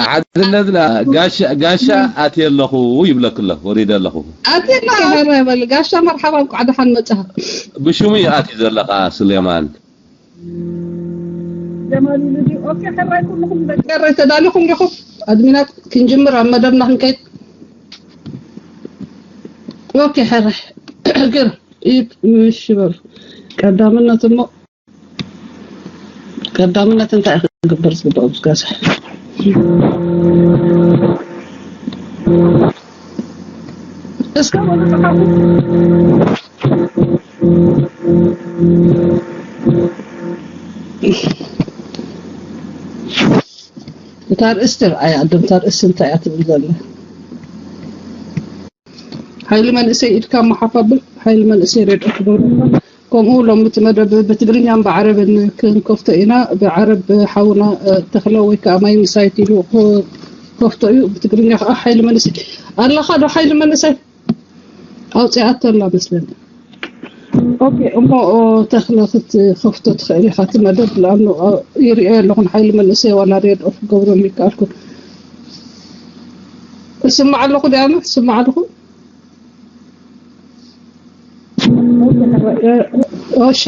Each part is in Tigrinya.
ሓድነትና ጋሻ ጋሻ ኣትየ ኣለኹ ይብለክ ኣሎ ወሪደ ኣለኹ። ኣትየና ሀረ በል ጋሻ መርሓባ እንኳዕ ደሓን መጻኻ። ብሽሙ እዩ ኣትዩ ዘለኻ ስሌማን። ጀማል ልዲ ኦኬ ሕራይ ኩልኹም ደቂ ሕራይ ተዳሊኹም ዲኹም ኣድሚናት ክንጅምር ኣብ መደብና ክንከይድ። ኦኬ ሕራይ ግር ይብ ምሽ በሉ ቀዳምነት እሞ ቀዳምነት እንታይ ክግበር ዝግባእ ብዝጋሳ እስከ በሉ ጽሓፉ። እታ ርእስቲ ርኣያ ኣዶ እታ ርእስቲ እንታይ እያ ትብል ዘላ? ሓይሊ መንእሰይ ኢድካ መሓፍ ኣብል ሓይሊ መንእሰይ ሬድኦ ክገብረልና። ከምኡ ሎም እቲ መደብ ብትግርኛን ብዓረብን ክንከፍቶ ኢና። ብዓረብ ሓውና ተኽለ ወይ ከዓ ማይ ምሳይት ኢሉ ከፍቶ እዩ። ብትግርኛ ከዓ ሓይሊ መንእሰይ ኣለኻ ዶ ሓይሊ መንእሰይ ኣውፅኣቶ ኣላ መስለኒ። ኦኬ እሞ ተኽለ ክትከፍቶ ትኽእል ኢኻ እቲ መደብ ለኣኑ ይሪኦ ኣለኹን ሓይሊ መንእሰይ ዋላ ሬድኦ ክገብረሉ ይከኣልኩን። እስማዕ ኣለኹ ዲኣና እስማዕ ኣለኹ። እሺ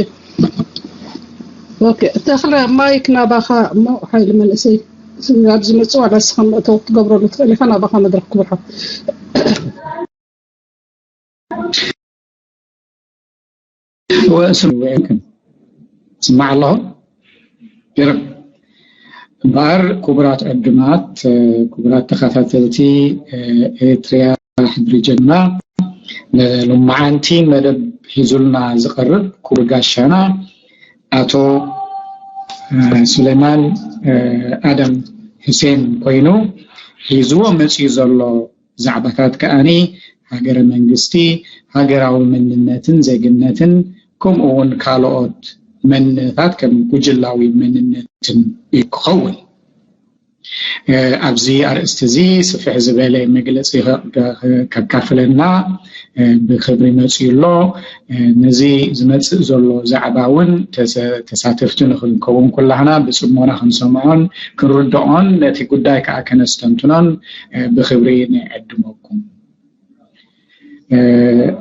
ኦኬ ተኽለ ማይክ ናባኻ እሞ ሓይሊ መንእሰይ ኣብ ዝመፅእ ዋላ እስኻ መእተው ክትገብረሉ ትኽእል ኢኻ ናባኻ መድረክ ክብርሓ ወእስም ውዒልክን ስማዕ ኣለኹ ይርብ እምበኣር ክቡራት ዕዱማት ክቡራት ተኸታተልቲ ኤርትርያ ሕድሪ ጀግና ንሎማዓንቲ መደብ ሒዙልና ዝቐርብ ክቡር ጋሻና ኣቶ ሱሌማን ኣደም ሕሴን ኮይኑ ሒዝዎ መፅዩ ዘሎ ዛዕባታት ከኣኒ ሃገረ መንግስቲ፣ ሃገራዊ መንነትን ዜግነትን ከምኡ እውን ካልኦት መንነታት ከም ጉጅላዊ መንነትን እዩ ክኸውን። ኣብዚ ኣርእስቲ እዚ ስፍሕ ዝበለ መግለፂ ከካፍለና ብክብሪ መፅኡ ኣሎ። ነዚ ዝመፅእ ዘሎ ዛዕባ እውን ተሳተፍቲ ንክንከውን ኩላህና ብፅሞና ክንሰምዖን ክንርድኦን ነቲ ጉዳይ ከዓ ከነስተንትኖን ብክብሪ ንዕድመኩም።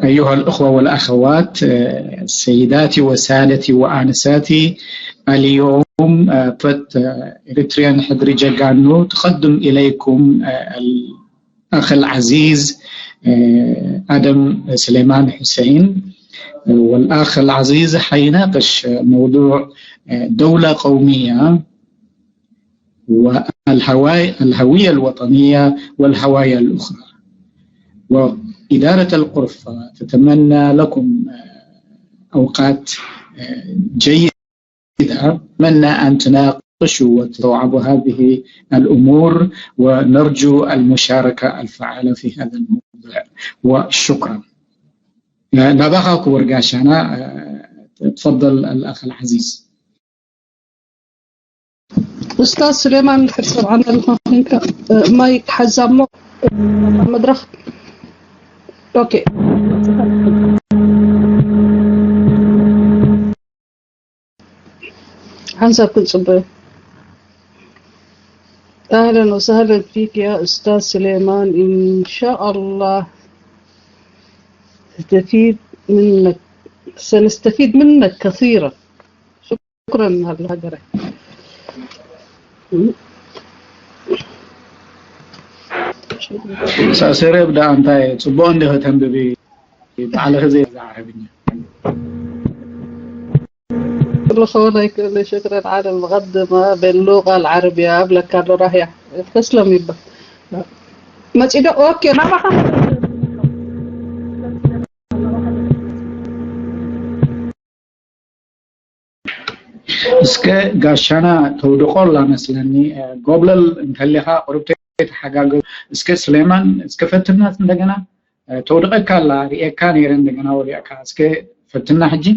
أيها الأخوة والأخوات سيداتي وسادتي وآنساتي اليوم فترة إريتريان حدري جاكانو تقدم إليكم الأخ العزيز آدم سليمان حسين والأخ العزيز حيناقش موضوع دولة قومية والهواية الوطنية والهوايا الأخرى وإدارة الغرفة تتمنى لكم أوقات جيدة أتمنى أن تناقشوا وتستوعبوا هذه الأمور ونرجو المشاركة الفعالة في هذا الموضوع وشكرا. نبغى كورقاشانا تفضل الأخ العزيز. ኡስታዝ ስሌማን ድሕር ሰብዓና ኣለኻ ኮንካ ማይክ ሓዛ እሞ መድረኽ ኦኬ ሓንሳብ ክንፅበዮ أهلا وسهلا فيك يا أستاذ سليمان إن شاء الله تستفيد منك سنستفيد منك كثيرا شكرا هذا الهجرة ሳሰረብ ዳ እንታይ ጽቡቅ እንደ ተንብቢ ባዕልኺ ዘይ ዓረብኛ كل خونا يكون شكرا على المقدمة باللغة العربية أبلك كان راهي تسلم يبا ماشي ده أوكي ما بخاف እስከ ጋሻና ተውድቆ ኣላ መስለኒ ጎብለል እንተሊኻ ቁርብተይ ተሓጋገ እስከ ስሌማን እስከ ፈትናት እንደገና ተውድቀካ ኣላ ሪኤካ ነይረ እንደገና ወዲቕካ እስከ ፈትና ሕጂ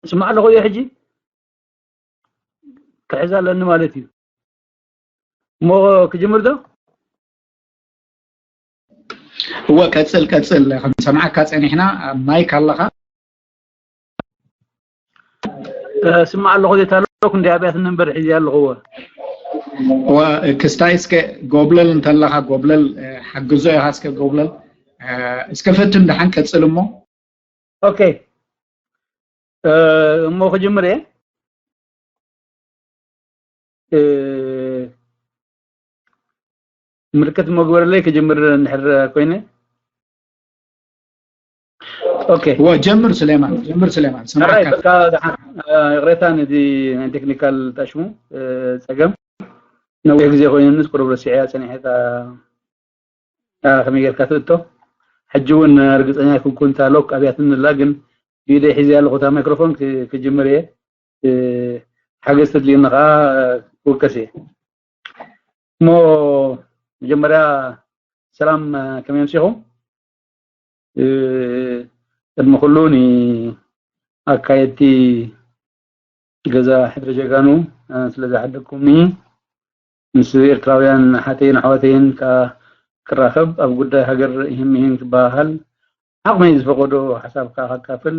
ስማዕ ኣለኹ ዶ ሕጂ ክሕዝ ኣለኒ ማለት እዩ እሞ ክጅምር ዶ እወ ቀፅል ቀፅል ክንሰምዓካ ፀኒሕና ኣብ ማይክ ኣለኻ ስማዕ ኣለኹ ዜታ ኣለኩ እንዲ ኣብያት ነንበር ሒዚ ኣለኹዎ ክስታይ እስከ ጎብለል እንተለኻ ጎብለል፣ ሓግዞ ኢኻ እስከ ጎብለል። እስከ ፈትን ደሓን ቀጽል እሞ። ኦኬ፣ እሞ ክጅምር እየ። ምልክት መግበርለይ ክጅምር እንድሕር ኮይነ። ኦኬ፣ ጀምር ስሌማን፣ ጀምር ስሌማን። ይቅሬታ ነዚ ናይ ቴክኒካል ጣሽሙ ጸገም ነዊሕ ግዜ ኮይኑንስ ቁሩብ ረሲዐያ ጸኒሐ። ከመይ ጌርካ ትእቶ? ሕጂ እውን ርግጸኛ ኣይኮንኩን እታ ሎክ ኣብያትኒ ኣላ፣ ግን ብኢደይ ሒዘያ ኣለኹ እታ ማይክሮፎን። ክጅምር እየ። ሓገዝ ተድልየኒ ከዓ ክውከስ እየ። እሞ መጀመርያ ሰላም፣ ከመይ ኣምሲኹም? ቅድሚ ኩሉ ንኣካየድቲ ገዛ ሕድሪ ጀጋኑ ስለ ዝሓደግኩምኒ፣ ምስ ኤርትራውያን ኣሓተይን ኣሕዋተይን ከዓ ክራኸብ፣ ኣብ ጉዳይ ሃገር ይህም ይህን ክበሃሃል ዓቕመይ ዝፈቐዶ ሓሳብ ከዓ ከካፍል፣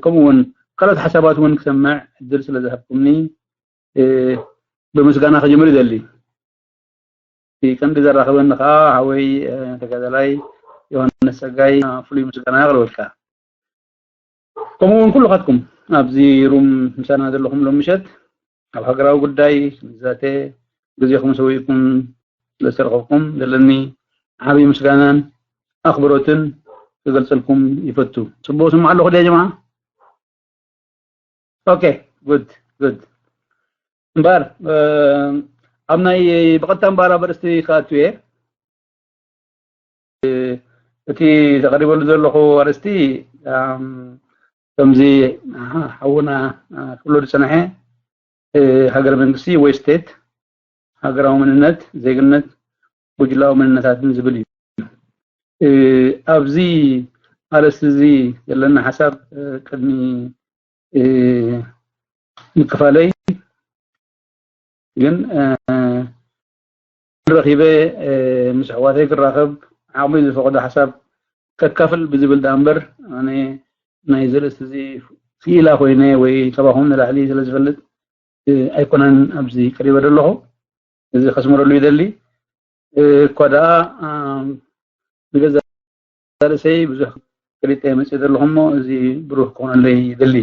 ከምኡ እውን ካልኦት ሓሳባት እውን ክሰምዕ ዕድል ስለ ዝሃብኩምኒ ብምስጋና ክጅምር ይደሊ። እቲ ቀንዲ ዘራኽበኒ ከዓ ሓወይ ተጋዳላይ ዮሃንስ ጸጋይ ፍሉይ ምስጋና የቕርበልካ። ከምኡ እውን ኩልኻትኩም ኣብዚ ሩም ምሳና ዘለኹም ሎም ምሸት ኣብ ሃገራዊ ጉዳይ ክንዛተ ግዜኹም ሰዊእኩም ስለዝተረኸብኩም ዘለኒ ዓብዪ ምስጋናን ኣኽብሮትን ክገልጸልኩም ይፈቱ። ጽቡቕ ስምዓ ኣለኹ ድያ ጀማዓ? ኦኬ፣ ጉድ ጉድ። እምበኣር ኣብ ናይ ብቐጥታ እምበኣር ኣብ ኣርእስቲ ክኣቱ እየ። እቲ ተቐሪበሉ ዘለኹ ኣርእስቲ ከምዚ ሓውና ክብሎ ዝጸንሐ ሃገረ መንግስቲ ወይ ስቴት፣ ሃገራዊ መንነት፣ ዜግነት፣ ጉጅላዊ መንነታትን ዝብል እዩ። ኣብዚ ኣርእስቲ እዚ ዘለና ሓሳብ ቅድሚ ምክፋለይ ግን ረኺበ ምስ ኣሕዋተይ ክራኸብ ዓቕመይ ዝፈቐዶ ሓሳብ ከካፍል ብዝብል ደኣ እምበር ኣነ ናይዚ ርእስቲ እዚ ክኢላ ኮይነ ወይ ካባኹም ንላዕሊ ስለ ዝፈልጥ ኣይኮነን ኣብዚ ቀሪበ ዘለኹ። እዚ ከስምረሉ ይደሊ። እኳ ደኣ ንገዛ ርእሰይ ብዙሕ ክሪጠ መፅእ ዘለኹ እሞ እዚ ብሩህ ክኾነለይ ይደሊ።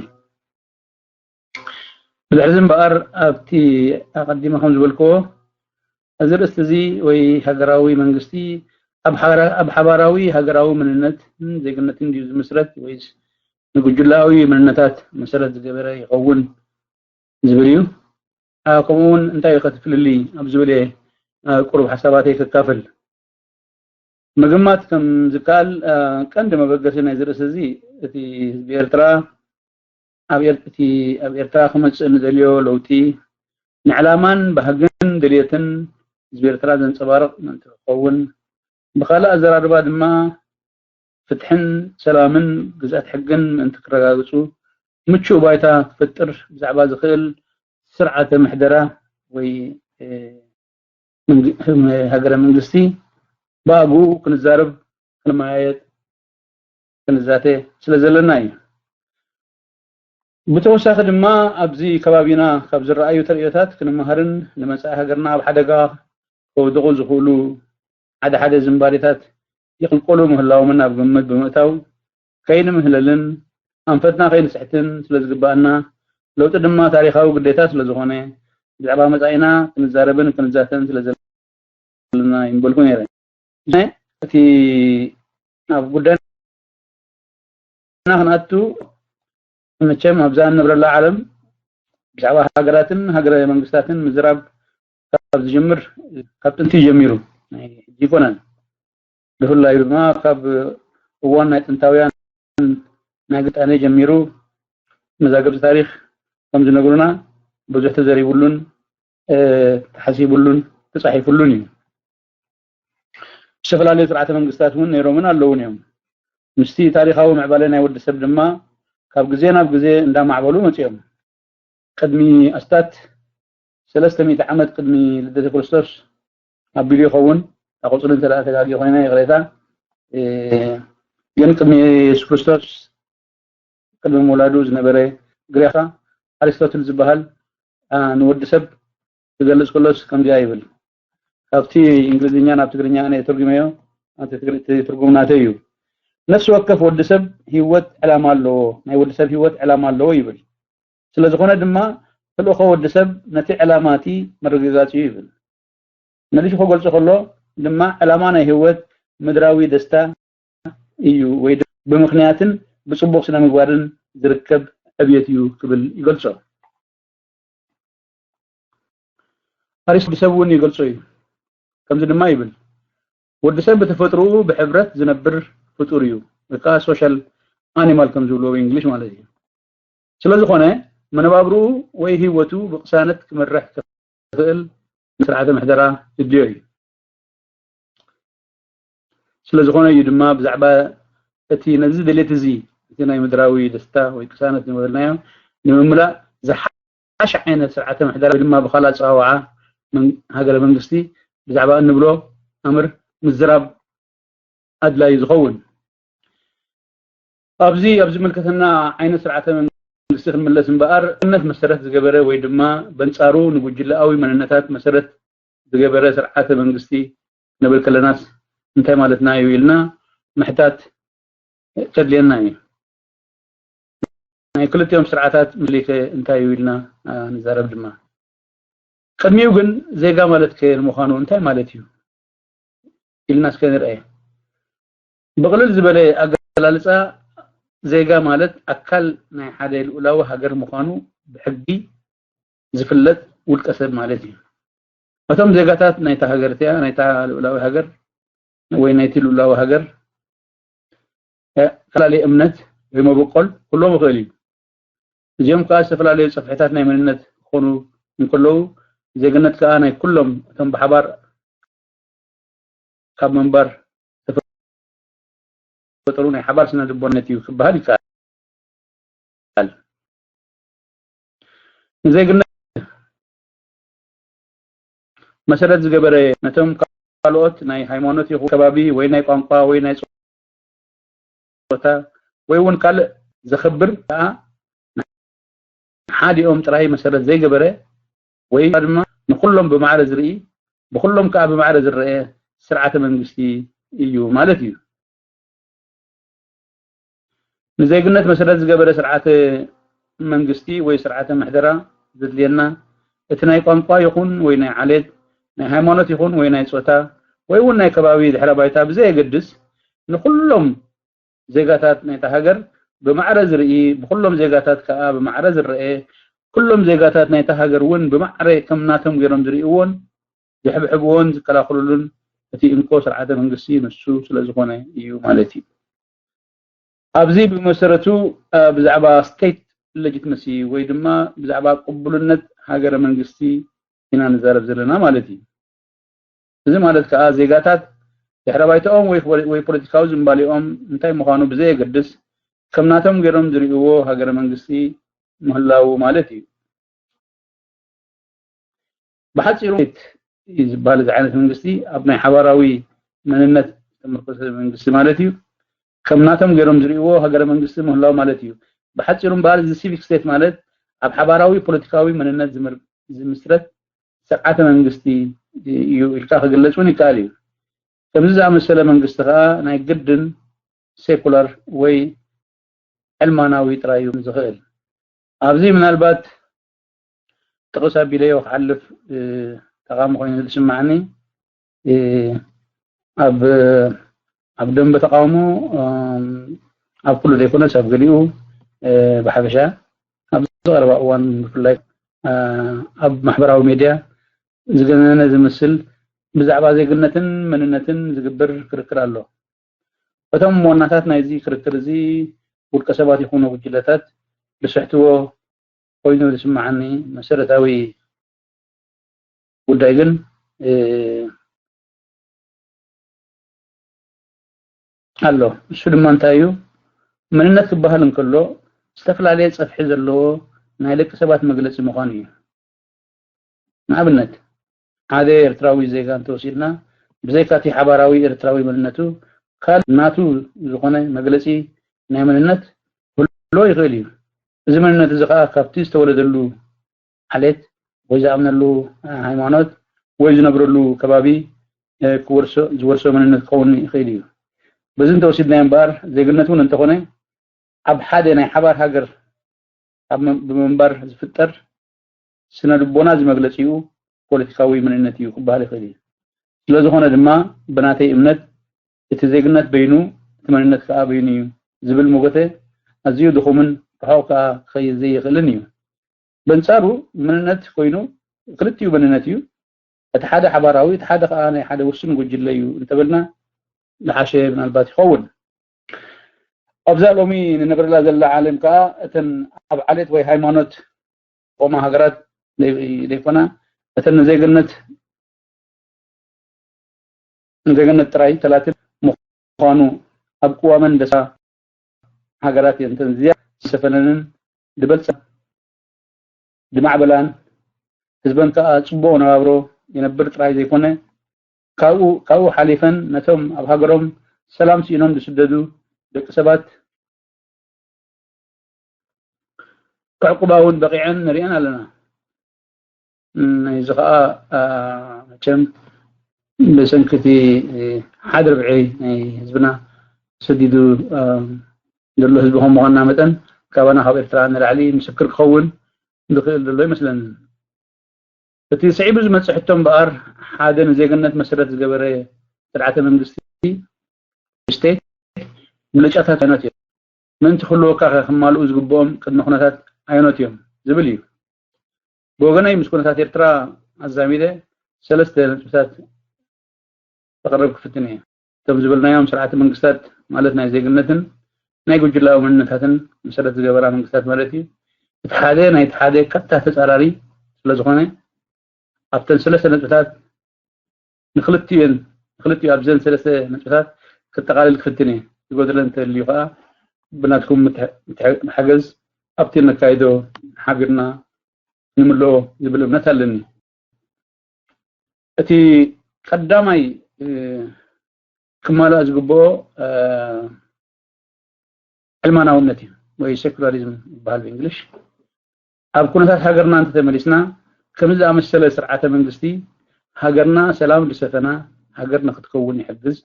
ብድሕሪ እዚ እምበኣር ኣብቲ ኣቐዲመ ከም ዝበልክዎ እዚ ርእስቲ እዚ ወይ ሃገራዊ መንግስቲ ኣብ ሓባራዊ ሃገራዊ መንነትን ዜግነትን ድዩ ዝምስረት ወይስ ንጉጅላዊ መንነታት መሰረት ዝገበረ ይኸውን ዝብል እዩ። ከምኡ እውን እንታይ እዩ ከትፍልሊ ኣብ ዝብል እየ ቁሩብ ሓሳባተይ ከካፍል። ምግማት ከም ዝከኣል ቀንዲ መበገሲ ናይዚ ርእሲ እዚ እቲ ህዝቢ ኤርትራ ኣብ እቲ ኣብ ኤርትራ ክመፅእ ንደልዮ ለውጢ ንዕላማን ባህግን ድልየትን ህዝቢ ኤርትራ ዘንፀባርቕ ምእንቲ ክኸውን፣ ብኻልእ ኣዘራርባ ድማ ፍትሕን ሰላምን ግዝኣት ሕግን ምእንቲ ክረጋግፁ ምቹእ ባይታ ክፈጥር ብዛዕባ ዝኽእል ስርዓተ ምሕደራ ወይ ሃገረ መንግስቲ ብኣግኡ ክንዛረብ ክንመያየጥ ክንዛተ ስለ ዘለና እዩ። ብተወሳኺ ድማ ኣብዚ ከባቢና ካብ ዝረኣዩ ተርእዮታት ክንመሃርን ንመጻኢ ሃገርና ኣብ ሓደጋ ከውድቑ ዝኽእሉ ሓደ ሓደ ዝንባሌታት ይቕልቀሉ ምህላዎምን ኣብ ግምት ብምእታው ከይንምህለልን ኣንፈትና ከይንስሕትን ስለ ዝግባኣና ለውጢ ድማ ታሪኻዊ ግዴታ ስለ ዝኾነ ብዛዕባ መጻኢና ክንዛረብን ክንዛተን ስለ ዘለና ይምበልኩ ነይረ። እቲ ናብ ጉዳይና ክንኣቱ መቸም ኣብዛ እንነብረላ ዓለም ብዛዕባ ሃገራትን ሃገረ መንግስታትን ምዝራብ ካብ ዝጀምር ካብ ጥንቲ ጀሚሩ ኣይኮነን። ብፍላይ ድማ ካብ እዋን ናይ ጥንታውያን ናይ ግጣኔ ጀሚሩ መዛግብቲ ታሪክ ከም ዝነግሩና ብዙሕ ተዘሪቡሉን ተሓሲቡሉን ተፃሒፉሉን እዩ። ዝተፈላለዩ ስርዓተ መንግስታት እውን ነይሮምን ኣለውን እዮም። ምስቲ ታሪካዊ ምዕባለ ናይ ወዲ ሰብ ድማ ካብ ግዜ ናብ ግዜ እንዳማዕበሉ መፅኦም። ቅድሚ ኣስታት ሰለስተ ሚእቲ ዓመት ቅድሚ ልደተ ክርስቶስ ኣቢሉ ይኸውን። ኣቁፅሪ እንተ ተጋጊ ኮይነ ይቕሬታ። ግን ቅድሚ የሱስ ክርስቶስ ቅድሚ ምውላዱ ዝነበረ ግሪኻ ኣሪስቶትል ዝበሃል ንወዲ ሰብ ክገልጽ ከሎስ ከምዚኣ ይብል። ካብቲ እንግሊዝኛ ናብ ትግርኛ ኣነ ተርጉመዮ፣ ኣብቲ ትግሪ-፣ እቲ ትርጉም ናተይ እዩ። ነፍሲ ወከፍ ወዲ ሰብ ህይወት ዕላማ ኣለዎ፣ ናይ ወዲ ሰብ ህይወት ዕላማ ኣለዎ ይብል። ስለ ዝኾነ ድማ ተልእኾ ወዲ ሰብ ነቲ ዕላማ እቲ ምርግጋጽ እዩ ይብል። መሊሱ ክገልጾ ከሎ ድማ ዕላማ ናይ ህይወት ምድራዊ ደስታ እዩ ወይ ድ-፣ ብምኽንያትን ብጽቡቕ ስነ ምግባርን ዝርከብ ዕብየት እዩ ክብል ይገልጾ። ኣሪስቶትል ሰብ እውን ይገልጾ እዩ። ከምዚ ድማ ይብል፣ "ወዲ ሰብ ብተፈጥሮኡ ብሕብረት ዝነብር ፍጡር እዩ፣ ወይ ከዓ ሶሻል ኣኒማል ከም ዝብልዎ ብእንግሊሽ ማለት እዩ። ስለ ዝኾነ መነባብርኡ ወይ ህይወቱ ብቅሳነት ክመርሕ ክኽእል ስርዓተ ምሕደራ ይድልዮ እዩ። ስለ ዝኾነ እዩ ድማ ብዛዕባ እቲ ነዚ ድሌት እዚ፣ እቲ ናይ ምድራዊ ደስታ ወይ ቅሳነት ዝበልናዮ ንምምላእ ዝሓሸ ዓይነት ስርዓተ ምሕደራ ወይ ድማ ብኻልእ ኣጸዋውዓ መን-፣ ሃገረ መንግስቲ ብዛዕባ እንብሎ ኣምር ምዝራብ ኣድላዩ ዝኸውን። ኣብዚ፣ ኣብ ዝምልከተና ዓይነት ስርዓተ መንግስቲ ክንምለስ እምበኣር፣ እምነት መሰረት ዝገበረ ወይ ድማ በንጻሩ ንጉጅለኣዊ መንነታት መሰረት ዝገበረ ስርዓተ መንግስቲ ንብል ከለናስ እንታይ ማለትና እዩ ኢልና ምሕታት ከድልየና እዩ። ናይ ክልቲኦም ስርዓታት ምልከ እንታይ እዩ ኢልና፣ አ፣ ንዛረብ ድማ። ቅድሚኡ ግን ዜጋ ማለት ከ ንምዃኑ እንታይ ማለት እዩ ኢልና እስከ ንርኣየ። ብቕልል ዝበለ ኣገላልጻ ዜጋ ማለት ኣካል ናይ ሓደ ልኡላዊ ሃገር ምዃኑ ብሕጊ ዝፍለጥ ውልቀ ሰብ ማለት እዩ። እቶም ዜጋታት ናይታ ሃገር እቲኣ፣ ናይታ ልኡላዊ ሃገር ወይ ናይቲ ልኡላዊ ሃገር፣ እ፣ፈላለየ እምነት ወይ መበቆል ክህልዎም ይኽእል እዩ። እዚኦም ከኣ ዝተፈላለዩ ጽፍሕታት ናይ መንነት ክኾኑ እንከለዉ፣ ዜግነት ከኣ ናይ ኩሎም እቶም ብሓባር ካብ ምንባር ዝተፈጠሩ ናይ ሓባር ስነ ልቦነት እዩ ክበሃል ይከኣል። ንዜግነት መሰረት ዝገበረ ነቶም ካልኦት ናይ ሃይማኖት ይኹን ከባቢ ወይ ናይ ቋንቋ ወይ ናይ ጾታ ወይ እውን ካልእ ዘኽብር ከኣ ንሓዲኦም ጥራይ መሰረት ዘይገበረ ወይ ድማ ንኹሎም ብማዕረ ዝርኢ፣ ብኹሎም ከኣ ብማዕረ ዝረአ ስርዓተ መንግስቲ እዩ ማለት እዩ። ንዜግነት መሰረት ዝገበረ ስርዓተ መንግስቲ ወይ ስርዓተ ምሕደራ ዘድልየና፣ እቲ ናይ ቋንቋ ይኹን ወይ ናይ ዓሌት፣ ናይ ሃይማኖት ይኹን ወይ ናይ ጾታ፣ ወይ እውን ናይ ከባቢ ድሕረ ባይታ ብዘየገድስ፣ ንኹሎም ዜጋታት ናይታ ሃገር ብማዕረ ዝርኢ፣ ብኹሎም ዜጋታት ከኣ ብማዕረ ዝረአ፣ ኩሎም ዜጋታት ናይታ ሃገር እውን ብማዕረ ከም ናቶም ገይሮም ዝርእይዎን ዝሕብሕብዎን ዝከላኸሉሉን እቲ እንኮ ስርዓተ መንግስቲ ንሱ ስለ ዝኾነ እዩ ማለት እዩ። ኣብዚ ብመሰረቱ፣ አ፣ ብዛዕባ ስቴት ሌጂትመሲ ወይ ድማ ብዛዕባ ቅቡልነት ሃገረ መንግስቲ ኢና ንዛረብ ዘለና ማለት እዩ። እዚ ማለት ከኣ ዜጋታት ድሕረ ባይታኦም ወይ ፖለ-፣ ወይ ፖለቲካዊ ዝንባሌኦም እንታይ ምዃኑ ብዘየገድስ ከም ናቶም ገይሮም ዝርእይዎ ሃገረ መንግስቲ ምህላዉ ማለት እዩ። ብሓጺሩ እዩ ዝበሃል እዚ ዓይነት መንግስቲ ኣብ ናይ ሓባራዊ መንነት ዝተመርኮሰ መንግስቲ ማለት እዩ። ከም ናቶም ገይሮም ዝርእይዎ ሃገረ መንግስቲ ምህላው ማለት እዩ። ብሓጺሩ እምበኣር እዚ ሲቪክ ስቴት ማለት ኣብ ሓባራዊ ፖለቲካዊ መንነት ዝምር-፣ ዝምስረት ስርዓተ መንግስቲ እዩ ኢልካ ክግለጽ እውን ይከኣል እዩ። ከምዚ ዝኣመሰለ መንግስቲ ከኣ ናይ ግድን ሴኩላር ወይ ዕልማናዊ ጥራይ እዩ ዝኽእል። ኣብዚ ምናልባት ጥቕስ ኣቢለዮ ክሓልፍ፣ እ፣ ጠቓሚ ኮይኑ ዝስማዕኒ፣ እ፣ ኣብ፣ ኣብ ደንበ ተቃውሞ፣ እም፣ ኣብ ኩሉ ዘይኮነስ ኣብ ገሊኡ፣ እ፣ ብሓፈሻ ኣብዚ ቀረባ እዋን ብፍላይ፣ እ፣ ኣብ ማሕበራዊ ሜድያ ዝገነነ ዝመስል ብዛዕባ ዜግነትን መንነትን ዝግበር ክርክር ኣሎ። እቶም ዋናታት ናይዚ ክርክር እዚ ውልቀ ሰባት ይኹኑ ጉጅለታት ዝስሕትዎ ኮይኑ ዝስምዓኒ መሰረታዊ ጉዳይ ግን፣ እ፣ ኣሎ። እሱ ድማ እንታይ እዩ? መንነት ክበሃል እንከሎ ዝተፈላለየ ጸፍሒ ዘለዎ ናይ ደቂ ሰባት መግለጺ ምዃኑ እዩ። ንኣብነት፣ ሓደ ኤርትራዊ ዜጋ እንተወሲድና፣ ብዘይካ እቲ ሓባራዊ ኤርትራዊ መንነቱ፣ ካልእ ናቱ ዝኾነ መግለጺ ናይ መንነት ክህልዎ ይኽእል እዩ። እዚ መንነት እዚ ከኣ ካብቲ ዝተወለደሉ ዓሌት ወይ ዝኣምነሉ ሃይማኖት ወይ ዝነብረሉ ከባቢ ክወርሶ ዝወርሶ መንነት ክኸውን ይኽእል እዩ። በዚ እንተወሲድናዮ እምበኣር ዜግነት እውን እንተኾነ ኣብ ሓደ ናይ ሓባር ሃገር ኣብ ብምንባር ዝፍጠር ስነ ልቦና እዚ መግለጺኡ ፖለቲካዊ መንነት እዩ ክበሃል ይኽእል እዩ። ስለዝኾነ ድማ ብናተይ እምነት እቲ ዜግነት በይኑ እቲ መንነት ከዓ በይኑ እዩ ዝብል ሞገተ ኣዝዩ ድኹምን ርሑቕ ከዓ ክኸይድ ዘይኽእልን እዩ። በንጻሩ መንነት ኮይኑ ክልቲኡ መንነት እዩ። እቲ ሓደ ሓባራዊ እቲ ሓደ ከዓ ናይ ሓደ ውሱን ጉጅለ እዩ እንተበልና ዝሓሸ ምናልባት ይኸውን። ኣብዛ ሎሚ ንነብረላ ዘለና ዓለም ከዓ እተን ኣብ ዓሌት ወይ ሃይማኖት ቆማ ሃገራት ዘይኮና እተን ንዜግነት ንዜግነት ጥራይ ተላትን ምዃኑ ኣብ ቅዋመን ደሳ ሃገራት እየን እተን ዝያ ዝሰፈነንን ዝበልፀ ዝማዕበላን ህዝበን ከዓ ፅቡቕ ነባብሮ ይነብር ጥራይ ዘይኮነ ካብኡ ካብኡ ሓሊፈን ነቶም ኣብ ሃገሮም ሰላም ስኢኖም ዝስደዱ ደቂ ሰባት ክዕቁባ እውን በቂዐን ንሪአን ኣለና። ናይዚ ከዓ መቸም ብሰንኪ እቲ ሓደ ርብዒ ናይ ህዝብና ተሰዲዱ ዘሎ ህዝቢ ከም ምዃንና መጠን ካባና ካብ ኤርትራ ንላዕሊ ምስክር ክኸውን ዝኽእል ዘሎ ይመስለኒ። እቲ ስዒቡ ዝመፅእ ሕቶ እምበኣር ሓደ ንዜግነት መሰረት ዝገበረ ስርዓተ መንግስቲ ስቴት ምርጫታት ኣይነት እዮም። ምእንቲ ክህልወካ ከ ክማልኡ ዝግብኦም ቅድመ ኩነታት ኣየኖት እዮም ዝብል እዩ። ብወገነይ ምስ ኩነታት ኤርትራ ኣዛሚደ ሰለስተ ነጥብታት ከቕርብ ክፍትን እየ። እቶም ዝበልናዮም ስርዓተ መንግስታት ማለት ናይ ዜግነትን ናይ ጉጅላዊ መንነታትን መሰረት ዝገበራ መንግስታት ማለት እዩ። እቲ ሓደ ናይቲ ሓደ ቀጥታ ተጻራሪ ስለዝኾነ ኣብተን ሰለስተ ነጥብታት ንክልቲኡን ንክልቲኡ ኣብዘን ሰለስተ ነጥብታት ክጠቓልል ክፍትን እየ። ዝጎደለ እንተልዩ ከዓ ብናትኩም ምትሕ- ምትሕ- ሓገዝ ኣብቲ ነካይዶ ሓቢርና ንምልኦ ዝብል እምነት ኣለኒ። እቲ ቀዳማይ ክማልኣ ዝግብኦ ዕልማናውነት እዩ ወይ ሴኩላሪዝም ይበሃል ብእንግሊሽ። ኣብ ኩነታት ሃገርና እንተተመሊስና ከምዚ ዝኣመሰለ ስርዓተ መንግስቲ ሃገርና ሰላም ዝሰፈና ሃገር ንክትከውን ይሕግዝ።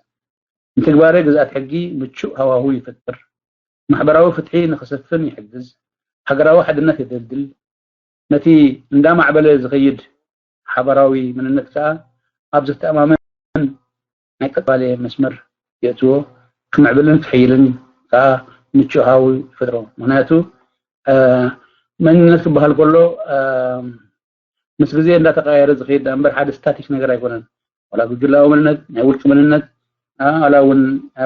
ንትግባረ ግዝኣት ሕጊ ምቹእ ሃዋሁ ይፈጥር። ማሕበራዊ ፍትሒ ንክሰፍን ይሕግዝ። ሃገራዊ ሓድነት የደልድል። ነቲ እንዳማዕበለ ዝኸይድ ሓባራዊ መንነት ከኣ ኣብ ዘተኣማምን ናይ ቀባሌ መስመር የእትዎ። ክምዕብልን ክሕይልን ከኣ ምቹእ ሃዊ ይፈጥሮ። ምክንያቱ መንነት ክበሃል ከሎ ምስ ግዜ እንዳተቀያየረ ዝኸይድ እምበር ሓደ ስታቲክ ነገር ኣይኮነን። ዋላ ጉጅላዊ መንነት፣ ናይ ውልቂ መንነት፣ ዋላ እውን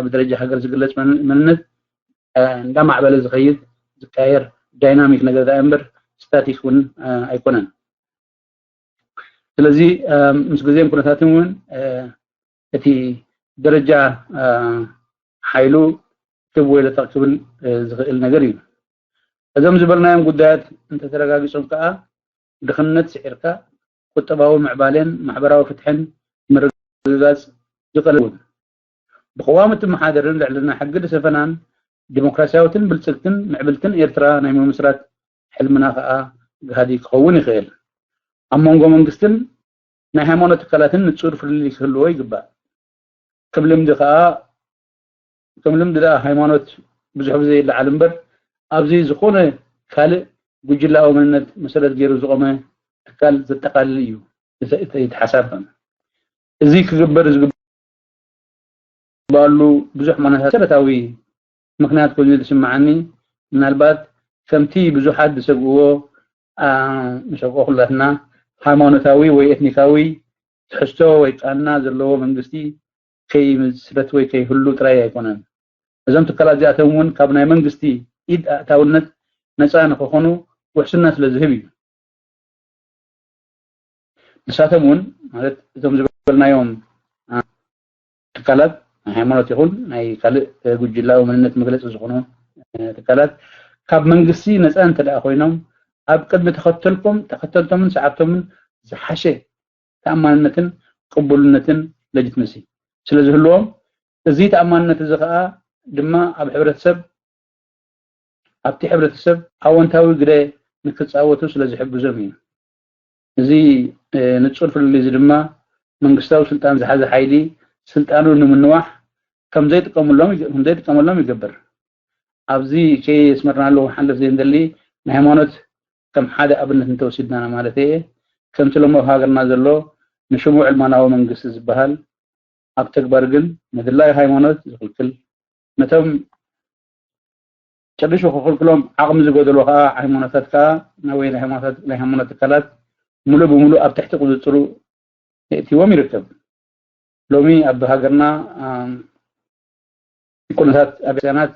ብደረጃ ሃገር ዝግለጽ መንነት እንዳማዕበለ ዝኸይድ ዝቀያየር ዳይናሚክ ነገር ዳ እምበር ስታቲክ እውን ኣይኮነን። ስለዚ ምስ ግዜን ኩነታትን እውን እቲ ደረጃ ሓይሉ ክብ ወይ ለጠቕ ክብል ዝኽእል ነገር እዩ። እዞም ዝበልናዮም ጉዳያት እንተተረጋጊጾም ከኣ ድኽነት ስዒርካ ቁጠባዊ ምዕባሌን ማሕበራዊ ፍትሕን ምርግጋጽ ዝቐልል እውን ብቅዋም እትመሓደርን ልዕልና ሕጊ ዝሰፈናን ዲሞክራሲያዊትን ብልጽግትን ምዕብልትን ኤርትራ ናይ ምምስራት ሕልምና ከኣ ግሃዲ ክኸውን ይኽእል። ኣብ መንጎ መንግስትን ናይ ሃይማኖት ትካላትን ንጹር ፍልልይ ክህልዎ ይግባእ። ከም ልምዲ ከኣ ከም ልምዲ ደኣ ሃይማኖት ብዙሕ ግዜ ይለዓል እምበር ኣብዚ ዝኾነ ካልእ ጉጅላዊ መንነት መሰረት ገይሩ ዝቖመ ትካል ዘጠቓልል እዩ እቲ ሓሳብ። እዚ ክግበር ዝግበኣሉ ብዙሕ መሰረታዊ ምኽንያት ኮይኑ ዝስምዓኒ ምናልባት ከምቲ ብዙሓት ዝሰግእዎ ንሰግኦ ኩላትና ሃይማኖታዊ ወይ ኤትኒካዊ ትሕዝቶ ወይ ቃና ዘለዎ መንግስቲ ከይምስረት ወይ ከይህሉ ጥራይ ኣይኮነን። እዞም ትካላት እዚኣቶም እውን ካብ ናይ መንግስቲ ኢድ ኣእታውነት ነፃ ንክኾኑ ውሕስና ስለ ዝህብ እዩ። ንሳቶም እውን ማለት እቶም ዝበልናዮም ትካላት ናይ ሃይማኖት ይኹን ናይ ካልእ ጉጅላዊ መንነት መግለፂ ዝኾኑ ትካላት ካብ መንግስቲ ነፃ እንተ ደኣ ኮይኖም ኣብ ቅድሚ ተኸተልኩም ተኸተልቶምን ሰዓብቶምን ዝሓሸ ተኣማንነትን ቅቡልነትን ለጅትመሲ ስለ ዝህልዎም እዚ ተኣማንነት እዚ ከዓ ድማ ኣብ ሕብረተሰብ ኣብቲ ሕብረተሰብ ኣወንታዊ ግደ ንክፃወቱ ስለ ዝሕግዞም እዩ። እዚ ንፁር ፍልልይ እዚ ድማ መንግስታዊ ስልጣን ዝሓዘ ሓይሊ ስልጣኑ ንምንዋሕ ከምዘይጥቀመሎም ይገብር። ኣብዚ ከየስመርናሉ ሓለፍ ዘይንደሊ ንሃይማኖት ከም ሓደ ኣብነት እንተወሲድና ማለት እየ። ከምቲ ሎም ኣብ ሃገርና ዘሎ ንሽሙ ዕልማናዊ መንግስቲ ዝበሃል ኣብ ተግባር ግን ምድላይ ሃይማኖት ዝኽልክል፣ ነቶም ጨርሹ ክኽልክሎም ዓቕሚ ዝጎደሎ ከዓ ሃይማኖታት ከዓ ወይ ናይ ሃይማኖት ትካላት ሙሉእ ብሙሉእ ኣብ ትሕቲ ቁፅፅሩ የእትዎም ይርከብ። ሎሚ ኣብ ሃገርና ኩነታት ኣብ ቤተክርስትያናት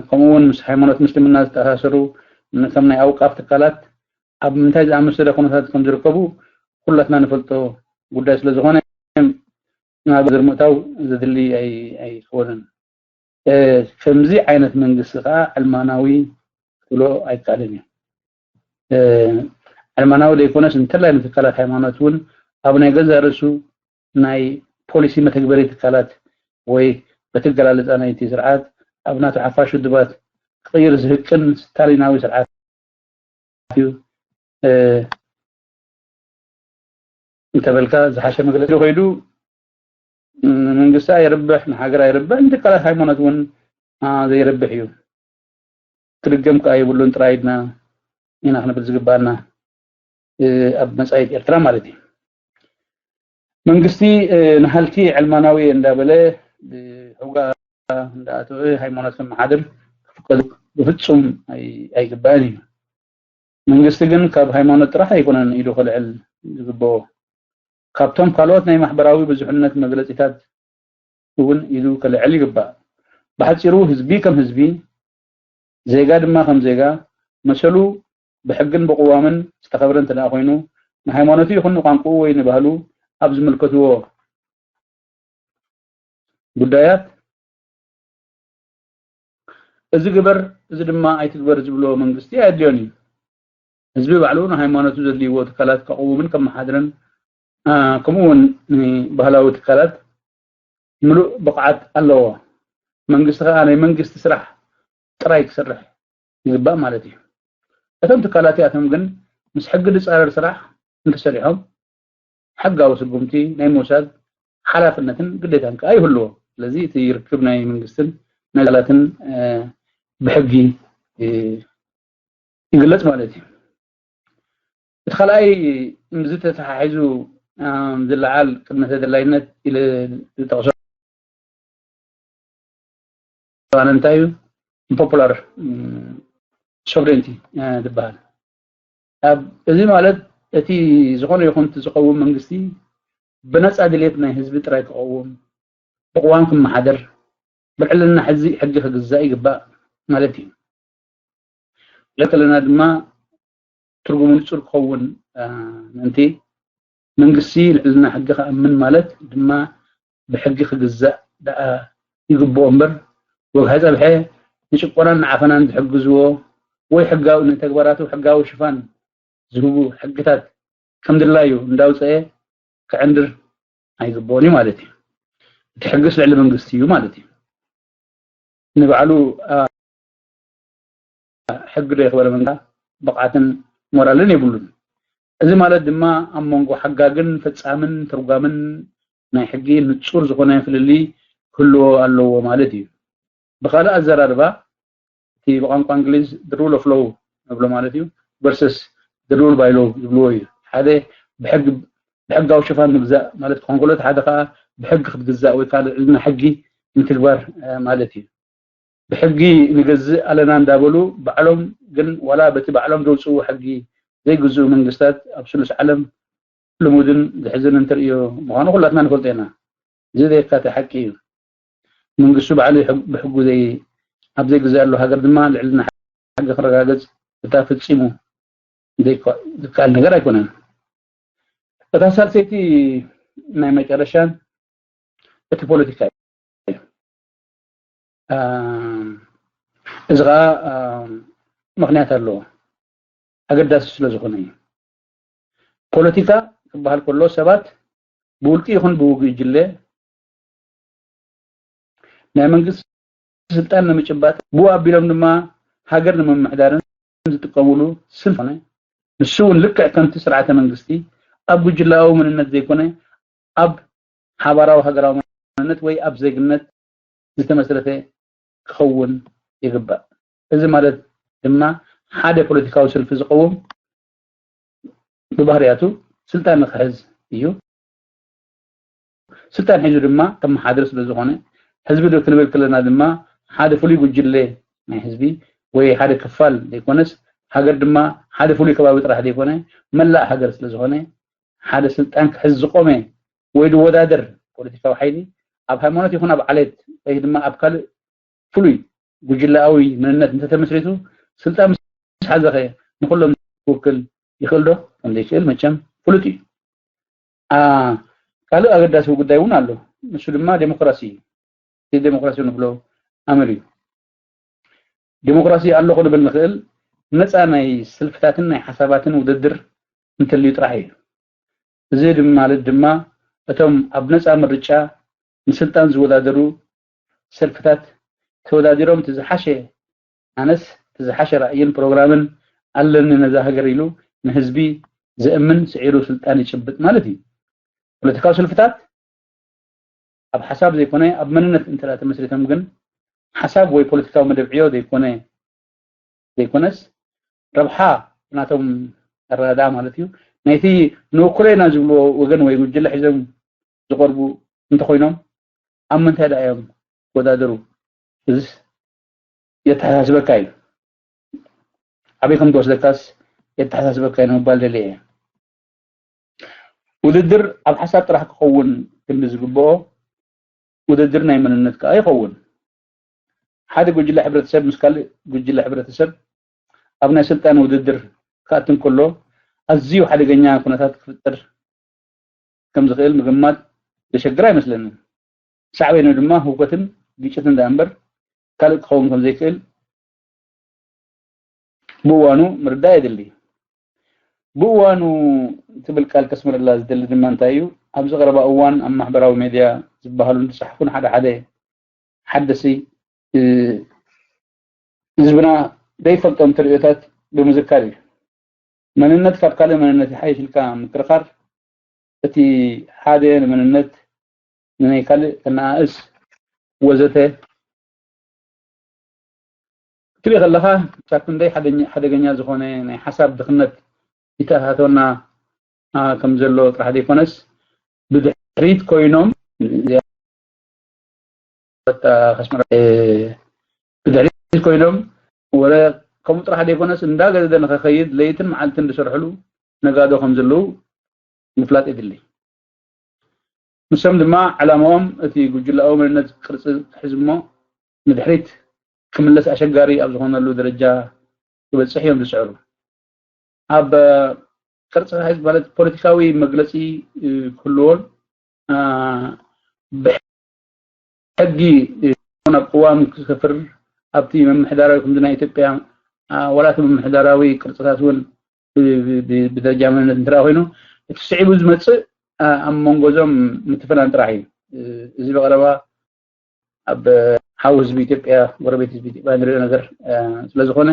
ከምኡ እውን ምስ ሃይማኖት ምስልምና ዝተኣሳሰሩ ከም ናይ ኣውቃፍ ትካላት ኣብ ምንታይ ዝኣመሰለ ኩነታት ከም ዝርከቡ ኩላትና ንፈልጦ ጉዳይ ስለ ዝኾነ ናብ ዝርምእታው ዘድሊ ኣይኮነን። ከምዚ ዓይነት መንግስቲ ከዓ ዕልማናዊ ክትብሎ ኣይከኣልን እዩ። ዕልማናዊ ዘይኮነስ እንተላይ ንትካላት ሃይማኖት እውን ኣብ ናይ ገዛ ርእሱ ናይ ፖሊሲ መተግበሪ ትካላት ወይ በቲ ኣገላልፃ ናይቲ ስርዓት ኣብ ናቱ ሓፋሽ ውድባት ክቕይር ዝህቅን ስታሊናዊ ስርዓት እዩ እንተበልካ ዝሓሸ መግለፂ ኮይኑ ንመንግስቲ ኣይርብሕ፣ ንሃገር ኣይርብሕ፣ ንትካላት ሃይማኖት እውን ዘይርብሕ እዩ። ክድገም ከዓ የብሉን ጥራይ ኢድና ኢና ክንብል ዝግባና ኣብ መፃኢት ኤርትራ ማለት እዩ። መንግስቲ ንሃልኪ ዕልማናዊ እንዳበለ ብሕጋ እንዳኣተወ ሃይማኖት ከመሓድር ክፍቀድ ብፍፁም ኣይግባእን እዩ። መንግስቲ ግን ካብ ሃይማኖት ጥራሕ ኣይኮነን ኢዱ ከልዕል ዝግበኦ። ካብቶም ካልኦት ናይ ማሕበራዊ ብዙሕነት መግለፂታት እውን ኢዱ ከልዕል ይግባእ። ብሓፂሩ ህዝቢ ከም ህዝቢ፣ ዜጋ ድማ ከም ዜጋ መሰሉ ብሕግን ብቅዋምን ዝተኸብረ እንተ ደኣ ኮይኑ ንሃይማኖቱ ይኹን ንቋንቋኡ ወይ ንባህሉ ኣብ ዝምልከትዎ ጉዳያት እዚ ግበር እዚ ድማ ኣይትግበር ዝብሎ መንግስቲ ኣየድልዮን እዩ። ህዝቢ ባዕሉ ንሃይማኖቱ ዘድልይዎ ትካላት ከቕውምን ከመሓድርን ከምኡ እውን ንባህላዊ ትካላት ምሉእ ብቕዓት ኣለዎ። መንግስቲ ከዓ ናይ መንግስቲ ስራሕ ጥራይ ክሰርሕ ይግባእ ማለት እዩ። እቶም ትካላት እዚኣቶም ግን ምስ ሕጊ ዝፃረር ስራሕ እንተሰሪሖም ሕጋዊ ስጉምቲ ናይ ምውሳድ ሓላፍነትን ግዴታን ከዓ ይህልዎ። ስለዚ እቲ ርክብ ናይ መንግስትን ናይ ትካላትን ብሕጊ ይግለፅ ማለት እዩ። እቲ ካልኣይ ምስዚ ተተሓሒዙ ዝለዓል ቅድመ ተደላይነት ኢለ ዝጠቕሶ ኣነ እንታይ እዩ? ኢምፖፑላር ሶቨሬንቲ ዝበሃል። እዚ ማለት እቲ ዝኾነ ይኹን እቲ ዝቐውም መንግስቲ ብነፃ ድሌት ናይ ህዝቢ ጥራይ ክቐውም፣ ብቅዋም ክመሓደር፣ ብልዕልና ሕዚ ሕጊ ክግዛእ ይግባእ ማለት እዩ። ለከለና ድማ ትርጉሙ ንጹር ክኸውን ምእንቲ መንግስቲ ልዕልና ሕጊ ክኣምን ማለት ድማ ብሕጊ ክግዛእ ደኣ ይግብኦ እምበር ወግሐ ጸብሐ ንጭቆናን ንዓፈናን ዝሕግዝዎ ወይ ሕጋዊ ንተግባራቱ ሕጋዊ ሽፋን ዝህቡ ሕግታት ከም ድላዩ እንዳውፀአ ክዕንድር ኣይግብኦን እዩ ማለት እዩ። እቲ ሕግስ ልዕሊ መንግስቲ እዩ ማለት እዩ። ንባዕሉ ሕጊ ዶ የኽበረ መንጋ ብቕዓትን ሞራልን የብሉን። እዚ ማለት ድማ ኣብ መንጎ ሓጋግን ፈጻምን ተርጓምን ናይ ሕጊ ንጹር ዝኾነ ፍልልይ ክህልዎ ኣለዎ ማለት እዩ። ብኻልእ ኣዘራርባ እቲ ብቋንቋ እንግሊዝ the rule of law ንብሎ ማለት እዩ versus the rule by law ዝብልዎ እዩ። ሓደ ብሕጊ ብሕጋዊ ሽፋን ንግዛእ ማለት ክኾን ከሎ እቲ ሓደ ከዓ ብሕጊ ክትግዛእ ወይ ከዓ ልዕልና ሕጊ ምትግባር ማለት እዩ። ብሕጊ ንገዝእ ኣለና እንዳበሉ ባዕሎም ግን ዋላ በቲ ባዕሎም ዘውፅእዎ ሕጊ ዘይግዝኡ መንግስታት ኣብ ስሉስ ዓለም ልሙድን ዝሕዝን እንትርእዮ ምዃኑ ኩላትና ንፈልጦ ኢና። እዚ ዘይካተ ሓቂ እዩ። መንግስቱ ባዕሉ ብሕጉ ዘይ ኣብ ዘይግዛኣሉ ሃገር ድማ ልዕልና ሕጊ ክረጋገጽ እታ ፈጺሙ ዘይካ- ዝከኣል ነገር ኣይኮነን። እታ ሳልሰይቲ ናይ መጨረሻን እቲ ፖለቲካ እዩ። ኣም፣ እዚ ኸዓ ኣም፣ ምኽንያት ኣለዎ። ኣገዳሲ ስለ ዝኾነ እዩ። ፖለቲካ ክበሃል ከሎ ሰባት ብውልቂ ይኹን ብውግእ ጅለ ናይ መንግስቲ ስልጣን ንምጭባጥ ብኡ ኣቢሎም ድማ ሃገር ንምምሕዳርን ዝጥቀምሉ ስልት ኾነ ንሱ እውን ልክዕ ከምቲ ስርዓተ መንግስቲ ኣብ ጉጅላዊ መንነት ዘይኮነ ኣብ ሓባራዊ ሃገራዊ መንነት ወይ ኣብ ዜግነት ዝተመስረተ ክኸውን ይግባእ። እዚ ማለት ድማ ሓደ ፖለቲካዊ ሰልፊ ዝቐውም ብባህርያቱ ስልጣን ንክሕዝ እዩ። ስልጣን ሒዙ ድማ ከመሓድር ስለ ዝኾነ፣ ህዝቢ ዶ ክንብል ከለና ድማ ሓደ ፍሉይ ጉጅለ ናይ ህዝቢ ወይ ሓደ ክፋል ዘይኮነስ፣ ሃገር ድማ ሓደ ፍሉይ ከባቢ ጥራሕ ዘይኮነ፣ መላእ ሃገር ስለ ዝኾነ፣ ሓደ ስልጣን ክሕዝ ዝቆመ ወይ ዝወዳደር ፖለቲካዊ ሓይሊ ኣብ ሃይማኖት ይኹን ኣብ ዓሌት ወይ ድማ ኣብ ካልእ ፍሉይ ጉጅለኣዊ መንነት እንተተመስሪቱ፣ ስልጣን ምስ ሓዘኸ ንኹሎም ክውክል ይኽእል ዶ? ከም ዘይክእል መቸም ፍሉጥ እዩ። ካልእ ኣገዳሲ ጉዳይ እውን ኣሎ። ንሱ ድማ ዴሞክራሲ እዩ። እቲ ዴሞክራሲ ንብሎ ኣመል እዩ። ዴሞክራሲ ኣሎ ክንብል ንኽእል ነፃ ናይ ሰልፍታትን ናይ ሓሳባትን ውድድር እንተልዩ ጥራሕ እዩ። እዚ ድማ ማለት ድማ እቶም ኣብ ነፃ ምርጫ ንስልጣን ዝወዳደሩ ሰልፍታት ተወዳዲሮም እቲ ዝሓሸ ኣነስ እቲ ዝሓሸ ራእይን ፕሮግራምን ኣለኒ ነዛ ሃገር ኢሉ ንህዝቢ ዘእምን ስዒሩ ስልጣን ይጭብጥ ማለት እዩ። ፖለቲካዊ ሰልፍታት ኣብ ሓሳብ ዘይኮነ ኣብ መንነት እንተ ተመስሪቶም ግን ሓሳብ ወይ ፖለቲካዊ መደብዕዮ ዘይኮነ ዘይኮነስ ረብሓ ናቶም ኣረዳድኣ ማለት እዩ። ናይቲ ንውክሎ ኢና ዝብልዎ ወገን ወይ ጉጅለ ሒዞም ዝቐርቡ እንተኾይኖም ኣብ ምንታይ ደኣ እዮም ክወዳደሩ? እዚስ የተሓሳስበካ እዩ። ኣበይ ከም ትወስደካስ የተሓሳስበካ እዩ ንምባል ደልየ እየ። ውድድር ኣብ ሓሳብ ጥራሕ ክኸውን ክንዲ ዝግብኦ ውድድር ናይ መንነት ከኣ ይኸውን። ሓደ ጉጅለ ሕብረተሰብ ምስ ካልእ ጉጅለ ሕብረተሰብ ኣብ ናይ ስልጣን ውድድር ክኣቱ እንከሎ ኣዝዩ ሓደገኛ ኩነታት ክፍጠር ከም ዝኽእል ምግማት ዘሸግር ኣይመስለንን። ሳዕቤኑ ድማ ህውከትን ግጭትን ደኣ እምበር ካልእ ክኸውን ከም ዘይክእል ብእዋኑ ምርዳእ የድሊ። ብእዋኑ ትብል ቃል ከስምረላ ዝደሊ ድማ እንታይ እዩ? ኣብዚ ቀረባ እዋን ኣብ ማሕበራዊ ሜድያ ዝበሃሉን ዝጸሓፉን ሓደ ሓደ ሓደሲ ህዝብና ዘይፈልጦም ትርእዮታት ብምዝካር እዩ። መንነት ካብ ካልእ መንነት ይሓይሽ ኢልካ ምክርኻር እቲ ሓደ ንመንነት ንናይ ካልእ ከነኣእስ ወዘተ ክትርኢ ከለኻ ክሳብ ክንደይ ሓደገኛ ዝኾነ ናይ ሓሳብ ድኽነት ይተኣታተወና ከም ዘሎ ጥራሕ ዘይኮነስ ብድሕሪት ኮይኖም ብድሕሪት ኮይኖም ወረ ከምኡ ጥራሕ ዘይኮነስ እንዳገደደ ንኸኸይድ ለይትን መዓልትን ዝሰርሕሉ ነጋዶ ከም ዘለዉ ምፍላጥ የድሊ። ንሶም ድማ ዕላማኦም እቲ ጉጅለኣዊ መንነት ቅርጺ ክሕዝ እሞ ንድሕሪት ክምለስ ኣሸጋሪ ኣብ ዝኾነሉ ደረጃ ክበጽሕ እዮም ዝጽዕሩ። ኣብ ቅርጺ ክሕዝ ማለት ፖለቲካዊ መግለጺ ክህልዎን ብሕጊ ኣብ ቅዋም ክሰፍር ኣብቲ ምምሕዳራዊ ከምዚ ናይ ኢትዮጵያ ዋላ እቲ ምምሕዳራዊ ቅርጽታት እውን ብደረጃ መንነት እንትረኣ ኮይኑ እቲ ስዒቡ ዝመፅእ ኣብ መንጎዞም ምትፍናን ጥራሕ እዩ። እዚ ብቐረባ ኣብ ሓው ህዝቢ ኢትዮጵያ ጎረቤት ህዝቢ ኢትዮጵያ ንሪኦ ነገር ስለዝኾነ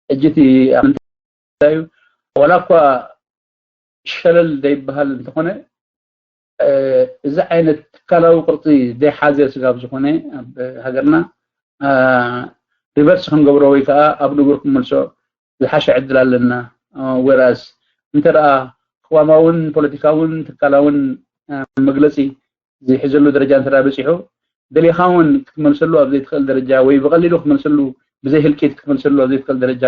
ሕጂ እቲ ምንታይ እዩ ዋላ እኳ ሸለል ዘይበሃል እንተኾነ እዚ ዓይነት ትካላዊ ቅርፂ ዘይሓዘ ስጋብ ዝኾነ ኣብ ሃገርና ሪቨርስ ክንገብሮ ወይ ከዓ ኣብ ንቡር ክንመልሶ ዝሓሸ ዕድል ኣለና። ወራስ እንተ ደኣ ቅዋማውን ፖለቲካውን ትካላውን መግለፂ ዝሕዘሉ ደረጃ እንተ በፂሑ ደሊኻ እውን ክትመልሰሉ ኣብ ዘይትኽእል ደረጃ ወይ ብቐሊሉ ክትመልሰሉ ብዘይ ህልቂት ክትመልሰሉ ኣብ ዘይትኽእል ደረጃ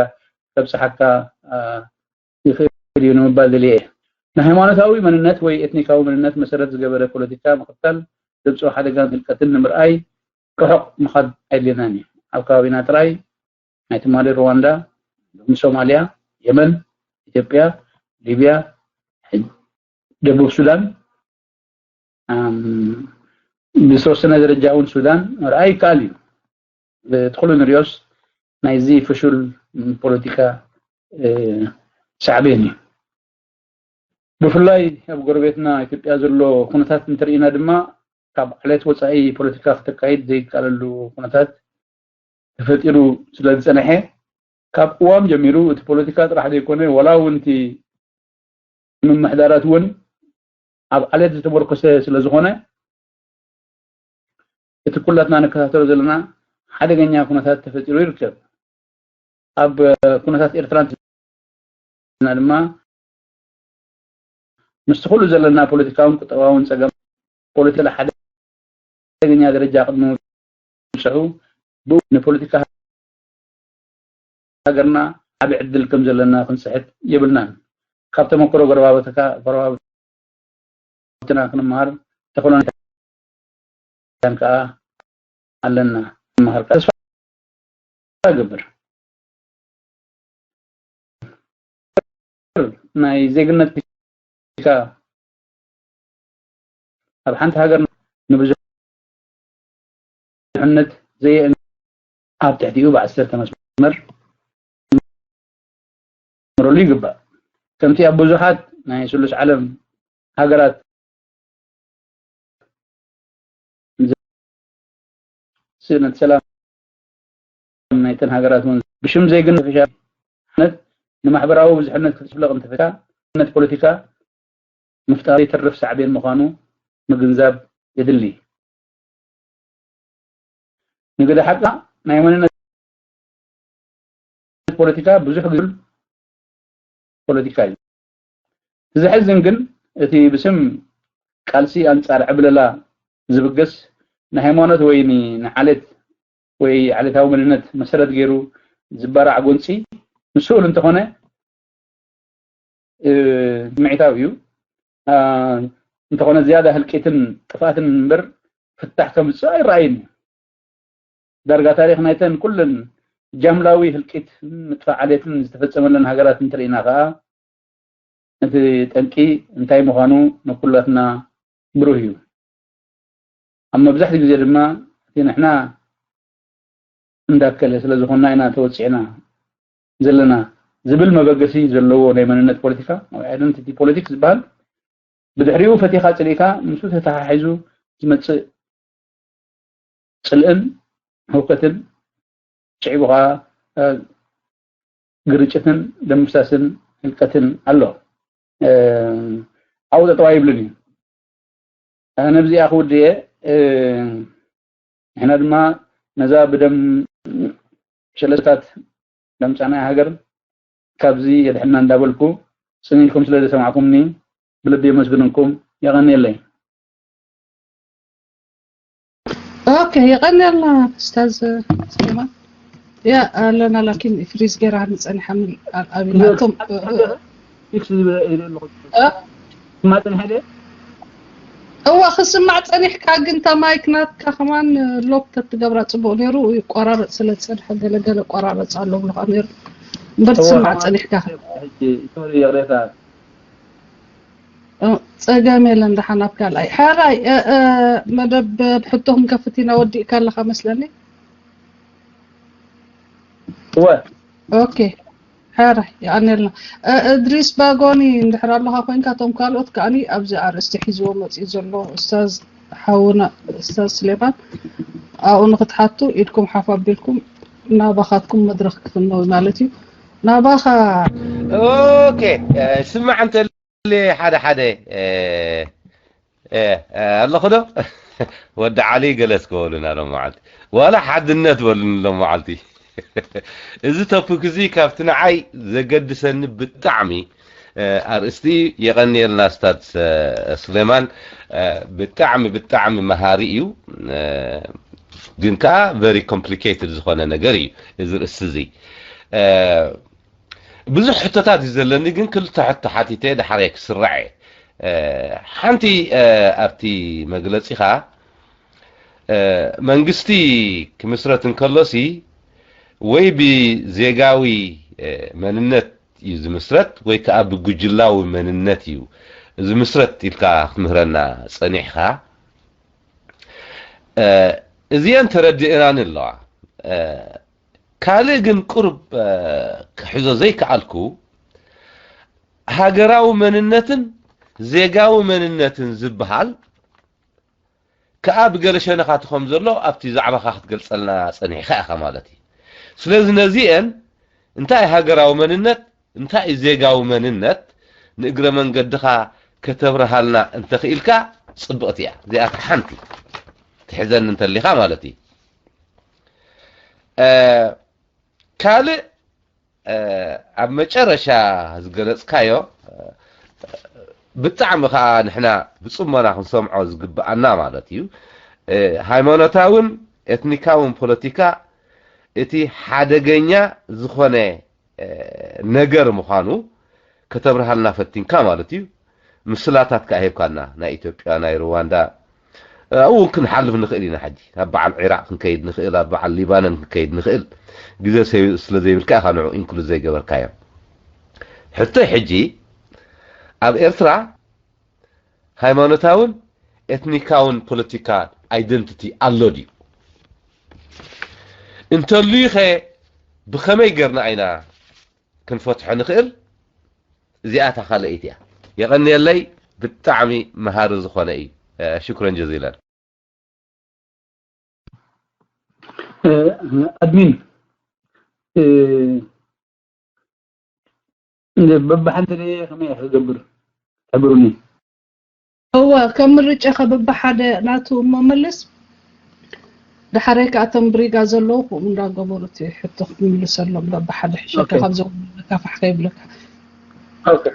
ከብፅሓካ ይኽእል እዩ ንምባል ደልየ እየ። ንሃይማኖታዊ መንነት ወይ ኤትኒካዊ መንነት መሰረት ዝገበረ ፖለቲካ ምኽታል ዘምፅኦ ሓደጋን ህልቀትን ንምርኣይ ርሑቕ ምኻድ ኣየድልየናን እዩ። ኣብ ከባቢና ጥራይ ናይ ትማሊ ሩዋንዳ፣ ሎሚ ሶማልያ፣ የመን፣ ኢትዮጵያ፣ ሊብያ፣ ደቡብ ሱዳን፣ ብዝተወሰነ ደረጃ እውን ሱዳን ምርኣይ ይከኣል እዩ። እቲ ኩሉ ንሪኦስ ናይዚ ፍሹል ፖለቲካ ሳዕቤን እዩ። ብፍላይ ኣብ ጎረቤትና ኢትዮጵያ ዘሎ ኩነታት እንተርኢና ድማ ካብ ዓሌት ወፃኢ ፖለቲካ ክተካይድ ዘይከኣለሉ ኩነታት ተፈጢሩ ስለ ዝፀንሐ ካብ ቅዋም ጀሚሩ እቲ ፖለቲካ ጥራሕ ዘይኮነ፣ ዋላ እውን እቲ ምምሕዳራት እውን ኣብ ዓሌት ዝተመርኮሰ ስለ ዝኾነ፣ እቲ ኩላትና ንከታተሎ ዘለና ሓደገኛ ኩነታት ተፈጢሩ ይርከብ። ኣብ ኩነታት ኤርትራ እንተና ድማ ምስቲ ኩሉ ዘለና ፖለቲካውን ቁጠባውን ጸገም ፖለቲካ ሓደገኛ ደረጃ ቅድሚ ምብጽሑ ብኡ ንፖለቲካ ሃገርና ዓቢ ዕድል ከም ዘለና ክንስሕት የብልናን። ካብ ተመክሮ ጎረባብትካ ጎረባብትና ክንመሃር ተኽእሎን ከኣ ኣለና። ክንመሃር ከኣ ተስፋ እገብር። ናይ ዜግነት ፖለቲካ ኣብ ሓንቲ ሃገር ንብዙሕነት ዘየእን ኣብ ትሕቲኡ ብዓሰርተ መስመር ክምረሉ ይግባእ። ከምቲ ኣብ ብዙሓት ናይ ስሉስ ዓለም ሃገራት ስእነት ሰላም ናይተን ሃገራት እውን ብሽም ዜግነት ኦፊሻል ንማሕበራዊ ብዙሕነት ክትፍለቕ እንተፈታ ነት ፖለቲካ ምፍጣር ይተርፍ ሳዕቤን ምዃኑ ምግንዛብ የድሊ። ንግደ ሓቃ ናይ መንነት ፖለቲካ ብዙሕ ግል ፖለቲካ እዩ። እቲ ዘሕዝን ግን እቲ ብስም ቃልሲ ኣንጻር ዕብለላ ዝብገስ ንሃይማኖት ወይ ን-፣ ንዓሌት ወይ ዓሌታዊ መንነት መሰረት ገይሩ ዝባራዕ ጎንፂ ምስኡል እንተኾነ እ፣ ስምዒታዊ እዩ። አ፣ እንተኾነ ዝያዳ ህልቂትን ጥፍኣትን እምበር ፍታሕ ከምፅእ ኣይረኣይን እዩ። ዳርጋ ታሪኽ ናይተን ኩለን ጃምላዊ ህልቂትን ምጥፋእ ዓሌትን ዝተፈጸመለን ሃገራት እንተርኢና ከኣ እቲ ጠንቂ እንታይ ምዃኑ ንኩላትና ብሩህ እዩ። ኣብ መብዛሕቲ ግዜ ድማ እቲ ንሕና እንዳከለ ስለ ዝኾንና ኢና ተወጺዕና ዘለና ዝብል መበገሲ ዘለዎ ናይ መንነት ፖለቲካ፣ ወይ ኣይደንቲቲ ፖለቲክስ ዝበሃል፣ ብድሕሪኡ ፈቲኻ ጽሊእካ ምስኡ ተተሓሒዙ ዝመጽእ ጽልእን ህውከትን ስዒቡ ኸኣ፣ እ፣ ግርጭትን ደም ምፍሳስን ህልቀትን ኣሎ። እ፣ ኣብኡ ጠጠው ኣይብልን እዩ። ኣነ ብዚኣ ክውድእ እየ። እ፣ ንሕና ድማ ነዛ ብደም ሸለታት ለምጻናያ ሃገር ካብዚ የድሕና እንዳበልኩ ጽን ኢልኩም ስለ ዘሰማዕኩምኒ ብልቢ የመስግነኩም። የቐንየለይ። ኦኬ፣ የቐንየልና ኡስታዝ ስሌማን። ያ ኣለና፣ ላኪን ፍሪዝ ገይራ ንጸኒሓ ምን ኣቢላቶም። ፊክስ ዝብል ኢለ ኣለኹ። እ? ማጽን ሓደ እዋ፣ ክስማዕ ጸኒሕካ ግን፣ እታ ማይክ ናትካ ከማን ሎክ ተትገብራ ጽቡቕ ነይሩ። ይቆራረጽ ስለ ዝጸንሐ፣ ገለ ገለ ቆራረጽ ኣሎ ብልኻ ነይሩ። እምበር እዋ፣ ትስማዕ ከማን ጸኒሕካ። ሕጂ፣ ሶሪ፣ ይቕሬታ። እ፣ ጸገም የለን፣ ደሓን ኣብ ካልኣይ። ሓራይ፣ እ፣ እ፣ መደብ ብሕቶ ክንከፍት ኢና፣ ወዲእካ ኣለኻ መስለኒ። እወ። ኦኬ፣ ሓራይ፣ የቐንየልና። እ፣ እድሪስ ባጎኒ እንድሕር ኣለኻ ኮይንካ፣ እቶም ካልኦት ከኣኒ ኣብዚ ኣርእስቲ ሒዝዎ መጺኡ ዘሎ ኡስታዝ ሓውና፣ ኡስታዝ ስሌማን፣ ኣብኡ ንክትሓቱ ኢድኩም ሓፍ ኣቢልኩም ናባኻትኩም መድረኽ ክፍነው ማለት እዩ። ናባኻ። ኦኬ፣ እ፣ ስማዕ እንተ ሓደ ሓደ፣ እ፣ እ፣ እ፣ ኣለኹ ዶ? ወዲ ዓሊ ገለ እስከ በሉና ሎም መዓልቲ። ዋላ ሓድነት በሉኒ ሎም መዓልቲ። እዚ ቶፒክ እዚ ካብቲ ንዓይ ዘገድሰኒ ብጣዕሚ፣ እ፣ ኣርእስቲ የቐንየልና ስታድ፣ እ፣ ስሌማን። እ፣ ብጣዕሚ፣ ብጣዕሚ መሃሪ እዩ። እ፣ ግን ከኣ ቨሪ ኮምፕሊኬትድ ዝኾነ ነገር እዩ እዚ ርእሲ እዚ። እ፣ ብዙሕ ሕቶታት እዩ ዘለኒ፣ ግን ክልተ ሕቶ ሓቲተ ድሓር እየ ክስራዕ እየ። እ፣ ሓንቲ፣ እ፣ ኣብቲ መግለጺኻ፣ እ፣ መንግስቲ ክምስረት እንከሎሲ ወይ ብዜጋዊ፣ እ፣ መንነት እዩ ዝምስረት ወይ ከኣ ብጉጅላዊ መንነት እዩ ዝምስረት ኢልካ ክትምህረና ጸኒሕካ። እ፣ እዚአን ተረዲእናኒ ኣለዋ። እ፣ ካልእ ግን ቁሩብ፣ እ፣ ክሕዞ ዘይከኣልኩ፣ ሃገራዊ መንነትን ዜጋዊ መንነትን ዝበሃል ከኣ ብገለ ሸነኻቱ ከም ዘሎ ኣብቲ ዛዕባኻ ክትገልጸልና ጸኒሕካ ኢኻ ማለት እዩ። ስለዚ ነዚአን እንታይ ሃገራዊ መንነት እንታይ እዩ ዜጋዊ መንነት ንእግረ መንገድኻ ከተብርሃልና እንተኽኢልካ ጽብቕቲ እያ። እዚኣ ሓንቲ ትሕዘኒ እንተሊኻ ማለት እዩ። ካልእ ኣብ መጨረሻ ዝገለጽካዮ ብጣዕሚ ከዓ ንሕና ብጽሞና ክንሰምዖ ዝግብኣና ማለት እዩ። ሃይማኖታውን ኤትኒካውን ፖለቲካ እቲ ሓደገኛ ዝኾነ ነገር ምዃኑ ከተብርሃልና ፈቲንካ ማለት እዩ። ምስላታት ከዓ ሂብካና፣ ናይ ኢትዮጵያ፣ ናይ ሩዋንዳ፣ ኣብኡ ክንሓልፍ ንኽእል ኢና። ሕጂ ናብ በዓል ዒራቕ ክንከይድ ንኽእል፣ ኣብ በዓል ሊባኖን ክንከይድ ንኽእል። ግዜ ስለ ዘይብልካ ኢኻ ንዑ ኢንክሉድ ዘይገበርካዮ። ሕቶይ ሕጂ ኣብ ኤርትራ ሃይማኖታውን ኤትኒካውን ፖለቲካ ኣይደንቲቲ ኣሎ ድዩ? እንተልዩኸ ብኸመይ ገርና ኢና ክንፈትሖ ንኽእል? እዚኣ እታ ካልኣይቲ እያ። የቐንየለይ፣ ብጣዕሚ መሃሪ ዝኾነ እዩ። ሽኩረን ጀዚለን። ኣድሚን በብሓንቲ ድየ ከመይ ክገብር ሕብሩኒ። እወ ከም ምርጫኻ በብሓደ ናቱ እሞ መልስ። ድሓረይ ከኣ እቶም ብሪጋ ዘለዉ ከምኡ እንዳገበሩ እቲ ሕቶ ክትምልሰሎም በብሓደ ሕሸካ ካብ ዘውካ ፋሕ ከይብለካ። ኦኬ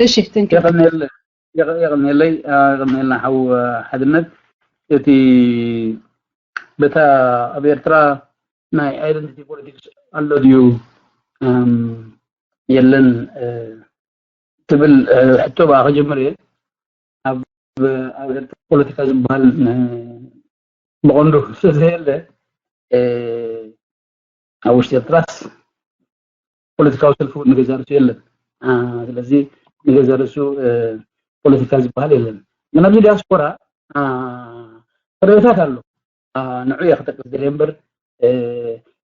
እሺ thank you። የቐንየለይ። የቐ- የቐንየለይ፣ አ፣ የቐንየልና ሓው፣ አ፣ ሓድነት። እቲ በታ ኣብ ኤርትራ ናይ ኣይደንቲቲ ፖለቲክስ ኣሎ ድዩ፣ እም፣ የለን፣ እ፣ ትብል፣ እ፣ ሕቶ ብኣ ክጅምር እየ። ኣብ ኣብ ኤርትራ ፖለቲካ ዝበሃል፣ እ፣ ብቐንዱ ስለዘየለ፣ እ፣ ኣብ ውሽጢ ኤርትራስ ፖለቲካዊ ሰልፊ እውን ንገዛ ርእሱ የለን። አ፣ ስለዚ ንገዛ ርእሱ፣ እ፣ ፖለቲካ ዝበሃል የለን። ግን ኣብዚ ዲያስፖራ፣ አ፣ ፍረታት ኣሎ። አ፣ ንዑ እየ ክጠቅስ ደልየ እምበር፣ እ፣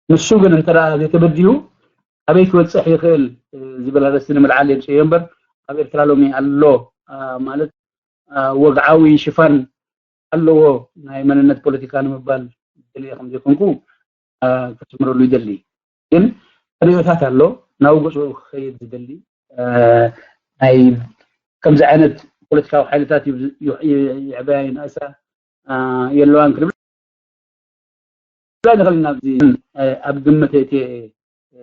ንሱ ግን እንተ ደኣ ዘይተበድዩ ኣበይ ክበጽሕ ይኽእል፣ እ፣ ዝብል ኣርእስቲ ንምልዓል የምጽእዮ እምበር ኣብ ኤርትራ ሎሚ ኣሎ፣ አ፣ ማለት፣ አ፣ ወግዓዊ ሽፋን ኣለዎ ናይ መንነት ፖለቲካ ንምባል ደልየ ከም ዘይኮንኩ፣ አ፣ ከስምረሉ ይደሊ። ግን ርእዮታት ኣሎ፣ ናብ ገጹ ክኸይድ ዝደሊ፣ አ፣ ናይ ከምዚ ዓይነት ፖለቲካዊ ሓይልታት ይብ- ይ- ይ- ይዕበያ ይንኣሳ፣ አ፣ የለዋን ክንብል ንኽእል ኢና። ኣብዚ፣ አ፣ ኣብ ግምት እቲ፣ አ፣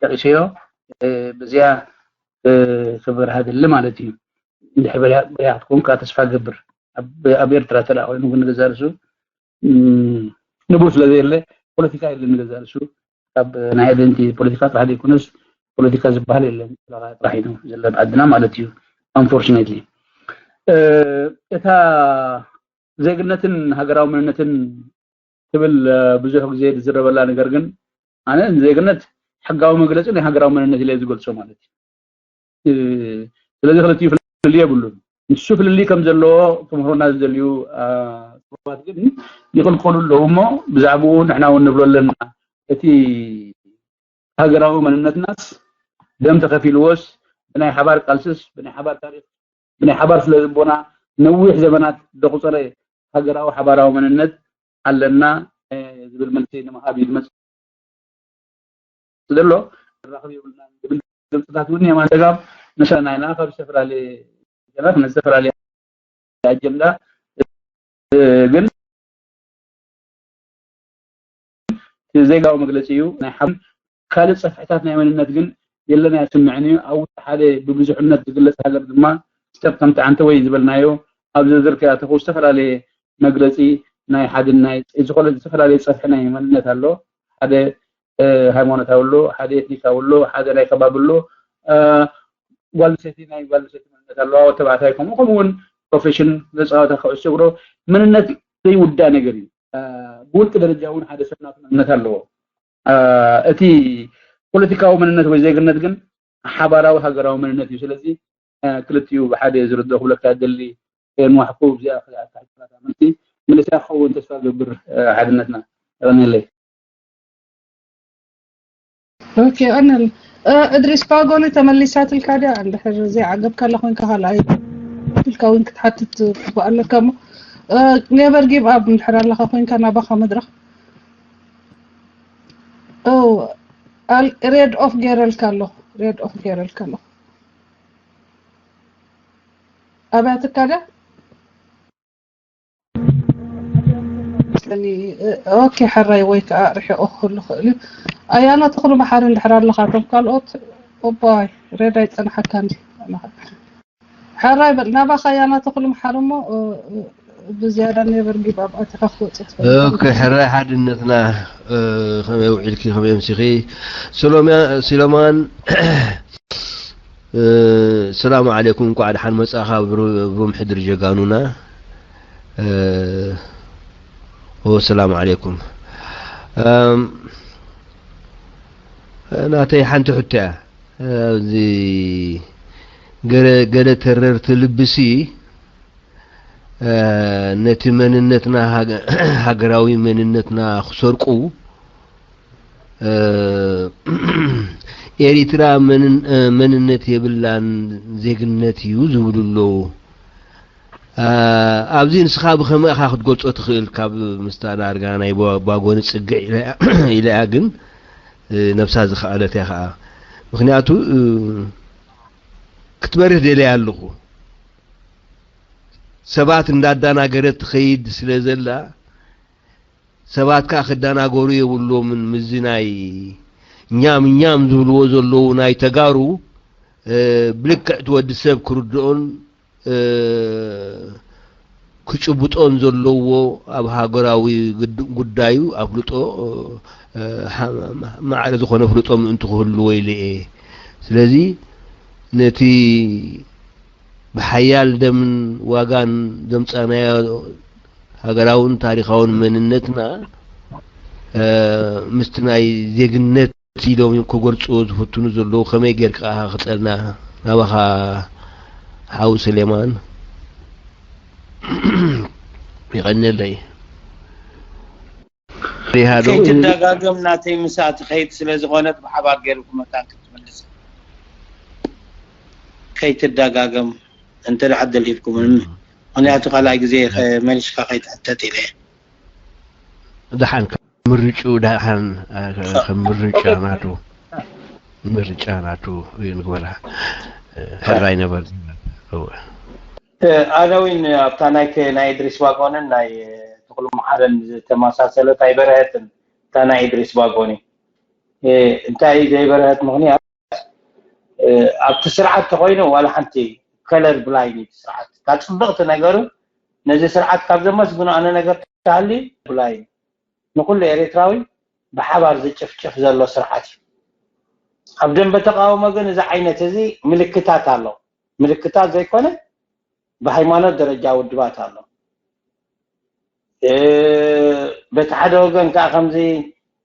ጠቒሰዮ፣ አ፣ ብዚኣ፣ አ፣ ክብርሃ ደሊ ማለት እዩ። እንድሕር በሪያ በሪያ ክትኮን ከዓ ተስፋ ገብር። ኣብ ኣብ ኤርትራ እንተ ደኣ ኮይኑ ግን ንገዛ ርእሱ፣ እም፣ ንቡር ስለ ዘየለ ፖለቲካ የለን ንገዛ ርእሱ። ካብ ናይ ኣይደንቲ ፖለቲካ ጥራሕ ዘይኮነስ ፖለቲካ ዝበሃል የለን። ጥራሕ እዩ ዘሎ ኣብ ዓድና ማለት እዩ። Unfortunately፣ እ፣ እታ ዜግነትን ሃገራዊ መንነትን ትብል፣ እ፣ ብዙሕ ግዜ ዝዝረበላ ነገር ግን ኣነ ንዜግነት ሕጋዊ መግለጺ ናይ ሃገራዊ መንነት ኢለ ዝገልጾ ማለት እዩ። እ፣ ስለዚ ክልቲኡ ፍልልይ የብሉን። ንሱ ፍልልይ ከም ዘለዎ ክምህሩና ዝደልዩ፣ አ፣ ሰባት ግን ይቕልቀሉ ኣለዉ እሞ ብዛዕባኡ ንሕና እውን ንብሎ ኣለና። እቲ ሃገራዊ መንነትናስ ደም ተኸፊልዎስ ብናይ ሓባር ቃልስስ ብናይ ሓባር ታሪኽ ብናይ ሓባር ስነ ልቦና ነዊሕ ዘመናት ዘቑጸረ ሃገራዊ ሓባራዊ መንነት ኣለና፣ እ፣ ዝብል መልሲ ንምሃብ እዩ ዝመጽእ ዘሎ። ክራኸብ የብልናን ዝብል ድምፅታት እውን የማን ጸጋም ንሰና ኢና። ካብ ዝተፈላለየ ጀናት ንዝተፈላለየ ኣጀንዳ፣ እ፣ ግን ዜጋዊ መግለፂ እዩ። ናይ ሓ- ካልእ ፀፍሕታት ናይ መንነት ግን የለን ኣይስምዕን እዩ። ኣብ ውሽጢ ሓደ ብብዙሕነት ዝግለፅ ሃገር ድማ ስተብ ከምቲ ዓንተ ወይ ዝበልናዮ ኣብ ዝርዝር ከይኣተኹ ዝተፈላለየ መግለፂ ናይ ሓድን ናይ ዝኾነ ዝተፈላለየ ፀፍሒ ናይ መንነት ኣሎ። ሓደ ሃይማኖታዊ ኣሎ፣ ሓደ ኤትኒካዊ ኣሎ፣ ሓደ ናይ ከባቢ ኣሎ፣ ጓል ኣንስተይቲ ናይ ጓል ኣንስተይቲ መንነት ኣለዋ፣ ወዲ ተባዕታይ ከምኡ ከምኡ እውን ፕሮፌሽን ዘፃወተ ኩዕሶ እግሮ መንነት ዘይውዳእ ነገር እዩ። ብውልቂ ደረጃ እውን ሓደ ሰብ ናቱ መንነት ኣለዎ። እቲ ፖለቲካዊ መንነት ወይ ዜግነት ግን ሓባራዊ ሃገራዊ መንነት እዩ። ስለዚ ክልቲኡ ብሓደ ዝርድኦ ክብለካ ደሊ ከየንዋሕኩ እዚኣ ክልተ ኣካላት ኣመንቲ ምልስያ ክኸውን ተስፋ ዝገብር ሓድነትና። የቐንየለይ። ኦኬ ኣነል እድሪስ ፓጎኒ ተመሊሳትልካ ድያ? እንድሕር ዘይዓገብካላ ኮይንካ ካልኣይ ኢልካ እውን ክትሓትት ክግባእ ኣለካ እሞ ኔቨር ጊቭ ኣፕ እንድሕር ኣለካ ኮይንካ ናባኻ መድረኽ። ሬድ ኦፍ ገይረልካ ኣለኹ። ሬድ ኦፍ ገይረልካ ኣለኹ። ኣብያትካ ድያ? ኦኬ፣ ሕራይ ወይ ከዓ ርሒቑ ክህሉ ክእል እዩ። ኣያና ተኽሉ መሓሪ እንድሕር ኣለኻ፣ እቶም ካልኦት፣ ኦባይ፣ ሬድ ኣይጸንሓካ እንዲ። ሕራይ በል፣ ናባኻ ኣያና ተኽሉ መሓሪ እሞ፣ እ፣ እ፣ ብዝያዳ ኔቨር ጊቭ ኣፕ ኣቲኻ ክትወጽእ ትኽእል። ኦኬ፣ ሕራይ ሓድነትና፣ እ፣ ከመይ ውዒልኪ፣ ከመይ ኣምሲኺ? ሰሎምያ-፣ ሲሎማን፣ እ፣ ሰላም ዓለይኩም፣ እንኳዕ ደሓን መጻኻ ብሩ-፣ ብሩም ሕድሪ ጀጋኑና። እ፣ ኦ፣ ሰላም ዓለይኩም። እም፣ ናተይ ሓንቲ ሕቶ እያ። ኣብዚ ገለ፣ ገለ ተረርቲ ልብሲ፣ እ፣ ነቲ መንነትና፣ ሃገ-፣ ሃገራዊ መንነትና ክሰርቁ፣ እ፣ ኤሪትራ መንን-፣ እ፣ መንነት የብላን፣ ዜግነት እዩ ዝብሉ ኣለዉ። እ፣ ኣብዚ ንስኻ ብኸመይ ኢኻ ክትገልጾ ትኽእል? ካብ ምስታ ዳርጋ ናይ ባ-፣ ባጎኒ ጽግዕ ኢለ እያ፣ ኢለ እያ፣ ግን፣ እ፣ ነብሳ ዝኸኣለት እያ ኸኣ። ምኽንያቱ፣ እ፣ ክትበርህ ደልያ ኣለኹ። ሰባት እንዳዳናገረት ትኸይድ ስለ ዘላ፣ ሰባት ከኣ ክዳናገሩ የብሎምን። ምስዚ ናይ ኛም ኛም ዝብልዎ ዘለዉ ናይ ተጋሩ፣ እ፣ ብልክዕ እቲ ወዲ ሰብ ክርድኦን፣ እ፣ ክጭብጦን ዘለዎ ኣብ ሃገራዊ ግድ-፣ ጉዳዩ ኣፍልጦ፣ እ፣ ሓ-፣ ማዕረ ዝኾነ ኣፍልጦ ምእንቲ ክህልዎ ኢለ እየ። ስለዚ ነቲ ብሓያል ደምን ዋጋን ዘምጻናዮ ሃገራውን ታሪኻውን መንነትና፣ እ፣ ምስቲ ናይ ዜግነት ኢሎም እዮም ክገልጽዎ ዝፍትኑ ዘለዉ። ከመይ ጌርካ ኢኻ ክጸልና? ናባኻ ሓው ሰሌማን። ይቐንየለይ። ሪሃዶ። ከይትደጋገም ናተይ ምስኣ ትኸይድ ስለ ዝኾነት ብሓባር ገይርኩም መታን ክትምልስ። ከይትደጋገም እንተ ደኣ ደሊብኩም። ምኽንያቱ ካልኣይ ግዜ ከ-፣ መሊስካ ከይትሕተት ኢለ እየ። ደሓን ምርጭኡ ደሓን፣ እ፣ ከም ምርጫ ናቱ፣ ምርጫ ናቱ እዩ ንግበራ። እ፣ ሕራይ ነበር። እወ። እ፣ ኣነ እውን ኣብታ ናይ ከ-፣ ናይ እድሪስ ዋጎንን ናይ ተኽሉ መሓረን ዝተመሳሰለት ኣይበረሀትን። እታ ናይ እድሪስ ዋጎኒ፣ እ፣ እንታይ ዘይበረሀት ምኽንያት፣ እ፣ ኣብቲ ስርዓት ተኾይኑ ዋላ ሓንቲ ከለር ብላይንድ እዩ እቲ ስርዓት። ካብ ጽብቕቲ ነገሩ ነዚ ስርዓት ካብ ዘመስግኖ ኣነ ነገር ተሃልዩ ብላይንድ ንኩሉ ኤርትራዊ ብሓባር ዝጭፍጭፍ ዘሎ ስርዓት እዩ። ኣብ ደንበ ተቃውሞ ግን እዚ ዓይነት እዚ ምልክታት ኣሎ። ምልክታት ዘይኮነ ብሃይማኖት ደረጃ ውድባት ኣሎ። እ፣ በቲ ሓደ ወገን ከዓ ከምዚ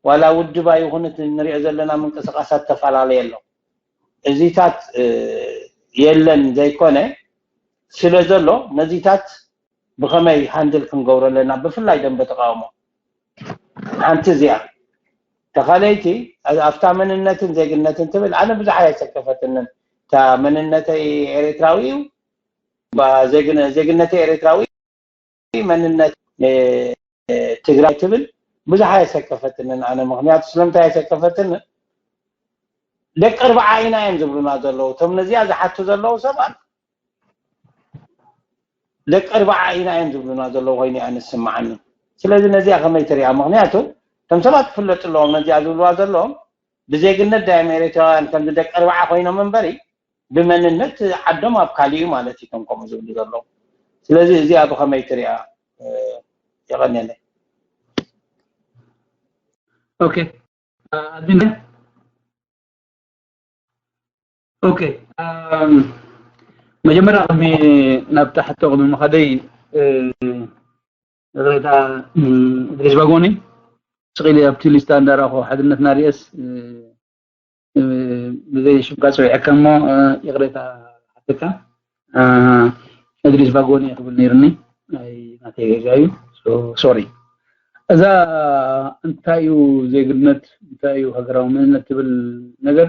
ዋላ ውድብ ኣይኹን እቲ ንሪኦ ዘለና ምንቅስቃሳት ተፈላለየ ኣሎ። እዚታት፣ እ፣ የለን ዘይኮነ ስለ ዘሎ ነዚታት ብኸመይ ሃንድል ክንገብሮ ኣለና፣ ብፍላይ ደንበ ተቃውሞ። ሓንቲ እዚኣ። ተኻለይቲ ኣብታ መንነትን ዜግነትን ትብል ኣነ ብዙሕ ኣይሰከፈትንን። እታ መንነተይ ኤርትራዊ እዩ፣ ባ-፣ ዜግነ-፣ ዜግነተይ ኤርትራዊ፣ መንነት፣ እ፣ ትግራይ ትብል ብዙሕ ኣየሰከፈትንን ኣነ። ምኽንያቱ ስለምንታይ ኣየሰከፈትንን? ደቂ ኣርብዓ ኢና እዮም ዝብሉና ዘለዉ። እቶም ነዚኣ ዝሓቱ ዘለዉ ሰባት ደቂ ኣርብዓ ኢና እዮም ዝብሉና ዘለዉ ኮይኑ እያ ንስምዓኒ። ስለዚ ነዚኣ ከመይ ትሪኣ? ምኽንያቱ እቶም ሰባት ክፍለጡ ኣለዎም። ነዚኣ ዝብልዋ ዘለዎም ብዜግነት ዳዮም ኤርትራውያን ከምዚ ደቂ ኣርብዓ ኮይኖም እምበሪ ብመንነት ዓዶም ኣብ ካሊእ እዩ ማለት እዩ፣ እቶም ከምኡ ዝብሉ ዘለዉ። ስለዚ እዚኣ ብኸመይ ትሪኣ? እ፣ የቐንየለይ። ኦኬ። አ፣ ኣድሚን። ኦኬ። ኣም፣ መጀመርያ ቅድሚ ናብታ ሕቶ ቅድሚ ምኻደይ፣ እ፣ ይቕሬታ፣ እ፣ እድሪስ ባጎኒ፣ ስቕ ኢለ ኣብቲ ሊስታ እንዳረኣኹ ሓድነትና ሪኤስ፣ እ፣ እ፣ ብዘይ ሽምካ ጽዊዐካ እሞ፣ እ፣ ይቕሬታ ሓተካ። እ፣ እድሪስ ባጎኒ ክብል ነይርኒ። ናይ ናተይ ጌጋ እዩ። ሶ-፣ ሶሪ። እዛ እንታይ እዩ ዜግነት፣ እንታይ እዩ ሃገራዊ መንነት ትብል ነገር፣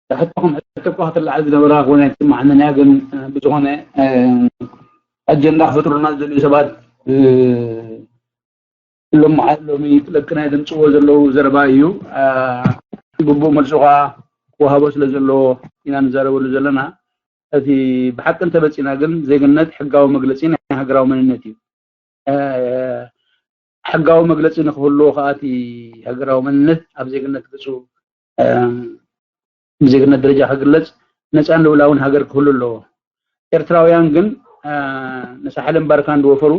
ሕቶኹም ሕቶ እኳ ክትለዓል ዝነበራ ክኾን ኣይትስምዓንን እያ፣ ግን፣ እ፣ ብዝኾነ፣ እ፣ ኣጀንዳ ክፈጥሩልና ዝደልዩ ሰባት፣ እ፣ ሎም ሎሚ ለቅና ዘምፅዎ ዘለዉ ዘረባ እዩ። ግቡእ መልሱ ከዓ ክወሃቦ ስለ ዘለዎ ኢና ንዛረበሉ ዘለና። እቲ ብሓቂ እንተመፂና ግን ዜግነት ሕጋዊ መግለፂ ናይ ሃገራዊ መንነት እዩ። ሕጋዊ መግለፂ ንክህልዎ ከዓ እቲ ሃገራዊ መንነት ኣብ ዜግነት ገፁ ብዜግነት ደረጃ ክግለፅ ነፃን ልኡላውን ሃገር ክህሉ ኣለዎ። ኤርትራውያን ግን ንሳሕልን ባርካን ዝወፈሩ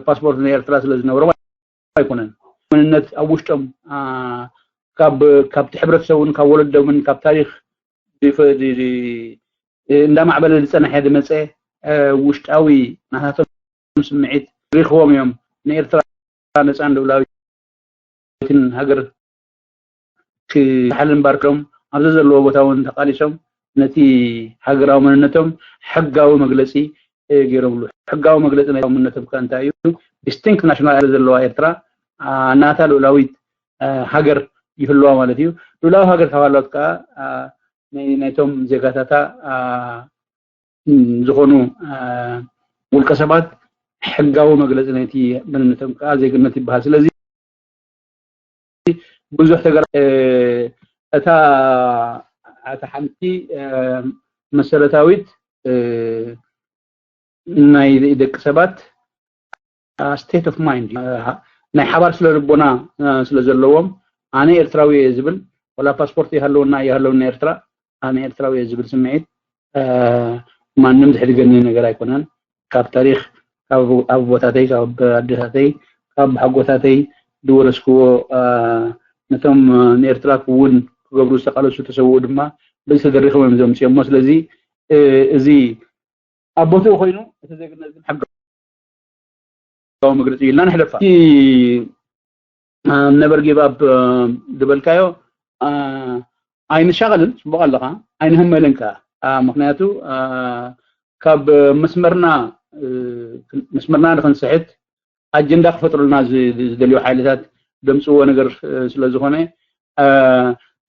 ፓስፖርት ናይ ኤርትራ ስለ ዝነበሮም ኣይኮነን። መንነት ኣብ ውሽጦም ካብ ካብቲ ሕብረተሰብን ካብ ወለዶምን ካብ ታሪኽ እንዳማዕበለ ዝፀናሐ ዝመፀ ውሽጣዊ ናታቶም ስምዒት ሪኽዎም እዮም ንኤርትራ ነፃን ልኡላዊትን ሃገር ክሓልን ባርኮም ኣብዚ ዘለዎ ቦታ እውን ተቃሊሶም ነቲ ሃገራዊ መንነቶም ሕጋዊ መግለፂ ገይሮምሉ። ሕጋዊ መግለፂ ናይ መንነቶም ከ እንታይ እዩ? ዲስቲንክት ናሽናል ኣይደንቲቲ ዘለዋ ኤርትራ ናታ ልኡላዊት ሃገር ይህልዋ ማለት እዩ። ልኡላዊ ሃገር ካብ ሃለወት ከዓ ናይቶም ዜጋታታ ዝኾኑ ውልቀ ሰባት ሕጋዊ መግለፂ ናይቲ መንነቶም ከዓ ዜግነት ይበሃል። ስለዚ ብዙሕ ተገራ እታ እታ ሓንቲ መሰረታዊት ናይ ደቂ ሰባት ስቴት ኦፍ ማይንድ ናይ ሓባር ስለ ልቦና ስለ ዘለዎም ኣነ ኤርትራዊ እየ ዝብል ወላ ፓስፖርት ይሃለወና ይሃለወና ኤርትራ ኣነ ኤርትራዊ እየ ዝብል ስምዒት ማንም ዝሕድገኒ ነገር ኣይኮነን። ካብ ታሪኽ ካብ ኣቦታተይ ካብ ኣዴታተይ ካብ ሓጎታተይ ዝወረስክዎ ነቶም ንኤርትራ ክውን ክገብሩ ዝተቃለሱ ተሰውኡ ድማ በዚ ተደሪኾም እዮም ዘምፅኦሞ። ስለዚ እዚ ኣብ ቦትኡ ኮይኑ እቲ ዜግነት ግን ሕጋዊ መግለፂ ኢልና ንሕለፋ። ነበር ጊቭ ኣፕ ዝበልካዮ ኣይንሻቐልን፣ ፅቡቕ ኣለኻ፣ ኣይንህመልን ከዓ ምክንያቱ ካብ መስመርና መስመርና ንክንስሕት ኣጀንዳ ክፈጥሩልና ዝደልዩ ሓይልታት ዘምፅዎ ነገር ስለ ዝኾነ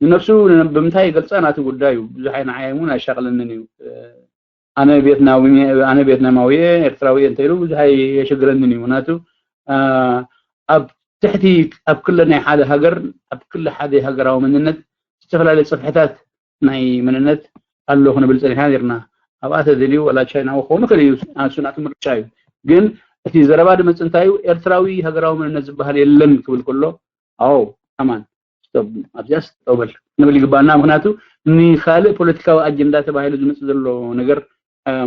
ንነብሱ ብምንታይ ይገልፃ ናቲ ጉዳይ እዩ። ብዙሕ ኣይንዓየሙን ኣይሻቕለንን እዩ። ኣነ ቬትናማዊ ኣነ ቬትናማዊ እየ ኤርትራዊ እየ እንተኢሉ ብዙሕ ኣየሽግረንን እዩ። ምክንያቱ ኣብ ትሕቲ ኣብ ክለ ናይ ሓደ ሃገር ኣብ ክለ ሓደ ሃገራዊ መንነት ዝተፈላለዩ ፅፍሕታት ናይ መንነት ኣሎ ክንብል ፀኒሕና ነርና። ኣብኣ ተደልዩ ወላ ቻይናዊ ክኸውን ይኽእል እዩ። እሱ ናቱ ምርጫ እዩ። ግን እቲ ዘረባ ድመፅ እንታይ እዩ? ኤርትራዊ ሃገራዊ መንነት ዝበሃል የለን ክብል ከሎ ኣው ኣማን ኣብዚኣ ስጠውበል ንብል ይግባና። ምክንያቱ ንካልእ ፖለቲካዊ ኣጀንዳ ተባሂሉ ዝመፅ ዘሎ ነገር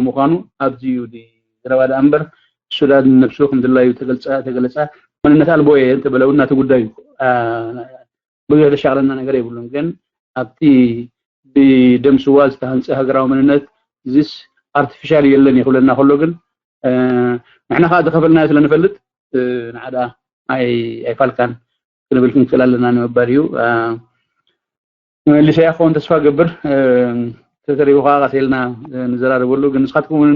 ምዃኑ ኣብዚ እዩ ዘረባ ደኣ እምበር ሱዳን ነብሱ ከም ድላዩ ተገልፃ ተገለፃ መንነት ኣልቦ እየ እንተበለ እውን ናቲ ጉዳይ እዩ። ብዙሕ ዘሻቕለና ነገር የብሉን። ግን ኣብቲ ብደም ስዋ ዝተሃንፀ ሃገራዊ መንነት እዚስ ኣርቲፊሻል የለን እዩ ክብለና ከሎ ግን ንሕና ከዓ ዝኸፈልናዮ ስለ ንፈልጥ ንዓዳ ኣይፋልካን ክንብል ክንክእል ኣለና ንምባል እዩ። መመሊሰያ ክኸውን ተስፋ ገብር። ተተሪፉ ከዓ ቀስ ኢልና ንዘራረበሉ ግን ንስኻትኩም እውን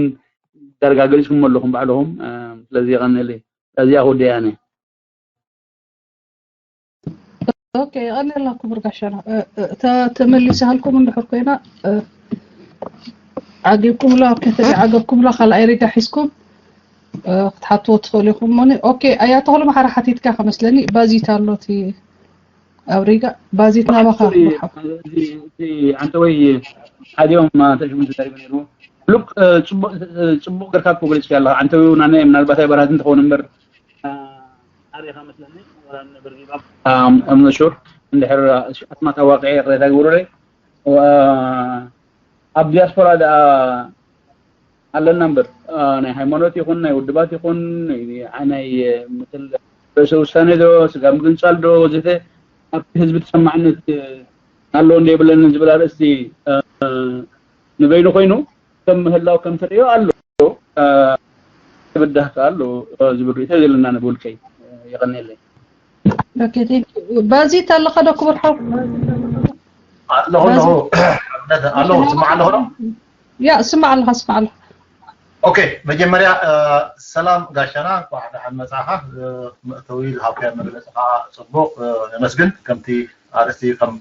ዳርጋ ገሊፅኩም ኣለኹም ባዕልኹም። ስለዚ የቐንየለይ እዚኣ ክውደያ ኣነ ኦኬ የቐንየልና ክቡር ጋሻና። ተመሊሰ ሃልኩም እንድሕር ኮይና ዓጊብኩምላ ዓገብኩምላ ካልኣይ ሪጋ ሒዝኩም ክትሓትዎ ትኽእሉ ኢኹም። ሞኒ ኦኬ ኣያ ተኽሉ ማሓራ ሓቲትካ ከመስለኒ ባዚት ኣሎ እቲ ኣብ ሪጋ ባዚት ናባኻ። ዓንተወይ ሓዲኦም ተሽሙ ተዛሪበ ነይሩ። ሉክ ጽቡቕ ገርካ እኮ ገሊጽካ ኣለኻ። ዓንተወይ እውን ኣነ ምናልባት ኣይበራህትን ትኸውን እምበር ኣሪኻ መስለኒ ወላ ነበር ጊባብ ኣምነሹር እንድሕር ኣስማት ኣዋቂዐ ይቕሬታ ግብሩለይ። ኣብ ዲያስፖራ ደኣ ኣለና እምበር ናይ ሃይማኖት ይኹን ናይ ውድባት ይኹን ናይ ምስል ርእሰ ውሳኔ ዶ ስጋ ምግንጻል ዶ ወዘተ ኣብቲ ህዝቢ ተሰማዕነት ኣለዎ እንደ የብለንን ዝብል ኣርእስቲ ንበይኑ ኮይኑ ከም ምህላው ከም ትርእዮ ኣሎ። ትብዳህ ከኣ ኣሎ ዝብል ርእቶ ዘለና ንብውልቀይ የቐንየለይ። ባዚት ኣለኻ ዶ ክቡር ሓው? ኣለኹ ኣለኹ ኣለኹ ስማዕ ኣለኹ ዶ? ያ ስማዕ ኣለኻ ስማዕ ኣለኻ። ኦኬ መጀመርያ ሰላም ጋሻና እንኳዕ ደሓን መጻኻ። መእተዊ ዝሃብካዮ መግለጺ ከዓ ጽቡቕ ነመስግን። ከምቲ ኣርእስቲ ከም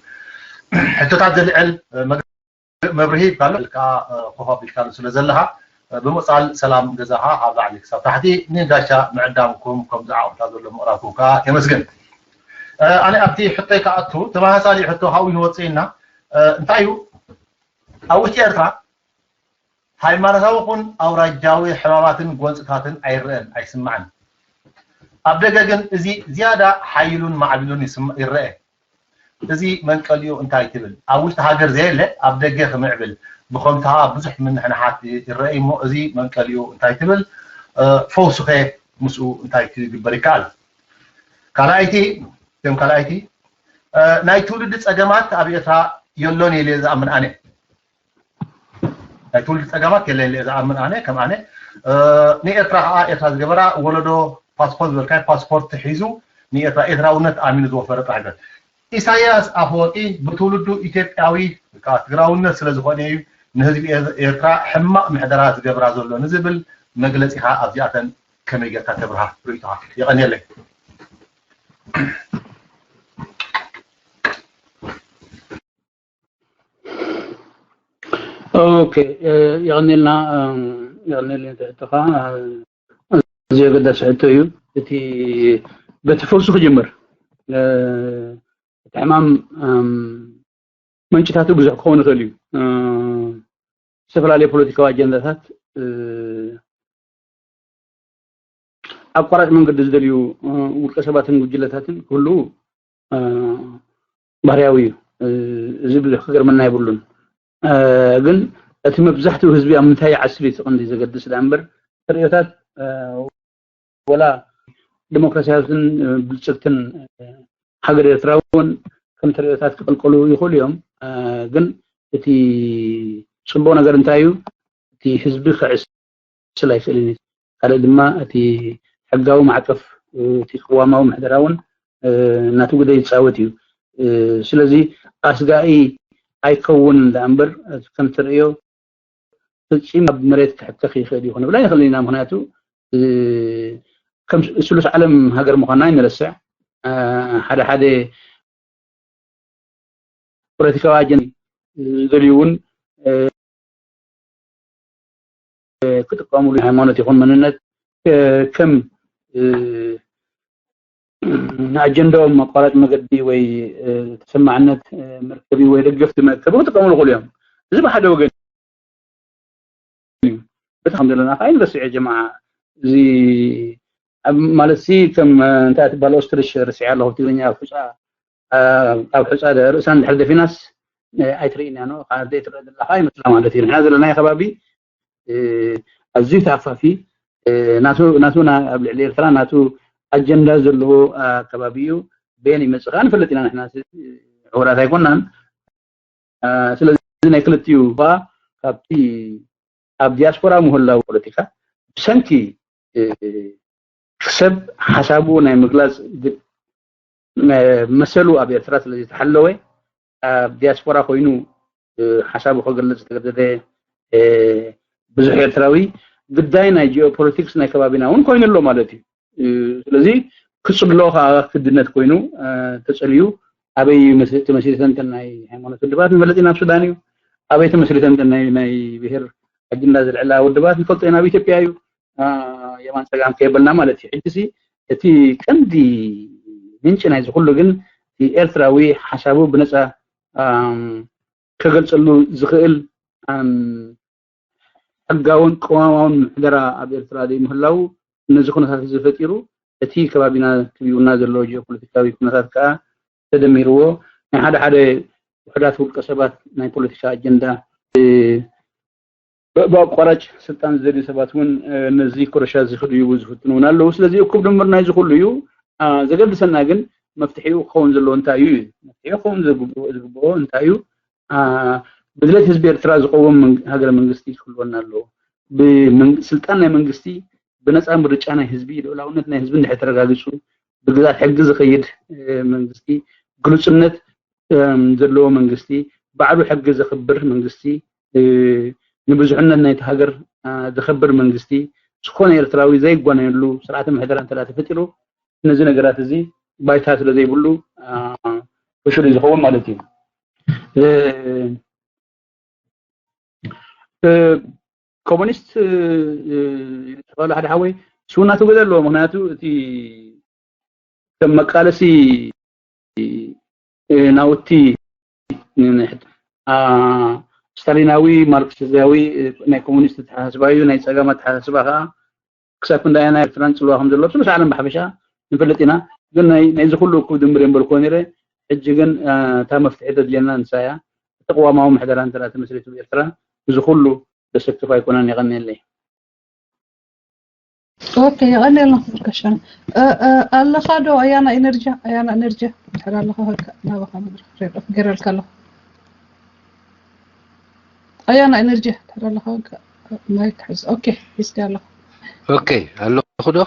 ሕቶታት ዘልዕል መብርሂ ይባል ኢልካ ኮፍ ኣቢልካሉ ስለ ዘለኻ ብምቕፃል ሰላም ገዛኻ ካብ ላዕሊ ክሳብ ታሕቲ ንጋሻ ምዕዳምኩም፣ ከምዚ ዓቕምታ ዘሎ ምቕራብኩም ከዓ የመስግን። ኣነ ኣብቲ ሕቶይ ክኣቱ፣ ተመሳሳሊ ሕቶ ካብኡ ንወፅእና። እንታይ እዩ፣ ኣብ ውሽጢ ኤርትራ ሃይማኖታዊ ኹን ኣውራጃዊ ሕማማትን ጎንፅታትን ኣይረአን ኣይስማዕን። ኣብ ደገ ግን እዚ ዝያዳ ሓይሉን ማዕቢሉን ይረአ። እዚ መንቀሊኡ እንታይ ትብል? ኣብ ውሽጢ ሃገር ዘየለ ኣብ ደገ ክምዕብል ብኸምታ ብዙሕ ምንሕንሓት ይረአ እሞ፣ እዚ መንቀሊኡ እንታይ ትብል? ፈውሱኸ ምስኡ እንታይ ክግበር ይከኣል? ካልኣይቲ፣ ከም ካልኣይቲ፣ ናይ ትውልዲ ፀገማት ኣብ ኤርትራ የሎን ኢለ ዝኣምን ኣነ። ናይ ትውልዲ ፀገማት የለን ኢለ ዝኣምን ኣነ። ከም ኣነ ንኤርትራ ከዓ፣ ኤርትራ ዝገበራ ወለዶ ፓስፖርት ዝበልካይ ፓስፖርት ሒዙ ንኤርትራ ኤርትራውነት ኣሚኑ ዝወፈረ ጥራሕ ይበል። ኢሳያስ ኣፈወርቂ ብትውልዱ ኢትዮጵያዊ፣ ትግራውነት ስለ ዝኾነ እዩ ንህዝቢ ኤርትራ ሕማቕ ምሕደራ ዝገብራ ዘሎ ንዝብል መግለፂኻ ኣብዚኣተን ከመይ ጌርካ ተብርሃ ርእይቶኻ? የቐንየለይ። ኦኬ፣ የቐንየልና። የቐንየልና ሕቶኻ። ኣዝዩ ኣገዳሲ ሕቶ እዩ። እቲ በቲ ፈውሱ ክጅምር። እቲ ሕማም ምንጭታቱ ብዙሕ ክኸውን ይኽእል እዩ። ዝተፈላለዩ ፖለቲካዊ ኣጀንዳታት፣ ኣቋራጭ መንገዲ ዝደልዩ ውልቀ ሰባትን ጉጅለታትን ክህልዉ ባህርያዊ እዩ። እዚ ብዙሕ ክገርመና የብሉን። ግን እቲ መብዛሕትኡ ህዝቢ ኣብ ምንታይ ይዓስብ እዩ እቲ ቀንዲ ዘገድስ ደኣ እምበር፣ ተርእዮታት ወላ ዲሞክራሲያዊትን ብልጽግትን ሃገር ኤርትራ እውን ከም ተርእዮታት ክቕልቀሉ ይኽእሉ እዮም። ግን እቲ ጽቡቕ ነገር እንታይ እዩ? እቲ ህዝቢ ክዕስል ኣይክእልን እዩ። ካልእ ድማ እቲ ሕጋዊ ማዕቀፍ፣ እቲ ቅዋማዊ ምሕደራ እውን ናቱ ግደ ይጻወት እዩ። ስለዚ ኣስጋኢ ኣይከውንን ደኣ እምበር፣ ከም ትርእዮ ፈጺሙ ኣብ መሬት ክሕከኽ ይኽእል እዩ ክንብል ኣይንኽእልን ኢና። ምኽንያቱ ከም ስሉስ ዓለም ሃገር ምዃንና ኣይንረስዕ። ሓደ ሓደ ፖለቲካዊ ኣጀንዳ ዝደልዩ እውን ክጥቀምሉ፣ ሃይማኖት ይኹን መንነት ከም ንኣጀንዳኦም ኣቋራጭ መገዲ ወይ ተሰማዕነት መርከቢ ወይ ደገፍቲ መርከቢ ክጥቀምሉ ይኽእሉ እዮም። እዚ ብሓደ ወገን እዩ። በቲ ከም ዘለና ከዓ ኣይንረስዕ ጀማዓ። እዚ ማለት ሲ ከም እንታይ ትባል ኦስትሪሽ ርስዐ ኣለኹ ብትግርኛ፣ ኣብ ሑፃ ካብ ሑፃ ርእሳ እንድሕር ደፊናስ ኣይትርእይን እያ፣ ካብ ዘይትረአ ዘላ ከዓ ይመስላ ማለት እዩ። ንሕና ዘለናዮ ከባቢ ኣዝዩ ተኣፋፊ፣ ናቱ ናቱ ኣብ ልዕሊ ኤርትራ ናቱ ኣጀንዳ ዘለዎ ከባቢ እዩ። በየን ይመፅእ ከዓ ንፈልጥ ኢና። ንሕና ሕቡራት ኣይኮናን። ስለዚ ናይ ክልቲኡ እኳ ካብቲ ኣብ ዲያስፖራ ምህላው ፖለቲካ ብሰንኪ ሰብ ሓሳቡ ናይ ምግላፅ መሰሉ ኣብ ኤርትራ ስለ ዝተሓለወ ኣብ ዲያስፖራ ኮይኑ ሓሳቡ ክገልፅ ዝተገደደ ብዙሕ ኤርትራዊ ግዳይ ናይ ጂኦፖለቲክስ ናይ ከባቢና እውን ኮይኑ ኣሎ ማለት እዩ። ስለዚ ክፅሎ ከዓ ክድነት ኮይኑ ተፀልዩ ኣበይ ተመስሪተን እተን ናይ ሃይማኖት ውድባት ንፈልጥ ኢና፣ ኣብ ሱዳን እዩ። ኣበይ ተመስሪተን እተን ናይ ናይ ብሄር ኣጀንዳ ዘልዕላ ውድባት ንፈልጦ ኢና፣ ኣብ ኢትዮጵያ እዩ። የማን ፀጋም ከየበልና ማለት እዩ። ሕጂ ሲ እቲ ቀንዲ ምንጪ ናይዚ ኩሉ ግን እቲ ኤርትራዊ ሓሳቡ ብነፃ ከገልፀሉ ዝኽእል ሕጋውን ቅዋማውን ምሕደራ ኣብ ኤርትራ ዘይምህላዉ ነዚ ኩነታት እዚ ፈጢሩ፣ እቲ ከባቢና ክብዩና ዘሎ ጂኦፖለቲካዊ ኩነታት ከኣ ተደሚርዎ ናይ ሓደ ሓደ ውሕዳት ውልቀ ሰባት ናይ ፖለቲካ ኣጀንዳ ብኣቋራጭ ስልጣን ዝደልዩ ሰባት እውን ነዚ ኮረሻ እዚ ክድይቡ ዝፍትኑ እውን ኣለዉ። ስለዚ እኩብ ድምር ናይዚ ኩሉ እዩ። ዘገድሰና ግን መፍትሒኡ ክኸውን ዘለዎ እንታይ እዩ እዩ። መፍትሒኡ ክኸውን ዝግብኦ እንታይ እዩ? ብድሌት ህዝቢ ኤርትራ ዝቀውም ሃገረ መንግስቲ ክህልወና ኣለዎ። ስልጣን ናይ መንግስቲ ብነፃ ምርጫ ናይ ህዝቢ፣ ልኡላውነት ናይ ህዝቢ እንድሕር ተረጋጊፁ፣ ብግዛት ሕጊ ዝኸይድ መንግስቲ፣ ግሉፅነት ዘለዎ መንግስቲ፣ ባዕሉ ሕጊ ዘኽብር መንግስቲ፣ ንብዙሕነት ናይቲ ሃገር ዘኽብር መንግስቲ፣ ዝኾነ ኤርትራዊ ዘይጓነየሉ ስርዓተ ምሕደራ እንተ ተፈጢሩ፣ ነዚ ነገራት እዚ ባይታ ስለ ዘይብሉ ፍሹል እዩ ዝኸውን ማለት እዩ። ኮሙኒስት ተባለ ሓደ ሓወይ ስውናቱ ገለ ኣለዎ። ምክንያቱ እቲ ከም መቃለሲ ናውቲ ስታሊናዊ ማርክሲዝያዊ ናይ ኮሙኒስት ኣተሓሳስባ እዩ። ናይ ፀጋም ኣተሓሳስባ ከዓ ክሳብ ክንደይ ናይ ኤርትራን ፅልዋ ከም ዘሎ ስሉስ ዓለም ብሓፈሻ ንፈልጥ ኢና። ግን ናይዚ ኩሉ እኩብ ድምር እዮም በልክዎ ነይረ። ሕጂ ግን እታ መፍትሒ ተድልየና ንሳ እያ። እቲ ቅዋማዊ ምሕደራ እንተ ተመስሪቱ ብኤርትራ እዚ ኩሉ ዘሰክፍ ኣይኮነን። የቐንየለይ። ኦኬ፣ የቐንየልና ክቡር ጋሻና። ኣለኻ ዶ ኣያና ኤነርጂ? ኣያና ኤነርጂ ድሕር ኣለኻ ናባኻ መድረክ ሬድዮ ክገረልካ ኣለኹ። ኣያና ኤነርጂ ድሕር ኣለኻ ማይክ ሕዝ። ኦኬ፣ ሒዝካ ኣለኻ። ኦኬ፣ ኣለኹ ዶ?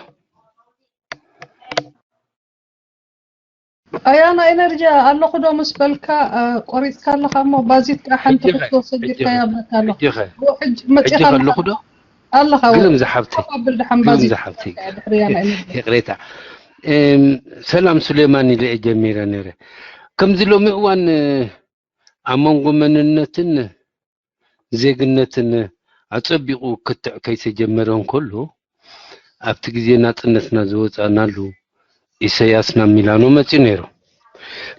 ኣያና ኤነርጂ ኣለኹ ዶ ምስ በልካ ቆሪፅካ ኣለኻ እሞ ባዚት ከዓ ሓንቲ ክትወሰድ ጌርካያ ብለካ ኣለኹ። ሕጂ መፂኻ ኣለኹ ዶ? ኣለኻ ግልም ዝሓብተይ ኣብል ድሓን ግልም ባዚት ዝሓብተይ ድሕርያ ናይ ኤነርጂ ይቕሬታ። እም፣ ሰላም ሱሌማን ኢለ እየ ጀሚረ ነይረ። ከምዚ ሎሚ እዋን ኣብ መንጎ መንነትን ዜግነትን ኣጸቢቑ ክትዕ ከይተጀመረ እንከሎ ኣብቲ ግዜ ናጽነትና ዝወጻእናሉ ኢሰያስ ናብ ሚላኖ መጺኡ ነይሩ።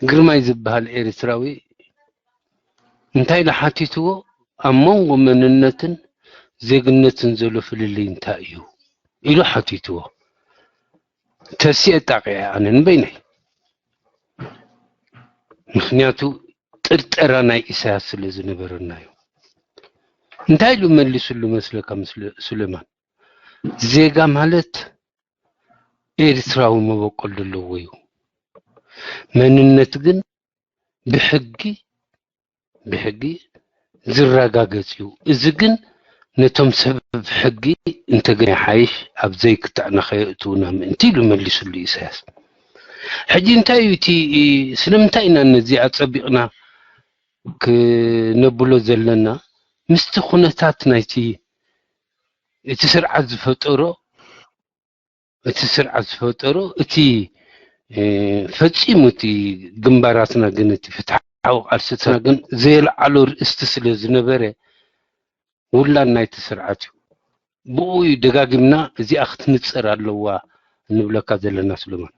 ግርማይ ዝበሃል ኤርትራዊ እንታይ ኢሉ ሓቲትዎ? ኣብ መንጎ መንነትን ዜግነትን ዘሎ ፍልልይ እንታይ እዩ ኢሉ ሓቲትዎ። ተሲኤ ጣቂዐ ኣነ ንበይነይ። ምክንያቱ ጥርጠራ ናይ ኢሳያስ ስለ ዝነበረና እዩ። እንታይ ኢሉ መሊስሉ መስለካ? ሱሌማን፣ ዜጋ ማለት ኤርትራዊ መበቆል ዘለዎ እዩ። መንነት ግን ብሕጊ ብሕጊ ዝረጋገጽ እዩ። እዚ ግን ነቶም ሰብ ሕጊ እንተገና ይሓይሽ ኣብ ዘይክትዕ ንኸየእትውና ምእንቲ ኢሉ መሊስሉ ኢሳያስ። ሕጂ እንታይ እዩ እቲ ስለምንታይ ኢና ነዚ ኣጸቢቕና ክነብሎ ዘለና? ምስቲ ኩነታት ናይቲ እቲ ስርዓት ዝፈጠሮ እቲ ስርዓት ዝፈጠሮ እቲ ፈፂሙ እቲ ግንባራትና ግን እቲ ፍትሓዊ ቃልስትና ግን ዘየልዓሎ ርእስቲ ስለ ዝነበረ ውላድ ናይቲ ስርዓት እዩ። ብኡ እዩ ደጋጊምና እዚኣ ክትንፀር ኣለዋ እንብለካ ዘለና ሱለማን።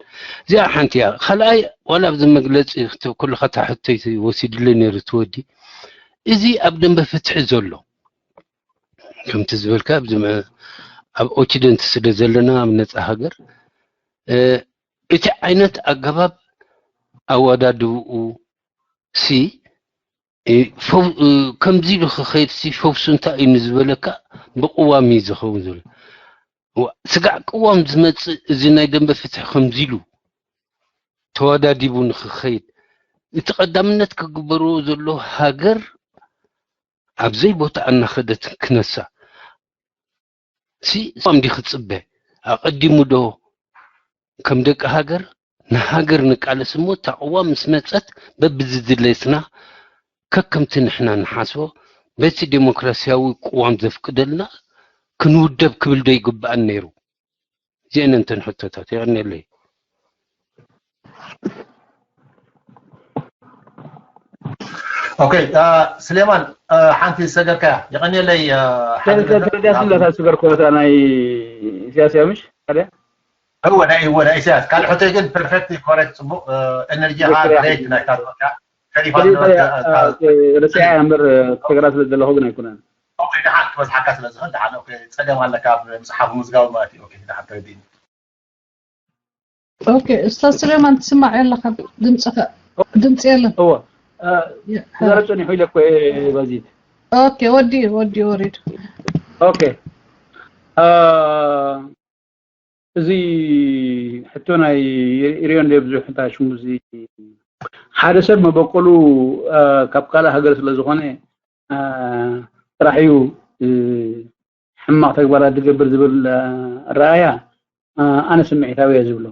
እዚኣ ሓንቲ እያ። ካልኣይ ዋላ ኣብዚ መግለፂ ኩልኻ ታሕቶይ ወሲድለይ ነይሩ እቲ ወዲ እዚ ኣብ ደንበ ፍትሒ ዘሎ ከምቲ ዝበልካ ኣብዚ ኣብ ኦክሲደንት ስለ ዘለና ኣብ ነፃ ሃገር እቲ ዓይነት ኣገባብ ኣወዳድብኡ ሲ ከምዚ ኢሉ ክኸይድ ሲ ፈውሱ እንታይ እዩ ንዝበለካ ብቅዋም እዩ ዝኸውን ዝብል ስጋዕ ቅዋም ዝመፅእ እዚ ናይ ደንበ ፍትሒ ከምዚ ኢሉ ተወዳዲቡ ንክኸይድ እቲ ቀዳምነት ክግበርዎ ዘሎ ሃገር ኣብዘይ ቦታ እናኸደት ክነሳ ሲ እሷም ዲ ክፅበ ኣቐዲሙ ዶ ከም ደቂ ሃገር ንሃገር ንቃለስ እሞ እታ ቅዋም ምስ መፀት በብዝድለትና ከከምቲ ንሕና ንሓስቦ በቲ ዴሞክራሲያዊ ቅዋም ዘፍቅደልና ክንውደብ ክብል ዶ ይግብኣን ነይሩ? እዚአን እንተን ሕቶታት የቐንየለይ። ኦኬ ስሌማን ሓንቲ ዝሰገርካያ የቐንየለይ። ተረዳስለታ ዝሰገርኩ ናይ ኢሳያስ ምሽ ሓደ እወ ናይ እወ ናይ ኢሳያስ ካልእ ሕቶይ ግን ፐርፌክት ኮሬክት ፅቡቅ ኤነርጂ ግሬት ናይታ ረሲዓ እምበር ተገራ ስለ ዘለኹ ግን ኣይኮነን። ደሓን ክበዝሓካ ስለ ዝኽእል ደሓን ጸገም ኣለካ ኣብ ምፅሓፍ ምዝጋቡ ማለት እዩ። ደሓን ተረዲእኒ። ኦኬ ኡስታዝ ስሌማን ትስማዕ የለኻ ድምፅኻ ድምፂ የለን። እወ ተዛረብ ጸኒሑ ኢለ እኮ እየ ባዚት። ኦኬ ወዲ ወዲ ወሪዱ። ኦኬ እዚ ሕቶ ናይ ሪዮ እንደ ብዙሕ እንታይ ሽሙ እዚ ሓደ ሰብ መበቆሉ ካብ ካልእ ሃገር ስለ ዝኾነ ጥራሕ እዩ ሕማቕ ተግባራት ዝገብር ዝብል ኣረኣያ ኣነ ስምዒታዊ እየ ዝብሎ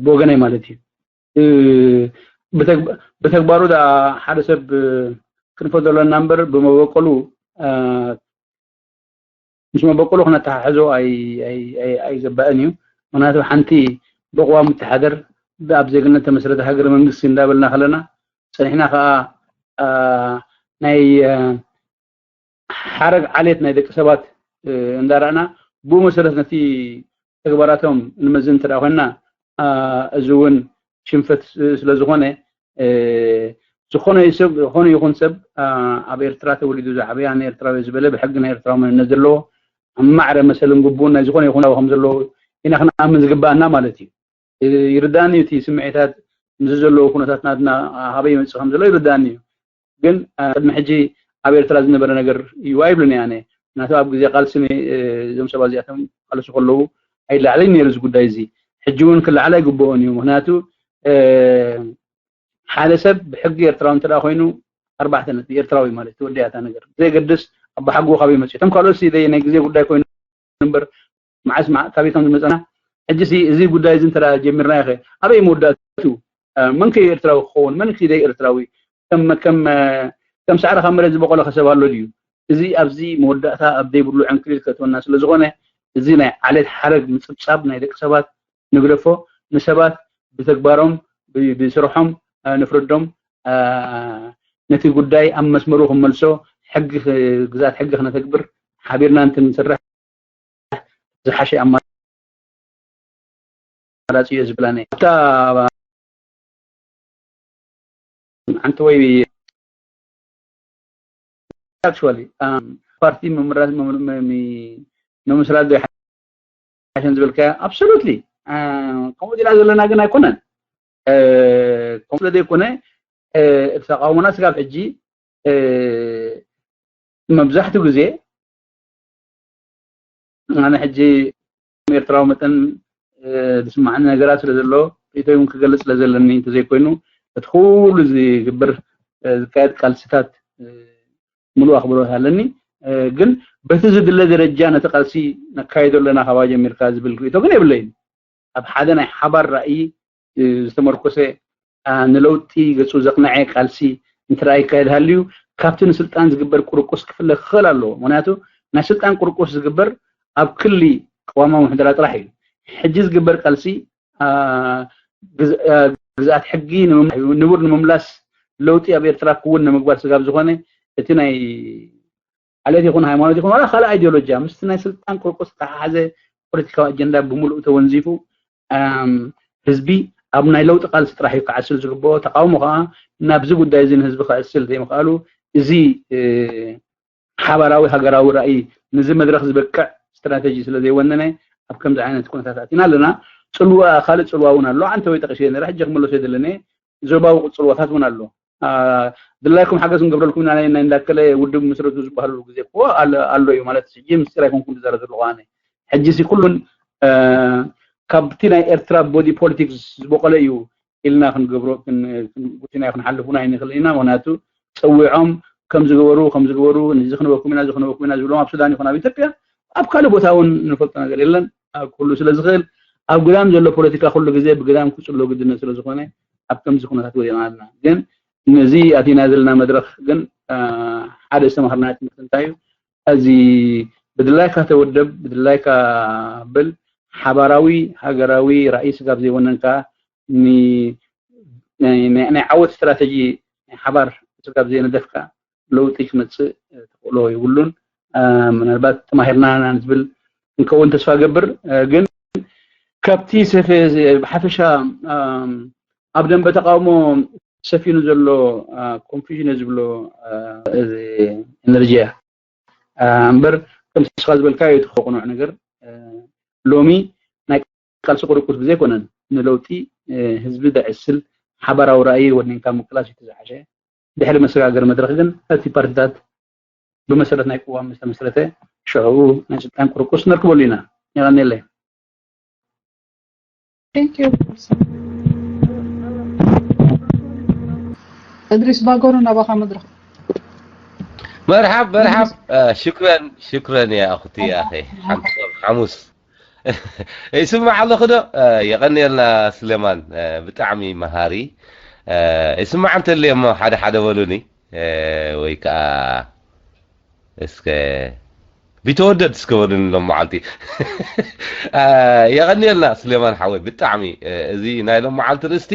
ብወገነይ ማለት እዩ። ብተግባሩ ዳ ሓደ ሰብ ክንፈ ዘሎና እምበር ብመበቆሉ ምስ መበቆሉ ክነተሓሕዞ ኣይግባእን እዩ። ምክንያቱ ሓንቲ ብቕዋም እትሓደር ኣብ ዜግነት ተመስረተ ሃገረ መንግስቲ እንዳበልና ከለና ፀኒሕና ከዓ ናይ ሓረግ ዓሌት ናይ ደቂ ሰባት እንዳረኣና ብኡ መሰረት ነቲ ተግባራቶም ንመዝን እንተ ኮይና እዚ እውን ሽንፈት ስለዝኾነ ዝኾነ ይኹን ሰብ ኣብ ኤርትራ ተወሊዱ ዝዓበያ ንኤርትራዊ ዝበለ ብሕጊ ናይ ኤርትራዊ መንነት ዘለዎ ኣብ ማዕረ መሰልን ግቡን ናይ ዝኾነ ይኹን ከም ዘለዎ ኢና ክንኣምን ዝግባኣና ማለት እዩ። ይርዳኒ እቲ ስምዒታት ምስ ዘለዎ ኩነታት ናትና ሃበይ ይመፅእ ከም ዘሎ ይርዳኒ እዩ። ግን ቅድሚ ሕጂ ኣብ ኤርትራ ዝነበረ ነገር እዩ ኣይብልን እየ ኣነ። ምክንያቱ ኣብ ግዜ ቃልሲ እዞም ሰባት እዚኣቶም ቃልሱ ከለዉ ኣይላዕለይ ነይሩ እዚ ጉዳይ እዚ። ሕጂ እውን ክላዕል ኣይግብኦን እዩ። ምክንያቱ ሓደ ሰብ ብሕጊ ኤርትራዊ እንተ ኮይኑ ኣርባዕተ ነጥቢ ኤርትራዊ ማለት ተወዲኣታ ነገር ዘየገድስ ኣባሓጎ ካበይ መፅኡ እቶም ካልኦት ናይ ግዜ ጉዳይ ኮይኑ እምበር መዓስ ካበይ ከም ዝመፀና ሕጂ እዚ ጉዳይ እዚ እንተ ጀሚርና ይኸ ኣበይ መወዳእቱ መን ከ ኤርትራዊ ክኸውን መን ከ ዘይ ኤርትራዊ ከም ከም ከም ሳዕሪ ካብ መሬት ዝበቆለ ከሰብ ኣሎ ድዩ? እዚ ኣብዚ መወዳእታ ኣብ ዘይብሉ ዕንክሊል ከእትወና ስለ ዝኾነ እዚ ናይ ዓሌት ሓረግ ምፅብፃብ ናይ ደቂ ሰባት ንግደፎ። ንሰባት ብተግባሮም ብስርሖም ንፍረዶም። ነቲ ጉዳይ ኣብ መስመሩ ክንመልሶ ሕጊ ግዝኣት ሕጊ ክነተግብር ሓቢርና እንትንሰርሕ ዝሓሸ ኣማራፂ እየ ዝብል ኣነ። ኣብታ ሓንቲ ወይ actually ፓርቲ ምምራት ምምስራት ዶ ይሓሸን ዝበልካዮ absolutely ከምኡ ዲና ዘለና ግን ኣይኮነን። ከምኡ ስለ ዘይኮነ እቲ ተቃውሞና ስጋብ ሕጂ መብዛሕትኡ ግዜ ኣነ ሕጂ ከም ኤርትራዊ መጠን ዝስማዓኒ ነገራት ስለ ዘሎ ርእይቶይ እውን ክገልፅ ስለ ዘለኒ እንተዘይኮይኑ እቲ ኩሉ ዝግበር ዝካየድ ቃልስታት ሙሉእ ኣኽብሮት ኣለኒ። ግን በቲ ዝድለ ደረጃ ነቲ ቃልሲ ነካይዶ ኣለና ካባ ጀሚርካ ዝብል ርእይቶ ግን የብለይን። ኣብ ሓደ ናይ ሓባር ራእይ ዝተመርኮሰ ንለውጢ ገፁ ዘቕነዐ ቃልሲ እንተ ይካየድ ሃልዩ ካብቲ ንስልጣን ዝግበር ቁርቁስ ክፍለ ክኽእል ኣለዎ። ምክንያቱ ናይ ስልጣን ቁርቁስ ዝግበር ኣብ ክሊ ቅዋማዊ ምሕደራ ጥራሕ እዩ። ሕጂ ዝግበር ቃልሲ ግዝኣት ሕጊ ንቡር ንምምላስ ለውጢ ኣብ ኤርትራ ክውን ንምግባር ስጋብ ዝኾነ እቲ ናይ ዓሌት ይኹን ሃይማኖት ይኹን ዋላ ካልእ ኣይዲዮሎጂ ምስቲ ናይ ስልጣን ቁርቁስ ዝተሓሓዘ ፖለቲካዊ ኣጀንዳ ብምሉእ ተወንዚፉ ህዝቢ ኣብ ናይ ለውጢ ቃልሲ ጥራሕ እዩ ክዓስል ዝግብኦ። ተቃውሞ ከዓ ናብዚ ጉዳይ እዚ ንህዝቢ ከዕስል ዘይምኽኣሉ እዚ ሓባራዊ ሃገራዊ ራእይ ንዚ መድረኽ ዝበቅዕ ስትራተጂ ስለ ዘይወነነ ኣብ ከምዚ ዓይነት ኩነታት ኣቲና ኣለና። ፅልዋ ካልእ ፅልዋ እውን ኣሎ። ዓንተ ወይ ጠቂሰ ነረ ሕጂ ክመለሶ የደለነ ዞባዊ ፅልዋታት እውን ኣሎ። ድላይኩም ሓገዝ ንገብረልኩም ኢና ናይ እንዳከለ ውድብ ምስረቱ ዝበሃሉ ግዜ እኮ ኣሎ እዩ ማለት ሕጂ ምስጢር ኣይኮንኩም ዝዛረብ ዘለኹ ኣነ። ሕጂ ሲ ኩሉን ካብቲ ናይ ኤርትራ ቦዲ ፖለቲክስ ዝበቆለ እዩ ኢልና ክንገብሮ ጉቲና ክንሓልፉን ኣይንኽእል ኢና። ምክንያቱ ፀዊዖም ከም ዝገበሩ ከም ዝገበሩ እዚ ክንበኩም ኢና እዚ ክንበኩም ኢና ዝብሎም ኣብ ሱዳን ይኹን ኣብ ኢትዮጵያ ኣብ ካልእ ቦታ እውን ንፈልጦ ነገር የለን። ኩሉ ስለ ዝኽእል ኣብ ግዳም ዘሎ ፖለቲካ ኩሉ ግዜ ብግዳም ክፅሎ ግድነት ስለ ዝኾነ ኣብ ከምዚ ኩነታት ወዲቕና ኣለና። ግን ነዚ ኣቲና ዘለና መድረኽ ግን ሓደ ዝተማሃርናዮ ትምህርቲ እንታይ እዩ? እዚ ብድላይካ ተወደብ ብድላይካ በል ሓባራዊ ሃገራዊ ራእይ ስጋብ ዘይወነንካ ናይ ዓወት ስትራተጂ ናይ ሓባር ስጋብ ዘይነደፍካ ለውጢ ክመፅእ ተኽእሎ የብሉን። ምናልባት ተማሂርና ኢና ዝብል ክንከውን ተስፋ ገብር። ግን ካብቲ ብሓፈሻ ኣብ ደንበ ተቃውሞ ሰፊኑ ዘሎ ኮንፊዥን ዝብሎ ኤነርጂ እያ። እምበር ከም ስኻ ዝበልካዮ እቲ ቅኑዕ ነገር ሎሚ ናይ ቃልሲ ቁርቁስ ግዜ ኣይኮነን። ንለውጢ ህዝቢ ዘዕስል ሓባራዊ ራእይ ወኒንካ ምቅላስ እዩ ዝሓሸ። ድሕሪ መሰጋገሪ መድረኽ ግን እቲ ፓርቲታት ብመሰረት ናይ ቅዋም ዝተመስረተ ሽዑ ናይ ስልጣን ቁርቁስ ነርክበሉ ኢና። የቐንየለይ። እድሪስ ባጎሩ ናባኻ መድረኽ። መርሓብ መርሓብ ሽክረን ሽክረን ያ ኣኹቲ ኣኸ ሓሙስ ይስማዕ ኣለኹ ዶ? የቐንየልና ስሌማን ብጣዕሚ መሃሪ። ይስማዕ እንተልየ እሞ ሓደ ሓደ በሉኒ ወይ ከዓ እስከ ቢተወደድ እስከ በሉኒ ሎም መዓልቲ። የቐንየልና ስሌማን ሓወይ ብጣዕሚ እዚ ናይ ሎም መዓልቲ ርእስቲ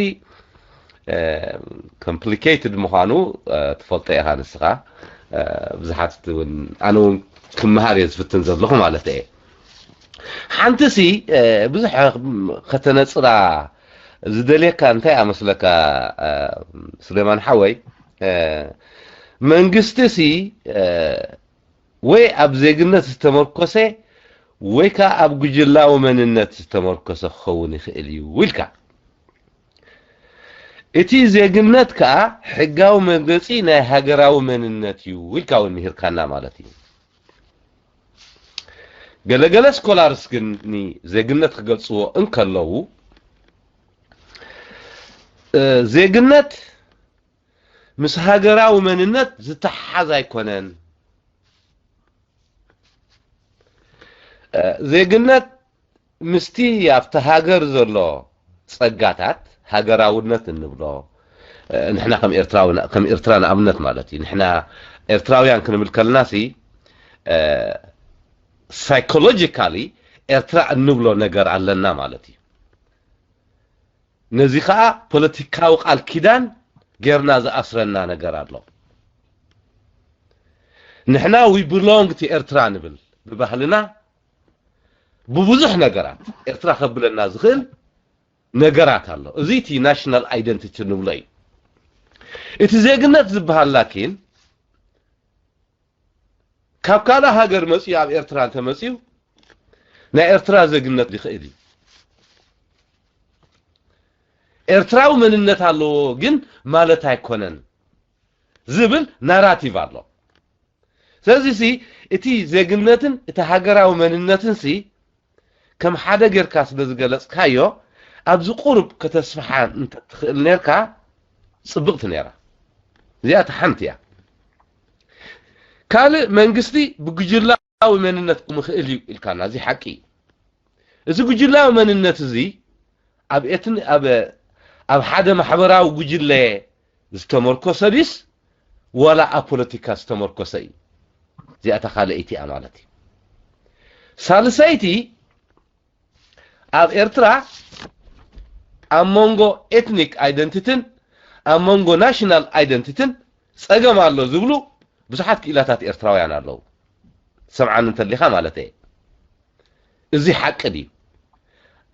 ኮምፕሊኬትድ ምዃኑ ትፈልጦ ኢኻ ንስኻ። ብዙሓት እውን ኣነ እውን ክመሃር እየ ዝፍትን ዘለኹ ማለት እየ። ሓንቲ ሲ ብዙሕ ከተነፅራ ዝደልየካ እንታይ ኣመስለካ? ስሌማን ሓወይ፣ መንግስቲ ሲ ወይ ኣብ ዜግነት ዝተመርኮሰ ወይ ከዓ ኣብ ጉጅላዊ መንነት ዝተመርኮሰ ክኸውን ይኽእል እዩ ኢልካ። እቲ ዜግነት ከዓ ሕጋዊ መግለፂ ናይ ሃገራዊ መንነት እዩ ኢልካ እውን ምሂርካና ማለት እዩ። ገለገለ ስኮላርስ ግን ንዜግነት ክገልፅዎ እንከለዉ ዜግነት ምስ ሃገራዊ መንነት ዝተሓሓዝ ኣይኮነን። ዜግነት ምስቲ ኣብቲ ሃገር ዘሎ ጸጋታት፣ ሃገራውነት እንብሎ ንሕና ከም ኤርትራዊ፣ ከም ኤርትራ ንኣብነት ማለት እዩ። ንሕና ኤርትራውያን ክንብል ከለና ሲ ሳይኮሎጂካሊ ኤርትራ እንብሎ ነገር ኣለና ማለት እዩ። ነዚ ከዓ ፖለቲካዊ ቃል ኪዳን ጌርና ዝኣስረና ነገር ኣሎ። ንሕና we belong to ኤርትራ ንብል ብባህልና፣ ብብዙሕ ነገራት ኤርትራ ከብለና ዝኽእል ነገራት ኣሎ። እዚ እቲ ናሽናል ኣይደንቲቲ ንብሎ እዩ። እቲ ዜግነት ዝበሃል ላኪን ካብ ካልእ ሃገር መፅዩ ኣብ ኤርትራ እንተመፅዩ ናይ ኤርትራ ዜግነት ይኽእል እዩ። ኤርትራዊ መንነት ኣለዎ ግን ማለት ኣይኮነን ዝብል ናራቲቭ ኣሎ። ስለዚ ሲ እቲ ዜግነትን እቲ ሃገራዊ መንነትን ሲ ከም ሓደ ጌርካ ስለ ዝገለጽካዮ ኣብዚ ቁሩብ ከተስፍሓ እንተትኽእል ኔርካ ጽብቕቲ ኔራ። እዚኣ እታ ሓንቲ እያ። ካልእ መንግስቲ ብጉጅላዊ መንነት ክምኽእል እዩ ኢልካና፣ እዚ ሓቂ እዩ። እዚ ጉጅላዊ መንነት እዚ ኣብ ኤትን ኣብ ኣብ ሓደ ማሕበራዊ ጉጅለ ዝተመርኮሰ ድዩስ ዋላ ኣብ ፖለቲካ ዝተመርኮሰ እዩ? እዚኣ እታ ካልኣይቲ እያ ማለት እዩ። ሳልሰይቲ ኣብ ኤርትራ ኣብ መንጎ ኤትኒክ ኣይደንቲትን ኣብ መንጎ ናሽናል ኣይደንቲትን ጸገም ኣሎ ዝብሉ ብዙሓት ክኢላታት ኤርትራውያን ኣለዉ። ሰምዓኒ እንተሊኻ ማለት እየ። እዚ ሓቂ ድዩ?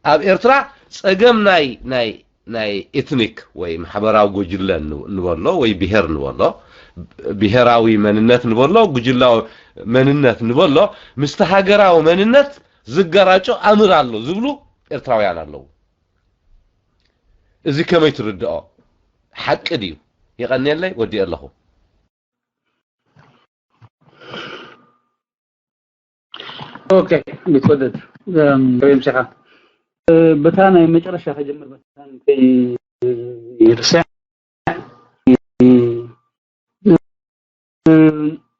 ኣብ ኤርትራ ጸገም ናይ ናይ ናይ ኤትኒክ ወይ ማሕበራዊ ጉጅለ ንበሎ ወይ ብሄር ንበሎ፣ ብሄራዊ መንነት ንበሎ፣ ጉጅላዊ መንነት ንበሎ፣ ምስቲ ሃገራዊ መንነት ዝገራጮ ኣምር ኣሎ ዝብሉ ኤርትራውያን ኣለዉ። እዚ ከመይ ትርድኦ? ሓቂ ድዩ? የቐንየለይ፣ ወዲኤ ኣለኹ። ኦኬ፣ ቢትወደድ ሪምሲኻ በታ ናይ መጨረሻ ከጀምር መታን ከይርስዕ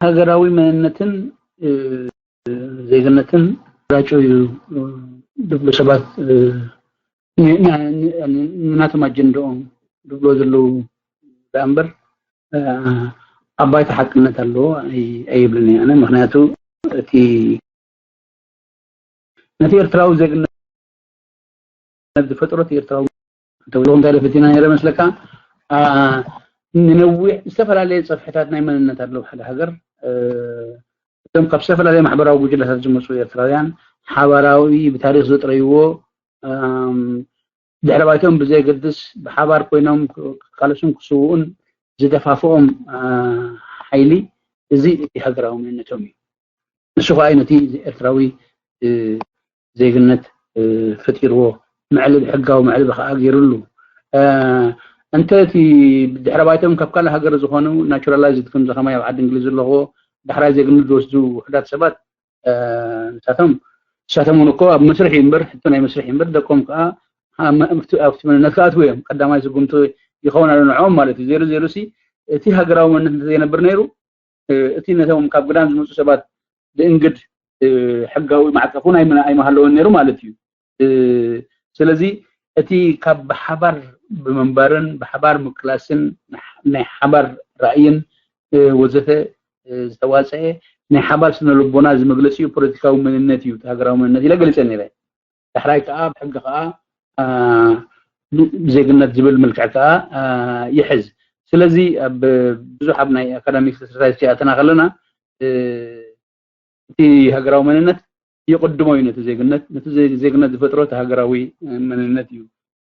ሃገራዊ መንነትን ዜግነትን ራጮ እዩ ዝብሉ ሰባት ናቶም ኣጀንድኦም ዝብሎ ዘለዉ እምበር ኣብ ባይታ ሓቅነት ኣለዎ ኣይብልን እየ ኣነ። ምክንያቱ እቲ ነቲ ኤርትራዊ ዜግነት ዝፈጥሮ እቲ ኤርትራዊ ተብሎ እንታይ ደፈቲና ነረ መስለካ ንነዊሕ ዝተፈላለየ ፀፍሕታት ናይ መንነት ኣለዉ ሓደ ሃገር እቶም ካብ ዝተፈላለየ ማሕበራዊ ጉጅለታት ዝመፁ ኤርትራውያን ሓባራዊ ብታሪክ ዘጥረይዎ ድሕረ ባይቶም ብዘየገድስ ብሓባር ኮይኖም ክቃለሱን ክስውኡን ዝደፋፍኦም ሓይሊ እዚ እቲ ሃገራዊ መንነቶም እዩ። ንሱ ከዓ ነቲ ኤርትራዊ ዜግነት ፈጢርዎ መዕለቢ ሕጋዊ መዕለቢ ከዓ ገይሩሉ። እንተ እቲ ድሕረ ባይቶም ካብ ካልእ ሃገር ዝኾኑ ናቹራላይዝድ ከምዚ ከማይ ኣብ ዓዲ እንግሊዝ ዘለኽዎ ዳሕራይ ዜግነት ዝወስዱ ውሕዳት ሰባት ንሳቶም ንሳቶም እውን እኮ ኣብ መስርሕ እዩ እምበር ሕቶ ናይ መስርሕ እዩ እምበር ደቆም ከዓ ኣብቲ መንነት ክኣትዉ እዮም ቀዳማይ ስጉምቲ ይኸውን ኣሎ ንዕኦም ማለት እዩ ዜሩ ዜሩ ሲ እቲ ሃገራዊ መንነት እንተዘይነብር ነይሩ እቲ ነቶም ካብ ግዳም ዝመፁ ሰባት ብእንግድ ሕጋዊ ማዕቀፍ እውን ኣይመሃለወን ነይሩ ማለት እዩ ስለዚ እቲ ካብ ብሓባር ብምንባርን ብሓባር ምቅላስን ናይ ሓባር ራእይን ወዘተ ዝተዋፀአ ናይ ሓባር ስነ ልቦና እዚ መግለፂኡ ፖለቲካዊ መንነት እዩ ሃገራዊ መንነት ኢለ ገሊፀ ነይረ ዳሕራይ ከዓ ብሕጊ ከዓ ብዜግነት ዝብል መልክዕ ከዓ ይሕዝ ስለዚ ኣብ ብዙሕ ኣብ ናይ ኣካዳሚክ ሪሰርች ኣተና ከለና እቲ ሃገራዊ መንነት ይቕድሞ እዩ ነቲ ዜግነት። ነቲ ዜ- ዜግነት ዝፈጥሮ እቲ ሃገራዊ መንነት እዩ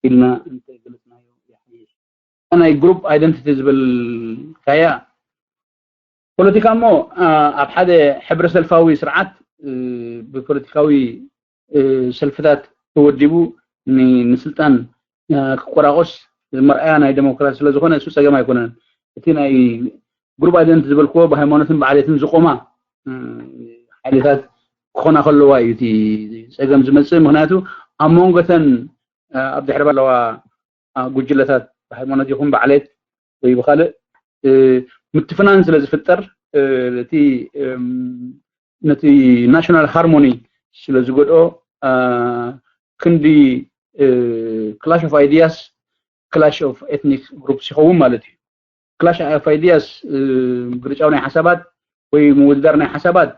ኢልና እንተገለጽናዮ ይሓይሽ። ናይ ግሩፕ ኣይደንቲቲ ዝበልካያ ፖለቲካ እሞ ኣብ ሓደ ሕብረ ሰልፋዊ ስርዓት ብፖለቲካዊ ሰልፍታት ተወዲቡ ንስልጣን ክቆራቆስ መርኣያ ናይ ዴሞክራሲ ስለዝኾነ እሱ ፀገም ኣይኮነን። እቲ ናይ ግሩፕ ኣይደንቲቲ ዝበልክዎ ብሃይማኖትን ብዓሌትን ዝቆማ ሓይልታት ክኾና ከለዋ እዩ እቲ ፀገም ዝመፅእ። ምክንያቱ ኣብ መንጎተን ኣብ ድሕሪ ዘለዋ ጉጅለታት ብሃይማኖት ይኹን ብዓሌት ወይ ብካልእ ምትፍናን ስለ ዝፍጠር እቲ ነቲ ናሽናል ሃርሞኒ ስለ ዝጎድኦ ክንዲ clash of ideas clash of ethnic groups ይኸውን ማለት እዩ። clash of ideas ግርጫው ናይ ሓሳባት ወይ ምውድዳር ናይ ሓሳባት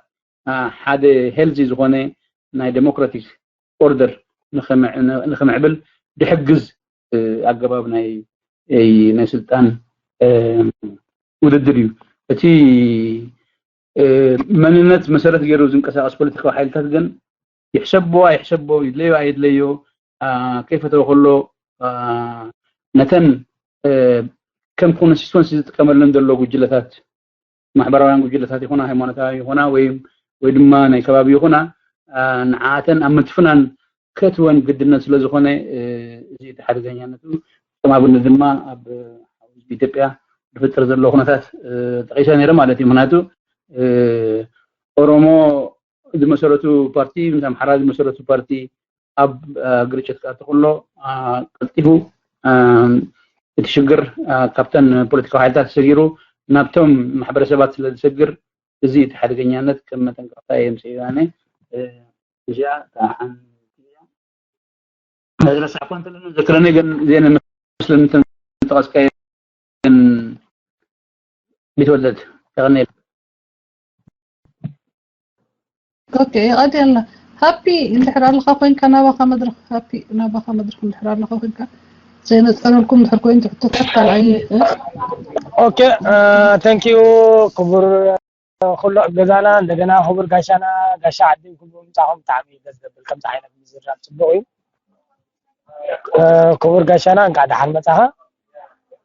ሓደ healthy ዝኾነ ናይ ዴሞክራቲክ ኦርደር ንክምዕብል ድሕግዝ ኣገባብ ናይ ናይ ስልጣን ውድድር እዩ። እቲ መንነት መሰረት ገይሩ ዝንቀሳቀስ ፖለቲካዊ ሓይልታት ግን ይሕሰቦ ኣይሕሰቦ ይድለዮ ኣየድለዮ ከይፈተወ ከሎ ነተን ከም ኮንስቲትወንሲ ዝጥቀመለን ዘሎ ጉጅለታት ማሕበራውያን ጉጅለታት ይኹና ሃይማኖታዊ ይኹና ወይ ወይ ድማ ናይ ከባቢ ይኹና ንዓተን ኣብ ምትፍናን ከትወን ግድነት ስለ ዝኾነ እዚ እቲ ሓደገኛነቱ ከም ኣብነት ድማ ኣብ ህዝቢ ኢትዮጵያ ዝፍጠር ዘሎ ኩነታት ጠቂሰ ነይረ ማለት እዩ። ምክንያቱ ኦሮሞ ዝመሰረቱ ፓርቲ ምስ ኣምሓራ ዝመሰረቱ ፓርቲ ኣብ ግርጭት ክኣቱ ከሎ ቀልጢፉ እቲ ሽግር ካብተን ፖለቲካዊ ሓይልታት ሰጊሩ ናብቶም ማሕበረሰባት ስለ ዝሰግር እዚ እቲ ሓደገኛነት ከም መጠንቀቕታ እየ ምስ ኢራነ እዚኣ ተሓን ዝረሳዕኳ እንተለና ዘክረኒ ግን ዜና መስለኒ ተንጠቐስካየን ቢትወደድ የቐኒል ኦኬ ይቐድየልና ሃፒ እንድሕር ኣለኻ ኮይንካ ናባኻ መድረክ ሃፒ ናባኻ መድረክ እንድሕር ኣለኻ ኮይንካ ዘይነፀረልኩም እንድሕር ኮይኑ ትሕቶታት ካልኣይ ኦኬ thank you ክቡር ኩሉ ኣብ ገዛና እንደገና ክቡር ጋሻና ጋሻ ዓዲ ክቡር ምጻኹም ብጣዕሚ ደስ ዘብል ከምዚ ዓይነት ምዝርራብ ጽቡቕ እዩ ክቡር ጋሻና እንቃዕ ደሓን መጻኻ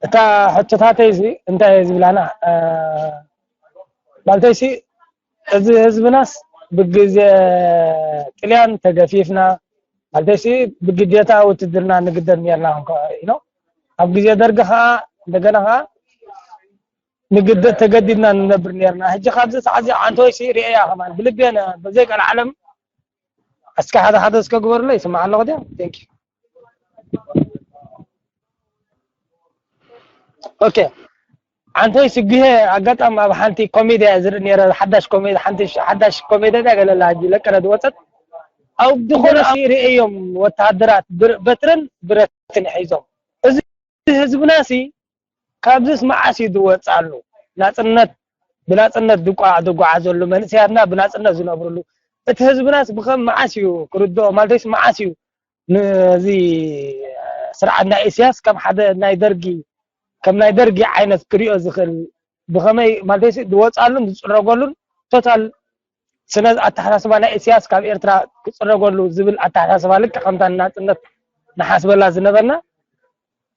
እታ ሕቶታተይ እዚ እንታይ እየ ዝብላና ማለተይሲ እዚ ህዝብናስ ብግዜ ጥልያን ተገፊፍና ማለተይሲ ብግዴታ ውትድርና ንግደድ ነርና ኢኖ ኣብ ግዜ ደርጊ ከዓ እንደገና ከዓ ንግደድ ተገዲድና ንነብር ነርና ሕጂ ካብዚ ሰዓዚ ዓንተወይሲ ርእያ ከማን ብልቤነ በዘይ ቀልዓለም እስከ ሓደ ሓደ እስከ ግበሩለይ ይስማዕ ኣለኹ ድያ thank you okay ዓንተወይ ስግሄ ኣጋጣሚ ኣብ ሓንቲ ኮሜድያ ዝርኢ ነረ ሓዳሽ ኮሜዲ ሓንቲ ሓዳሽ ኮሜድያ ገለላ ሕጂ ለቀረ ዝወፀት ኣብ ዝኾነ ርእዮም ወተሃደራት በትርን ብረትን ሒዞም እዚ ህዝብና ሲ ካብዚስ መዓስ እዩ ዝወፅኣሉ ናፅነት ብናፅነት ዝጓዓዘሉ መንእሰያትና ብናፅነት ዝነብርሉ እቲ ህዝብናስ ብከም መዓስ እዩ ክርድኦ ማለተይስ መዓስ እዩ ነዚ ስርዓት ናይ ኢሳያስ ከም ሓደ ናይ ደርጊ ከም ናይ ደርጊ ዓይነት ክሪኦ ዝኽእል ብኸመይ ማለተይሲ ዝወፅኣሉን ዝፅረገሉን ቶታል ስነ ኣተሓሳስባ ናይ ኢሳያስ ካብ ኤርትራ ክፅረገሉ ዝብል ኣተሓሳስባ ልክዕ ከምታ ናፅነት ንሓስበላ ዝነበርና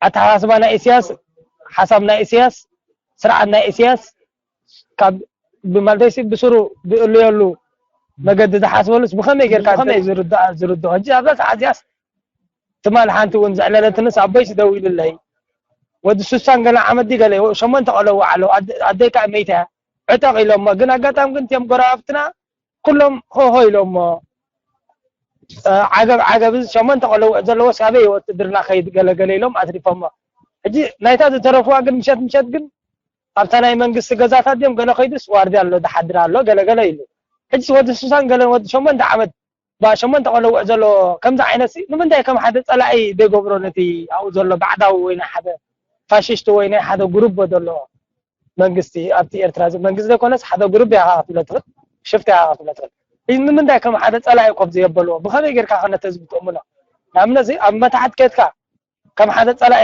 ኣተሓሳስባ ናይ ኢሳያስ ሓሳብ ናይ ኢሳያስ ስርዓት ናይ ኢሳያስ ካብ ብማለተይሲ ብስሩ ዝእለየሉ መገዲ ዝሓስበሉስ ብኸመይ ጌርካ ከመይ ዝርዳእ ዝርድኦ ሕጂ ኣብዛ ሰዓት እዚኣስ ትማል ሓንቲ እውን ዘዕለለትንስ ኣቦይስ ደው ኢሉለይ ወዲ ሱሳን ገለ ዓመት ገለ ሸሞንተ ቆለዎ ኣለዉ ኣደይ ከዓ መይታ ዕጠቕ ኢሎሞ ግን ኣጋጣሚ ግን እቲኦም ጎረባብትና ኩሎም ሆሆ ኢሎሞ ዓገብ ዓገብ እዚ ሸሞንተ ቆለውዕ ዘለዎ ሳበይ ወትድርና ከይድ ገለገለ ኢሎም ኣትሪፎሞ ሕጂ ናይታ ዝተረፍዋ ግን ምሸት ምሸት ግን ኣብታ ናይ መንግስቲ ገዛታት ድዮም ገለ ከይዱስ ዋርድያ ኣሎ ዝሓድር ኣሎ ገለገለ ኢሉ ሕጂ ወዲ ሱሳን ገለን ወዲ ሸሞንተ ዓመት ብሸሞንተ ቆለውዕ ዘሎ ከምዚ ዓይነት ሲ ንምንታይ ከም ሓደ ፀላኢ ዘይገብሮ ነቲ ኣብኡ ዘሎ ባዕዳዊ ወይ ናይ ሓደ ፋሽስት ወይ ናይ ሓደ ጉሩቦ ዘሎ መንግስቲ ኣብቲ ኤርትራ እዚ መንግስቲ ዘይኮነስ ሓደ ጉሩብ ኢኻ ክትብለ ትኽእል ሽፍታ ኢኻ ክትብለ ትኽእል እዚ ንምንታይ ከም ሓደ ፀላኢ ኮፍ ዘየበልዎ ብኸመይ ጌርካ ከ ነቲ ህዝቢ ትእምኖ ንኣብነት እዚ ኣብ መታሕት ኬድካ ከም ሓደ ፀላኢ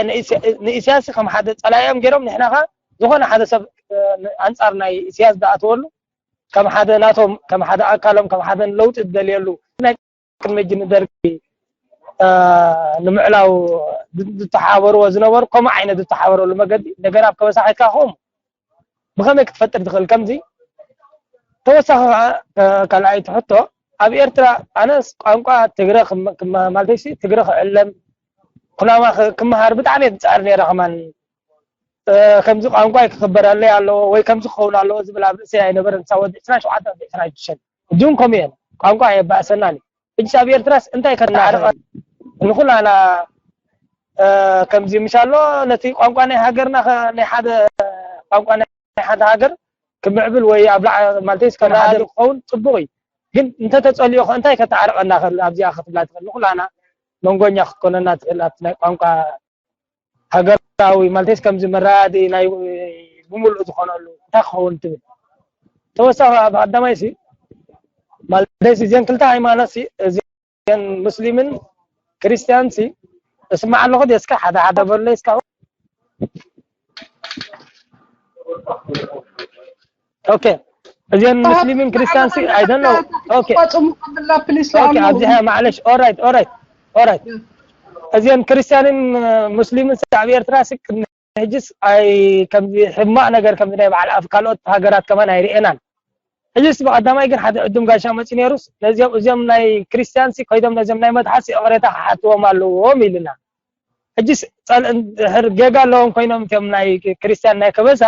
ንኢሳያስ ከም ሓደ ፀላኢኦም ገይሮም ንሕና ኸ ዝኾነ ሓደ ሰብ ኣንፃር ናይ ኢሳያስ ዝኣተወሉ ከም ሓደ ናቶም፣ ከም ሓደ ኣካሎም፣ ከም ሓደ ለውጢ ዝደልየሉ ናይ ቅድሚ ሕጂ ንደርጊ፣ እ፣ ንምዕላው ዝ-፣ ዝተሓባበርዎ ዝነበሩ ከምኡ ዓይነት ዝተሓባበረሉ መገዲ እንደገና ኣብ ከበሳ ከይድካ ከምኡ ብኸመይ ክትፈጥር ትኽእል? ከምዚ ተወሳኺ ከዓ፣ እ፣ ካልኣይቲ ሕቶ፣ ኣብ ኤርትራ ኣነስ ቋንቋ ትግረ ክም-፣ ክማ-፣ ማለተይሲ ትግረ ክዕለም ኩናማ ክ-፣ ክመሃር ብጣዕሚ እየ ዝፅዕር ነይረ። ከማን እ፣ ከምዚ ቋንቋይ ክኽበረለይ ኣለዎ ወይ ከምዚ ክኸውን ኣለዎ ዝብል ኣብ ርእሰይ ኣይነበረን። ክሳብ ወዲ ዕስራን ሸውዓተን ወዲ ዕስራን ሽዱሽተን ሕጂ እውን ከምኡ እየን። ቋንቋ ኣየባእሰናን እዩ። ሕጂስ ኣብ ኤርትራስ እንታይ ከተዓርቐ ንኹላና፣ እ፣ ከምዚ ምሽ ኣሎ፣ ነቲ ቋንቋ ናይ ሃገርና ከ-፣ ናይ ሓደ ቋንቋ ናይ ሓደ ሃገር ክምዕብል ወይ ኣብ ላዕ-፣ ማለተይስ ከም ሓደ ክኸውን ጽቡቕ እዩ። ግን እንተተጸልዮ ከ እንታይ ከተዓርቐና ከ ኣብዚኣ ክትብላ ትኽእል? ንኹላና መንጎኛ ክትኮነና ትኽእል ኣብቲ ናይ ቋንቋ ሃገራዊ ማለተይስ ከምዚ መረዳድኢ ናይ ብምሉእ ዝኾነሉ እንታይ ክኸውን ትብል? ተወሳኺ ኣብ ቀዳማይሲ ማለተይሲ እዚአን ክልተ ሃይማኖትሲ እዚአን ሙስሊምን ክርስቲያንሲ እስማዕ ኣለኹ ድየ? እስከ ሓደ ሓደ በሉለይ እስካብ። ኦኬ፣ እዚአን ሙስሊምን ክርስቲያንሲ I don't know. ኦኬ፣ ቋጽሙ ከብላ ፕሊስ ኦኬ፣ ኣብዚሐ ማዕለሽ። ኦራይት፣ ኦራይት፣ ኦራይት። እዚአን ክርስቲያንን ሙስሊምን ኣብ ኤርትራ ሲ ቅድሚ ሕጅስ ኣይ ከምዚ ሕማቕ ነገር ከምዚ ናይ በዓል ኣፍ ካልኦት ሃገራት ከማን ኣይርኤናን። ሕጅስ ብቐዳማይ ግን ሓደ ዕዱም ጋሻ መፂኡ ነይሩስ ነዚኦም እዚኦም ናይ ክርስቲያንሲ ኮይዶም ነዚኦም ናይ መትሓሲ ይቕሬታ ክሓትዎም ኣለዎም ኢልና። ሕጅስ ጸል-፣ እንድሕር ጌጋ ኣለዎም ኮይኖም እቲኦም ናይ ክርስቲያን ናይ ከበሳ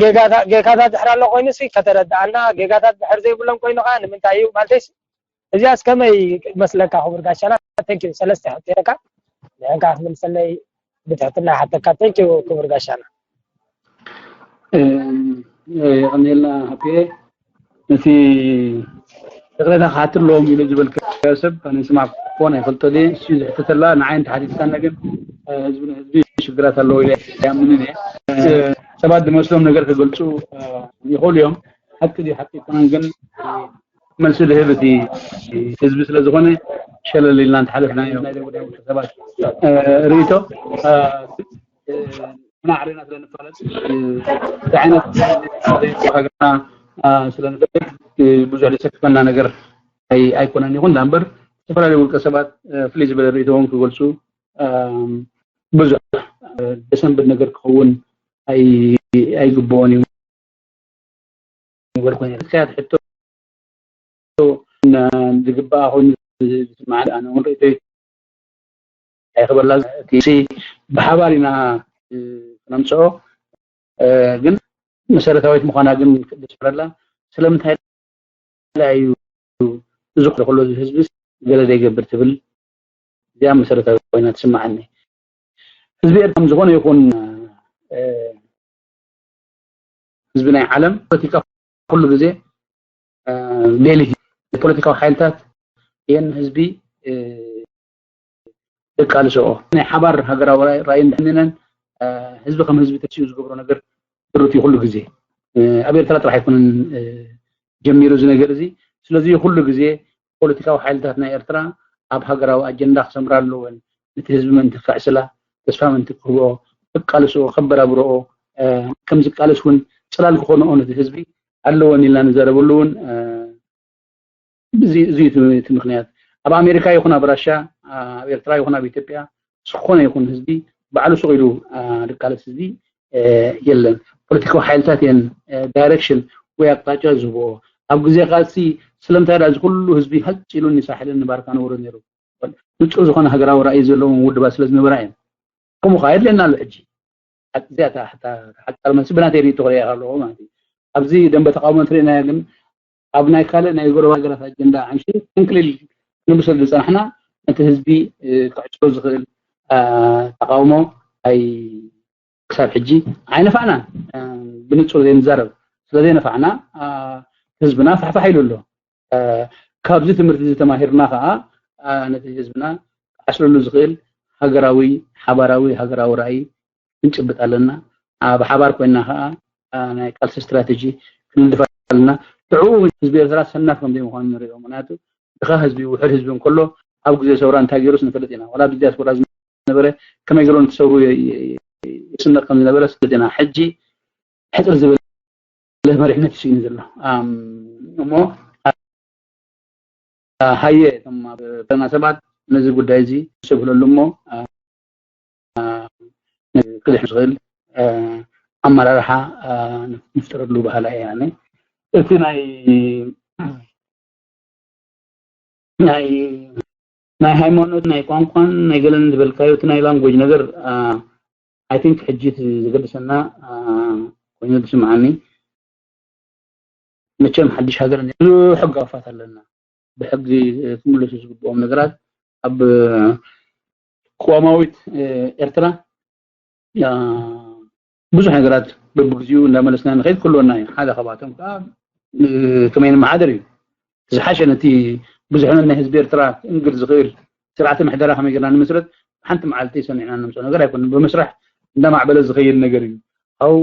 ጌጋታ-፣ ጌጋታት ድሕር ኣሎ ኮይኑሲ ከተረድኣና፣ ጌጋታት ድሕር ዘይብሎም ኮይኑ ኸዓ ንምንታይ እዩ ማለተይስ እዚኣስ ከመይ መስለካ ክቡር ጋሻና? Thank you። ሰለስተ ሕቶ ነይረካ ንሕንካ ክትምልሰለይ ብትሕትና ይሓተካ። Thank you ክቡር ጋሻና። የቐንየልና ሃብቴ። እቲ ይቕሬታ ክሓትት ኣለዎም ኢሉ ዝበልካዮ ሰብ ኣነ ስማዕ ኮን ኣይፈልጦ ድየ። እሱ ዝሕተተላ ንዓይ እንተሓቲትካኒ ግን ህዝቢ ንህዝቢ ሽግራት ኣለዎ ኢለ ኣይኣምንን እየ። ሰባት ዝመስሎም ነገር ክገልፁ ይኽእሉ እዮም። ሓቂ ድዩ ሓቂ ኣይኮነን ግን መልሲ ዝህብ እቲ ህዝቢ ስለ ዝኾነ ሸለል ኢልና እንተሓለፍናዮ ናይ ጉዳይ ውልቀ ሰባት ርእይቶ ንሕና ዓርና ስለ ንፋለጥ እንታይ ዓይነት ሃገርና ስለ ንፈልጥ ብዙሕ ዘሰክፈና ነገር ኣይኮነን። ይኹን ዳ እምበር ዝተፈላለዩ ውልቀ ሰባት ፍልይ ዝበለ ርእይቶዎም ክገልፁ ብዙሕ ዘሰንብድ ነገር ክኸውን ኣይግብኦን እዩ። ዝበልኩ ነይረ። እስካት ሕቶ ዝግባኣ ኮይኑ ዝስማዕ ኣነ እውን ርእይቶይ ኣይክበላ እቲ ብሓባር ኢና ክነምፅኦ ግን መሰረታዊት ምዃና ግን ክስምረላ ስለምንታይ እዩ እዚ ከሎ ህዝቢ ገለ ዘይገብር ትብል እዚኣ መሰረታዊ ኮይና ትስማዓኒ። ህዝቢ ኤርትራ ዝኾነ ይኹን ህዝቢ ናይ ዓለም ፖለቲካ ኩሉ ግዜ ዴሊ ፖለቲካዊ ሓይልታት የን ህዝቢ ደቃልስኦ ናይ ሓባር ሃገራዊ ራእይ እንድሕንነን ህዝቢ ከም ህዝቢ ተሲኡ ዝገብሮ ነገር ድሩት እዩ ኩሉ ግዜ ኣብ ኤርትራ ጥራሕ ኣይኮነን ጀሚሩ እዚ ነገር እዚ። ስለዚ ኩሉ ግዜ ፖለቲካዊ ሓይልታት ናይ ኤርትራ ኣብ ሃገራዊ ኣጀንዳ ክሰምራ ኣለወን። ነቲ ህዝቢ ምእንቲ ከዕስላ፣ ተስፋ ምእንቲ ክህብኦ፣ ከቃልስኦ፣ ከበራብርኦ፣ ከም ዝቃለስ እውን ፅላል ክኾንኦ ነቲ ህዝቢ ኣለወን ኢልና ንዘረበሉ እውን እዚ እዩ እቲ ምክንያት። ኣብ ኣሜሪካ ይኹን ኣብ ራሻ፣ ኣብ ኤርትራ ይኹን ኣብ ኢትዮጵያ ዝኾነ ይኹን ህዝቢ ባዕሉ ሱቕ ኢሉ ዝቃለስ ህዝቢ የለን። ፖለቲካዊ ሓይልታት እየን ዳይሬክሽን ወይ ኣቅጣጫ ዝህብኦ። ኣብ ግዜ ቃልሲ ስለምንታይ ደኣ እዚ ኩሉ ህዝቢ ሃጭ ኢሉኒ ሳሕልን ንባርካ ንወረ ነይሩ? ንጹር ዝኾነ ሃገራዊ ራእይ ዘለዎም ውድባት ስለ ዝነበራ እየን። ከምኡ ከኣ የድልየና ኣሎ ሕጂ። እዚኣ እታ ሓጻር መልሲ ብናተይ ርእይቶ ክርእያ ከለኹ ማለት እዩ። ኣብዚ ደንበ ተቃውሞ እንትርእናዮ ግን ኣብ ናይ ካልእ ናይ ጎረባ ሃገራት ኣጀንዳ ዓንሺ ዕንክሊል ክንብሰል ዝጸናሕና ነቲ ህዝቢ ክዕስሎ ዝኽእል ተቃውሞ ኣይ ክሳብ ሕጂ ኣይነፋዕናን። ብንጹር ዘይንዛረብ ስለ ዘይነፋዕና ህዝብና ፋሕፋሕ ኢሉ ኣሎ። ካብዚ ትምህርቲ እዚ ተማሂርና ከኣ ነቲ ህዝብና ክዓስለሉ ዝኽእል ሃገራዊ ሓባራዊ ሃገራዊ ራእይ ክንጭብጥ ኣለና። ብሓባር ኮይንና ከኣ ናይ ቃልሲ ስትራተጂ ክንድፍ ኣለና። ሽዑ ህዝቢ ኤርትራ ሰናፍ ከም ዘይምዃኑ ንሪኦ። ምክንያቱ ድኻ ህዝቢ ውሑድ ህዝቢ እንከሎ ኣብ ግዜ ሰውራ እንታይ ገይሩስ ንፈልጥ ኢና። ዋላ ኣብዚ ዲያስፖራ ዝነበረ ከመይ ገይሩ ነቲ ሰውሩ ይስነቕ ከም ዝነበረ ንፈልጥ ኢና። ሕጂ ሕጽር ዝብል መሪሕነት ይስኢኑ ዘሎ። እሞ ሃየ እቶም ኣብ ዘለና ሰባት ነዚ ጉዳይ እዚ ሰብህለሉ እሞ ክልሕ ዝኽእል ኣመራርሓ ንፍጠረሉ ባህላ እየ። ኣነ እቲ ናይ ናይ ናይ ሃይማኖት ናይ ቋንቋን ናይ ገለን ዝበልካዮ እቲ ናይ ላንጉጅ ነገር I think ሕጂ እቲ ዘገድሰና ኮይኑ ዝስምዓኒ መቸም ሓድሽ ሃገር ብዙሕ ሕጋፋት ኣለና። ብሕጊ ክምለሱ ዝግብኦም ነገራት ኣብ ቅዋማዊት ኤርትራ ብዙሕ ነገራት በብግዚኡ እንዳመለስና ንኸይድ ክህልወና እዩ። ሓደ ካብኣቶም ከዓ ከመይ ንመሓደር እዩ። ዝሓሸ ነቲ ብዙሕነት ናይ ህዝቢ ኤርትራ ክእንግድ ዝኽእል ስርዓተ ምሕደራ ከመይ ጌርና ንምስረት ሓንቲ መዓልቲ ሰኒዕና ነምፅኦ ነገር ኣይኮነን። ብመስርሕ እንዳማዕበለ ዝኸይድ ነገር እዩ። ኣው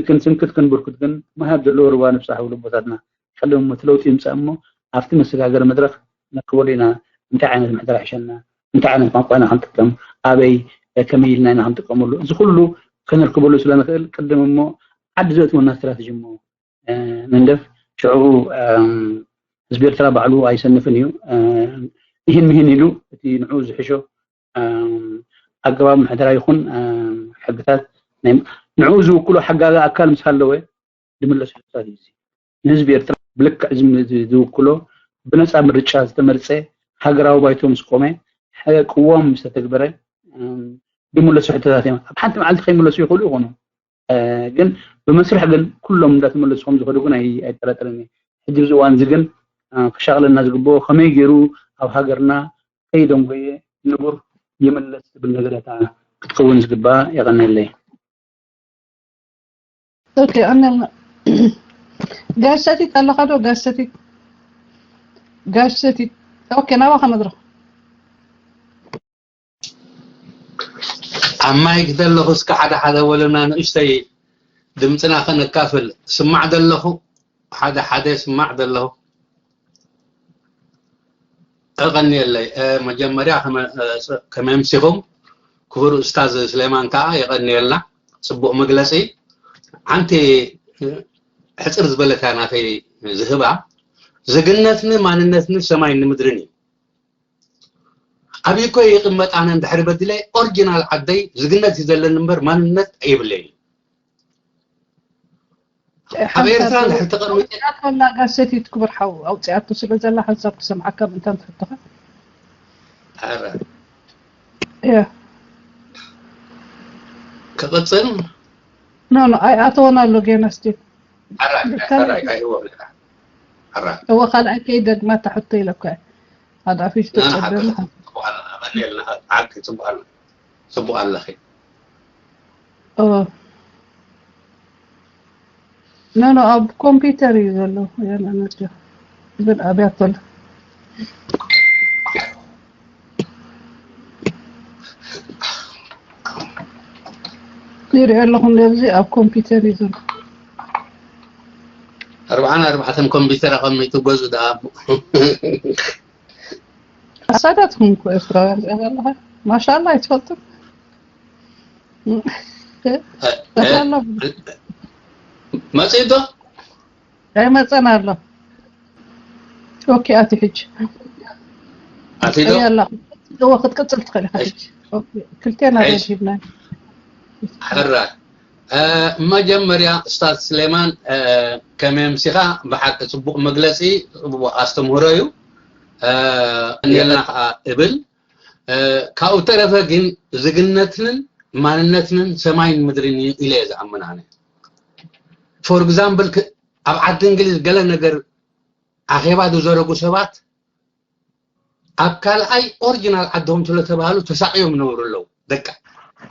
ክንስንክት ክንብርኩት ግን ማሃብ ዘለዎ ሩባ ንብፃሕ ብልቦታትና ቀደም እቲ ለውጢ ይምፃእ እሞ ኣብቲ መሰጋገሪ መድረክ ነክበሉ ኢና። እንታይ ዓይነት ምሕደራ ይሕሸና፣ እንታይ ዓይነት ቋንቋ ኢና ክንጥቀም፣ ኣበይ ከመይ ኢልና ኢና ክንጥቀመሉ፣ እዚ ኩሉ ከነርክበሉ ስለ ንኽእል ቅድም እሞ ዓዲ ዘእትወና ስትራተጂ እሞ ንንደፍ። ሽዑ ህዝቢ ኤርትራ ባዕሉ ኣይሰንፍን እዩ። ይህን ምሂን ኢሉ እቲ ንዑ ዝሕሾ ኣገባብ ምሕደራ ይኹን ሕግታት ንዑ ዝውክሎ ሓጋዚ ኣካል ምስ ሃለወ ዝምለስ ሕቶታት እዩ። ንህዝቢ ኤርትራ ብልክዕ ዝውክሎ ብነፃ ምርጫ ዝተመርፀ ሃገራዊ ባይቶ ምስ ቆመ፣ ሓደ ቅዋም ምስ ተተግበረ ዝምለሱ ሕቶታት እዮም። ኣብ ሓንቲ መዓልቲ ከይምለሱ ይኽእሉ ይኾኑ፣ ግን ብመስርሕ ግን ኩሎም እንዳተመለሱ ከም ዝኸዱ ግን ኣይጠራጠርን። ሕጂ ብዚ እዋን እዚ ግን ክሻቕለና ዝግብኦ ከመይ ገይሩ ኣብ ሃገርና ከይደንጎየ ንቡር ይምለስ ዝብል ነገረታ ክትከውን ዝግባኣ። የቐንየለይ። ኦኬ፣ ኣነ ጋሽ ሰቲት ኣለኻ ዶ? ጋሽ ሰቲት፣ ጋሽ ሰቲት። ኦኬ፣ ናባኻ መድረኽ። ኣብ ማይክ ዘለኹ እስከ ሓደ ሓደ በሉና፣ ንእሽተይ ድምፅና ከነካፍል። ስማዕ ዘለኹ፣ ሓደ ሓደ ስማዕ ዘለኹ። የቐንየለይ። መጀመርያ ከመምሲኹም ክቡር ኡስታዝ ስሌማን ከዓ የቐንየልና። ፅቡቕ መግለፂ። ሓንቲ ሕፅር ዝበለታ ናተይ ዝህባ፣ ዜግነትኒ ማንነትኒ ሰማይኒ ምድርን እዩ። ኣብይ እኮ ይቕመጥ ኣነ እንድሕሪ በዲለ ኦሪጂናል ዓደይ ዜግነት እዩ ዘለኒ እምበር ማንነት የብለይን። ኣብ ኤርትራ እንድሕር ተቐሚጠ ኣውፅኣቶላ ጋር ሰቲት ክቡር ሓው ኣውፅኣቶ ስለ ዘላ ሓንሳብ ክሰምዓካ ምእንታን ትሕቶኻ። ኧረ ያ ክቕፅል ኖ ኖ ኣይኣተወን ኣሎ ጌና ስቲል ሕራይ ሕራይ ኣይህቦም ኢኻ። ሕራይ እወ ካልኣይ ከይደግማ እታ ሕቶ ኢለኳ ሓደ ኣፊሽ ተፀበና ጽቡቕ ኣለኺ ጽቡቕ ኣለኺ ኖ ኖ ኣብ ኮምፒውተር እዩ ዘሎ የነነጆ ግን ኣብያት ኣሎ ይርኢ ኣለኹ እንደዚ ኣብ ኮምፒውተር እዩ ዘሎ ኣርባዓን ኣርባዕተን ኮምፒውተር ኣቐሚጡ ገዙ ደኣ ኣሳዳትኩም እኮ ኤርትራውያን ሪኣ ኣለኻ ማሻላ ኣይትፈልጥም መጺእ ዶ ኣይመፀን ኣሎ ኦኬ ኣቲ ሕጂ ኣቲ ዶ እዋ ክትቅፅል ትኽእል ኢኻ ሕጂ ክልቴና ሂብና ሕራ መጀመርያ ኡስታዝ ስሌማን ከመምሲኻ ብሓቂ ፅቡቅ መግለፂ ፅቡቅ ኣስተምህሮ እዩ እኔልና ከዓ እብል ካብኡ ተረፈ ግን ዝግነትንን ማንነትንን ሰማይን ምድርን እዩ ኢለ እየ ዝኣምን ኣነ for example ኣብ ዓዲ እንግሊዝ ገለ ነገር ኣኼባ ዝዘረጉ ሰባት ኣብ ካልኣይ ኦሪጂናል ዓድኹም ስለተባሃሉ ተሳቅዮም ይነብሩ ኣለዉ ደቂ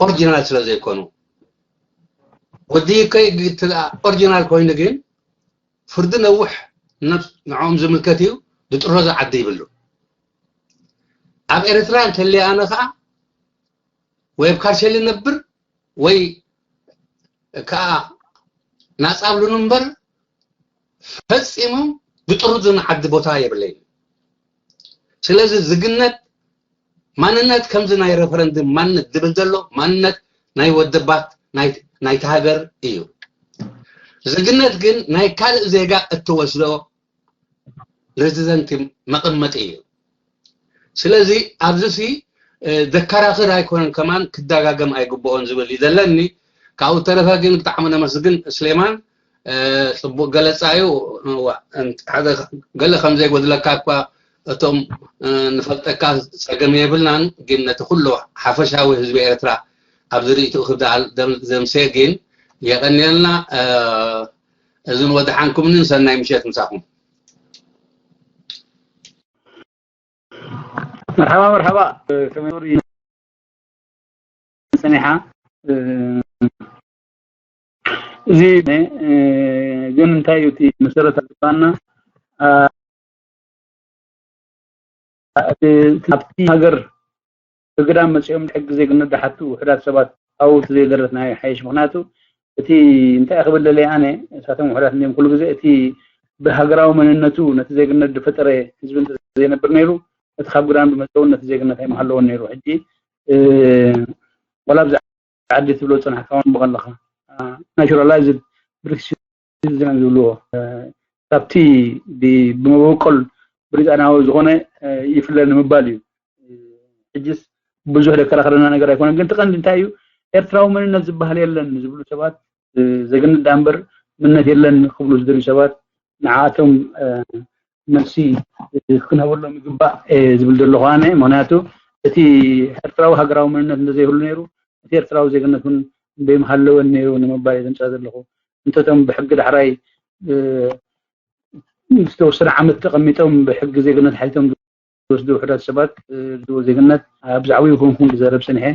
ኦሪጂናል ስለዘይኮኑ ወዲ ከይ ኦሪጂናል ኮይኑ ግን ፍርዲ ነውሕ ንዕኦም ዝምልከት እዩ ዝጥረዞ ዓዲ ይብሉ ኣብ ኤርትራ እንተለየ ኣነ ከዓ ወይ ኣብ ካርሸሊ ነብር ወይ ከዓ ናፃ ብሉን እምበር ፈፂሞም ብጥሩዝ ንዓዲ ቦታ የብለይን ስለዚ ዝግነት ማንነት ከምዚ ናይ referendum ማንነት ዝብል ዘሎ ማንነት ናይ ወደባት ናይቲ ሃገር እዩ ዜግነት ግን ናይ ካልእ ዜጋ እትወስዶ ሬዚደንት መቐመጢ እዩ። ስለዚ ኣብዚ ሲ ደከራኽር ኣይኮነን፣ ከማን ክደጋገም ኣይግብኦን ዝብል እዩ ዘለኒ። ካብኡ ተረፈ ግን ብጣዕሚ ነመስግን ስሌማን። ጽቡቕ ገለጻ እዩ። ገለ ከም ዘይጎድለካ እኳ እቶም ንፈልጠካ ጸገም የብልናን፣ ግን ነቲ ኩሉ ሓፈሻዊ ህዝቢ ኤርትራ ኣብዚ ርእይትኡ ክብድሃል ዘምሴ ግን የቐንየልና። እዝን ወድሓንኩምንን ሰናይ ምሸት ምሳኹም። መርሓባ መርሓባ። ከመይ ጸኒሓ? እዚ ግን እንታይ እዩ እቲ መሰረታዊ ዝባና ኣብቲ ሃገር ብግዳም መፂኦም ሕጊ ዜግነት ዝሓቱ ውሕዳት ሰባት ኣብኡ እቲ ዘይደረትና ይሓይሽ። ምክንያቱ እቲ እንታይ ክብል ደለየ ኣነ፣ እሳቶም ውሕዳት እንዲም ኩሉ ግዜ እቲ ብሃገራዊ መንነቱ ነቲ ዜግነት ዝፈጠረ ህዝቢ እንተ ዘይነብር ነይሩ እቲ ካብ ግዳም ዝመፀውን ነቲ ዜግነት ኣይምሃለዎን ነይሩ። ሕጂ ወላ ኣብዚ ዓዲ ትብሎ ዝፀናሕካ እውን በቐለኻ ናቹራላይዝድ ብሪቲሽ ሲቲዘን ዝብልዎ ካብቲ ብመበቆል ብሪጣንያዊ ዝኾነ ይፍለ ንምባል እዩ። ሕጅስ ብዙሕ ደከራኸረና ነገር ኣይኮነን። ግን ትቐንዲ እንታይ እዩ ኤርትራዊ መንነት ዝበሃል የለን ዝብሉ ሰባት ዜግነት ዳ እምበር ምነት የለን ክብሉ ዝደልዩ ሰባት ንዓኣቶም መልሲ ክንህበሎም ይግባእ ዝብል ዘለኹ ኣነ። ምክንያቱ እቲ ኤርትራዊ ሃገራዊ መንነት እንተዘይህሉ ነይሩ እቲ ኤርትራዊ ዜግነት እውን በይምሃለወን ነይሩ ንምባል እየ ዘምፅኣ ዘለኹ። እንተቶም ብሕጊ ዳሕራይ ዝተወሰነ ዓመት ተቐሚጦም ብሕጊ ዜግነት ሓቲቶም ዝወስዱ ውሕዳት ሰባት ዝዎ ዜግነት ኣብ ዛዕባኡ ኮንኩን ክዛረብ ፀኒሐ።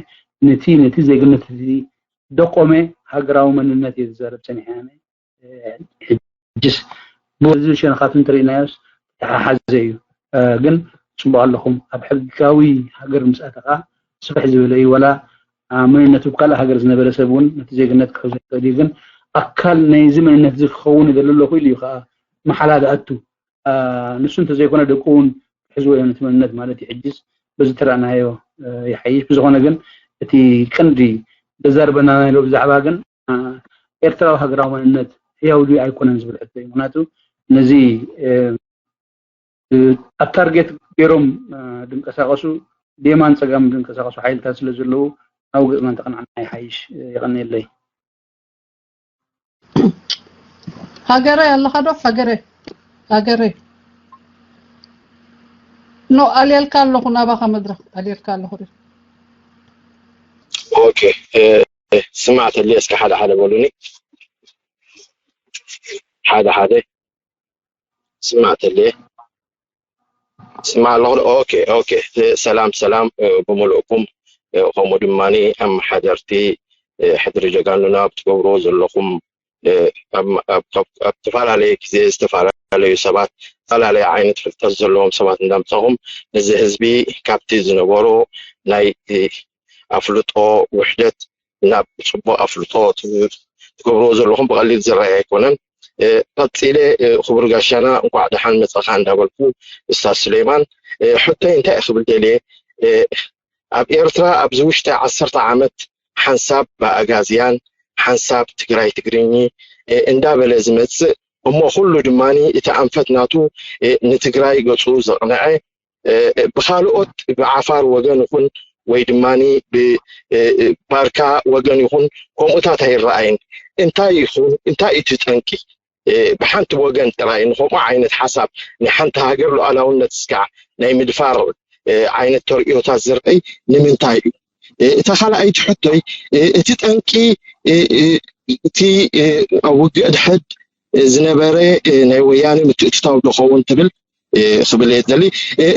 ነቲ ነቲ ዜግነት እዚ ደቆመ ሃገራዊ መንነት እየ ዝዛረብ ፀኒሐ። ሕጅስ ብዚ ሸነኻቱ እንተሪእናዮስ ተሓሓዘ እዩ። ግን ፅቡቅ ኣለኹም ኣብ ሕጋዊ ሃገር ምስ ኣተኻ ስፍሕ ዝበለ እዩ። ወላ መንነቱ ብካልእ ሃገር ዝነበረ ሰብ እውን ነቲ ዜግነት ክሕዞ ይኽእል እዩ። ግን ኣካል ናይዚ መንነት እዚ ክኸውን ይደሊ ኣለኹ ኢሉ እዩ ከዓ መሓላ ዝኣቱ። ንሱ እንተዘይኮነ ደቁ እውን ክሕዝዎ እዮም ነቲ መንነት ማለት እዩ። ሕጅስ በዚ ተረእናዮ ይሓይሽ። ብዝኾነ ግን እቲ ቀንዲ ዘዛርበና ናይሎ ብዛዕባ ግን ኤርትራዊ ሃገራዊ መንነት ህያው ድዩ ኣይኮነን ዝብል ሕቶ እዩ። ምክንያቱ ነዚ ኣብ ታርጌት ገይሮም ድንቀሳቀሱ ብየማን ፀጋም ድንቀሳቀሱ ሓይልታት ስለ ዘለዉ ናብ ገፅና እንተቀንዓና ይሓይሽ። የቀንየለይ። ሃገረ ኣለኻ ዶ? ሃገረ ሃገረ ኖ ኣልየልካ ኣለኹ ናባኻ መድረኽ ኣልየልካ ኣለኹ። ኦኬ ስማዕ ተሊ እስከ ሓደ ሓደ በሉኒ። ሓደ ሓደ ስማዕ ተሊ ስማዕ ኣለኹ። ኦኬ ኦኬ። ሰላም ሰላም ብምልእኩም ከምኡ ድማ ኣመሓደርቲ ሕድሪ ጀጋኑና ብትገብርዎ ዘለኹም ኣብ ዝተፈላለየ ግዜ ዝተፈላለዩ ሰባት ዝተፈላለየ ዓይነት ፍልጠት ዘለዎም ሰባት እንዳምፃኹም ነዚ ህዝቢ ካብቲ ዝነበሮ ናይ ኣፍልጦ ውሕደት ናብ ፅቡቅ ኣፍልጦ ትገብርዎ ዘለኹም ብቀሊል ዝረኣይ ኣይኮነን። ቀፂለ ክቡር ጋሻና እንኳዕ ደሓን መፀኻ እንዳበልኩ እስታዝ ሱሌማን ሕቶይ እንታይ ክብል ደልየ ኣብ ኤርትራ ኣብዚ ውሽጢ ዓሰርተ ዓመት ሓንሳብ ብኣጋዝያን ሓንሳብ ትግራይ ትግርኚ እንዳበለ ዝመፅእ እሞ ኩሉ ድማ እቲ ኣንፈት ናቱ ንትግራይ ገፁ ዘቕነዐ ብካልኦት ብዓፋር ወገን ይኹን ወይ ድማ ብባርካ ወገን ይኹን ከምኡታት ኣይረኣይን። እንታይ ይኹን እንታይ እቲ ጠንቂ? ብሓንቲ ወገን ጥራይ ንከምኡ ዓይነት ሓሳብ ናይ ሓንቲ ሃገር ሉዓላውነት እስካዕ ናይ ምድፋር ዓይነት ተርእዮታት ዝረኣይ ንምንታይ እዩ? እታ ካልኣይቲ ሕቶይ እቲ ጠንቂ እቲ ኣብ ውግእ ድሕድ ዝነበረ ናይ ወያነ ምትእትታው ዶ ኸውን ትብል ክብል እየ ዝደሊ።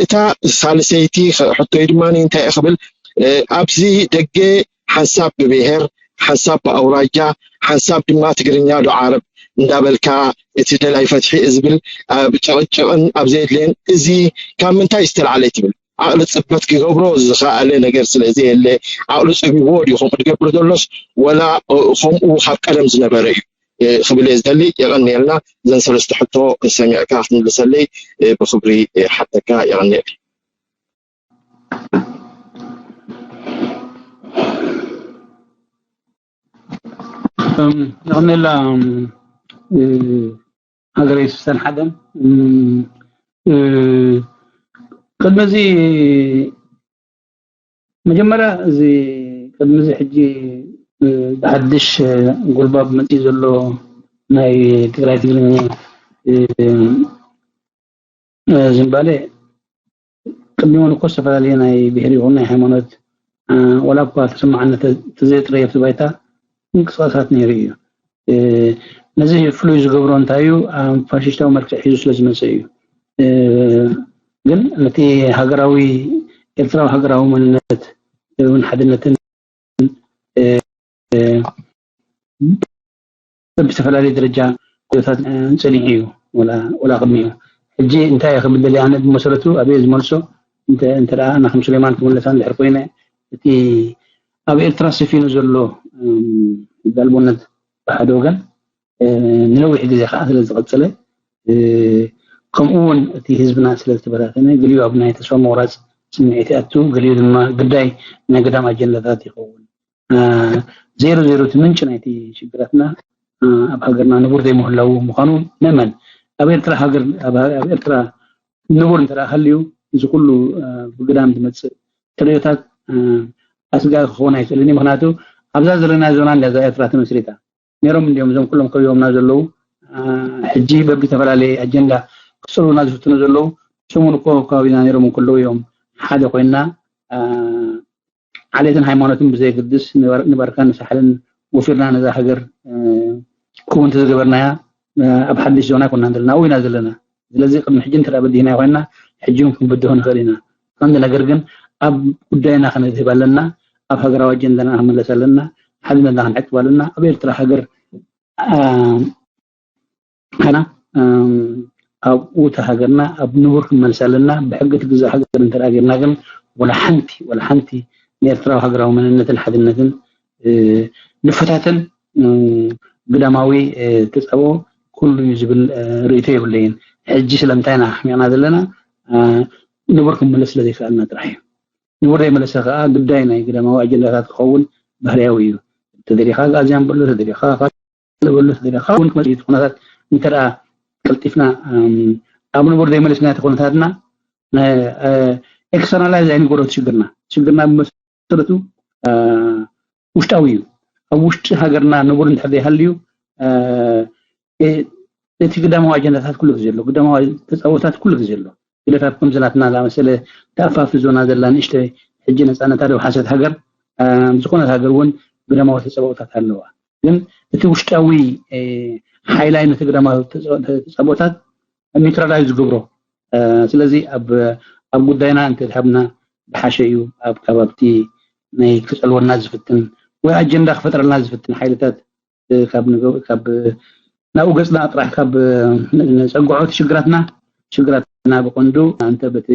እታ ሳልሰይቲ ሕቶይ ድማ እንታይ እየ ክብል ኣብዚ ደገ ሓንሳብ ብብሄር ሓንሳብ ብኣውራጃ ሓንሳብ ድማ ትግርኛ ዶ ዓረብ እንዳበልካ እቲ ደላይ ፈትሒ ዝብል ኣብ ጭቕጭቕን ኣብ ዘየድልየን እዚ ካብ ምንታይ ዝተላዕለ ትብል ዓቕሊ ፅበት ክገብሮ ዝኸኣለ ነገር ስለዘየለ ዓቕሊ ፀቢብዎ ድዩ ከምኡ ዝገብር ዘሎስ ወላ ከምኡ ካብ ቀደም ዝነበረ እዩ ክብል እየ ዝደሊ። የቐንየልና። እዘን ሰለስተ ሕቶ ሰሚዕካ ክትምልሰለይ ብክብሪ ሓተካ። የቐንየለይ። የቐንየላ ሃገረይ ስሳን ሓደን። ቅድሚ እዚ መጀመርያ እዚ ቅድሚ እዚ ሕጂ ብሓድሽ ጉልባብ መፅኡ ዘሎ ናይ ትግራይ ትግርኛ ዝንባሌ ቅድሚኡ እኮ ዝተፈላለየ ናይ ብሄር ይኹን ናይ ሃይማኖት ወላ እኳ ተሰማዕነት ተዘየጥረየ ኣብቲ ባይታ ምንቅስቃሳት ነይሩ እዩ። ነዚ ፍሉይ ዝገብሮ እንታይ እዩ? ፋሽስታዊ መልክዕ ሒዙ ስለ ዝመፀ እዩ። ግን ነቲ ሃገራዊ ኤርትራዊ ሃገራዊ መንነት እውን ሓድነትን ብዝተፈላለየ ደረጃ ኩነታት ፀኒሑ እዩ ወላ ቅድሚኡ። ሕጂ እንታይ ክብል ደልየ ኣነ ብመሰረቱ ኣበየ ዝመልሶ እንተ ደኣ ናኹም ሱሌማን ክምለሳ እንድሕር ኮይነ እቲ ኣብ ኤርትራ ሰፊኑ ዘሎ ባልቦነት ብሓደ ወገን ንነዊሕ ግዜ ከዓ ስለ ዝቐፀለ ከምኡ እውን እቲ ህዝብና ስለ ዝተበታተነ ገሊኡ ኣብ ናይ ተስፋ ምቑራፅ ስምዒት ይኣቱ፣ ገሊኡ ድማ ግዳይ ናይ ግዳም ኣጀንዳታት ይኸውን። ዜሮ ዜሮ እቲ ምንጪ ናይቲ ሽግራትና ኣብ ሃገርና ንቡር ዘይምህላው ምዃኑ ንእመን። ኣብ ኤርትራ ሃገር ኣብ ኤርትራ ንቡር እንተደኣ ሃልዩ እዚ ኩሉ ብግዳም ዝመፅእ ተርእዮታት ኣስጋኢ ክኸውን ኣይክእልን እዩ። ምክንያቱ ኣብዛ ዘለና ዞና እንዳ እዛ ኤርትራ ተመስሪታ ነይሮም እንዲዮም እዞም ኩሎም ከቢቦምና ዘለዉ ሕጂ በብተፈላለየ ኣጀንዳ ክፅልውና ዝፍትኑ ዘለዉ ሰሙን እኮ ከባቢና ነይሮም እንከለዉ እዮም ሓደ ኮይና ዓሌትን ሃይማኖትን ብዘየግድስ ንበርካን ንሳሕልን ወፊርና ነዛ ሃገር ክውንቲ ዝገበርናያ ኣብ ሓድሽ ዞና ኣይኮናን ዘለና ኣብኡ ኢና ዘለና ስለዚ ቅድሚ ሕጂ እንተ በዲህና ኮይና ሕጂ እውን ክንብድሆ ንኽእል ኢና ቀንዲ ነገር ግን ኣብ ጉዳይና ከነድህብ ኣለና ኣብ ሃገራዊ ኣጀንዳና ክንምለስ ኣለና ሓድነትና ክንዕቅብ ኣለና ኣብ ኤርትራ ሃገር ሓና ኣብኡ እታ ሃገርና ኣብ ንቡር ክንመልሳ ኣለና ብሕጊ ትግዛእ ሃገር እንተ ጌርና ግን ወላ ሓንቲ ወላ ሓንቲ ንኤርትራዊ ሃገራዊ መንነትን ሓድነትን ንፈታተን ግዳማዊ ተፃብኦ ኩሉ እዩ ዝብል ርእይቶ የብለይን ሕጂ ስለምንታይ ኢና ኣሕሚቕና ዘለና ንቡር ክንመለስ ስለ ዘይከኣልና ጥራሕ እዩ ንቡር ዘይመለሰ ከዓ ግዳይ ናይ ግዳማዊ ኣጀንዳታት ክኸውን ባህርያዊ እዩ ተደሊኻ ጋዝያን በሎ ተደሊኻ በሉ ስለ ካብ እውን ክመፅእ እቲ ኩነታት እንተ ደኣ ቀልጢፍና ኣብ ንቡር ዘይመለስና እቲ ኩነታትና ኤክስተርናላይዝ ኣይንገሮ እቲ ሽግርና ሽግርና ብመሰረቱ ውሽጣዊ እዩ ኣብ ውሽጢ ሃገርና ንቡር እንድሕር ዘይሃልዩ እቲ ግዳማዊ ኣጀንዳታት ኩሉ ግዜ ኣሎ ግዳማዊ ተፃቦታት ኩሉ ግዜ ኣሎ ግደታት ከምዚ ናትና ዝኣመሰለ ተኣፋፊ ዞና ዘላ ንእሽተይ ሕጂ ነፃነታ ደው ሓሰት ሃገር ዝኾነት ሃገር እውን ግዳማዊ ተፃቦታት ኣለዋ ግን እቲ ውሽጣዊ ሓይላይ ነቲ ግዳማዊ ተፃቦታት ኒውትራላይዝ ዝገብሮ ስለዚ ኣብ ጉዳይና እንተዝሃብና ዝሓሸ እዩ ኣብ ከባብቲ ናይ ክፀልወና ዝፍትን ወይ ኣጀንዳ ክፈጥረልና ዝፍትን ሓይልታት ካብ ናብኡ ገፅና ጥራሕ ካብ ንፀግዖ እቲ ሽግራትና ሽግራትና ብቀንዱ ኣንተ በቲ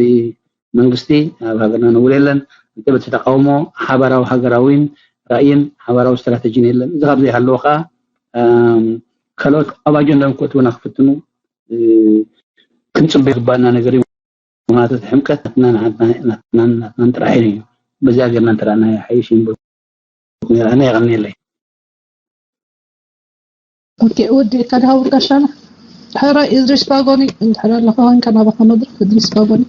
መንግስቲ ኣብ ሃገርና ንውር የለን እንተ በቲ ተቃውሞ ሓባራዊ ሃገራዊን ራእይን ሓባራዊ ስትራተጂን የለን እዚ ካብ ዘይሃለዎ ከዓ ካልኦት ኣብ ኣጀንዳም ክእትውና ክፍትኑ ክንፅበ ይግባእና ነገር እዩ ምክንያቱ ሕምቀት ናትናን ጥራሕ እዩ በዚኣ ገርና እንተረኣና ሓይሽ ይንብ ኣነ የቐንየለይ ኦኬ ወዲ ከድሃውር ጋሻና ሕራይ እድሪስ ባጎኒ እንድሕር ኣለኻ ኮንካ ናባኻ መድረክ እድሪስ ባጎኒ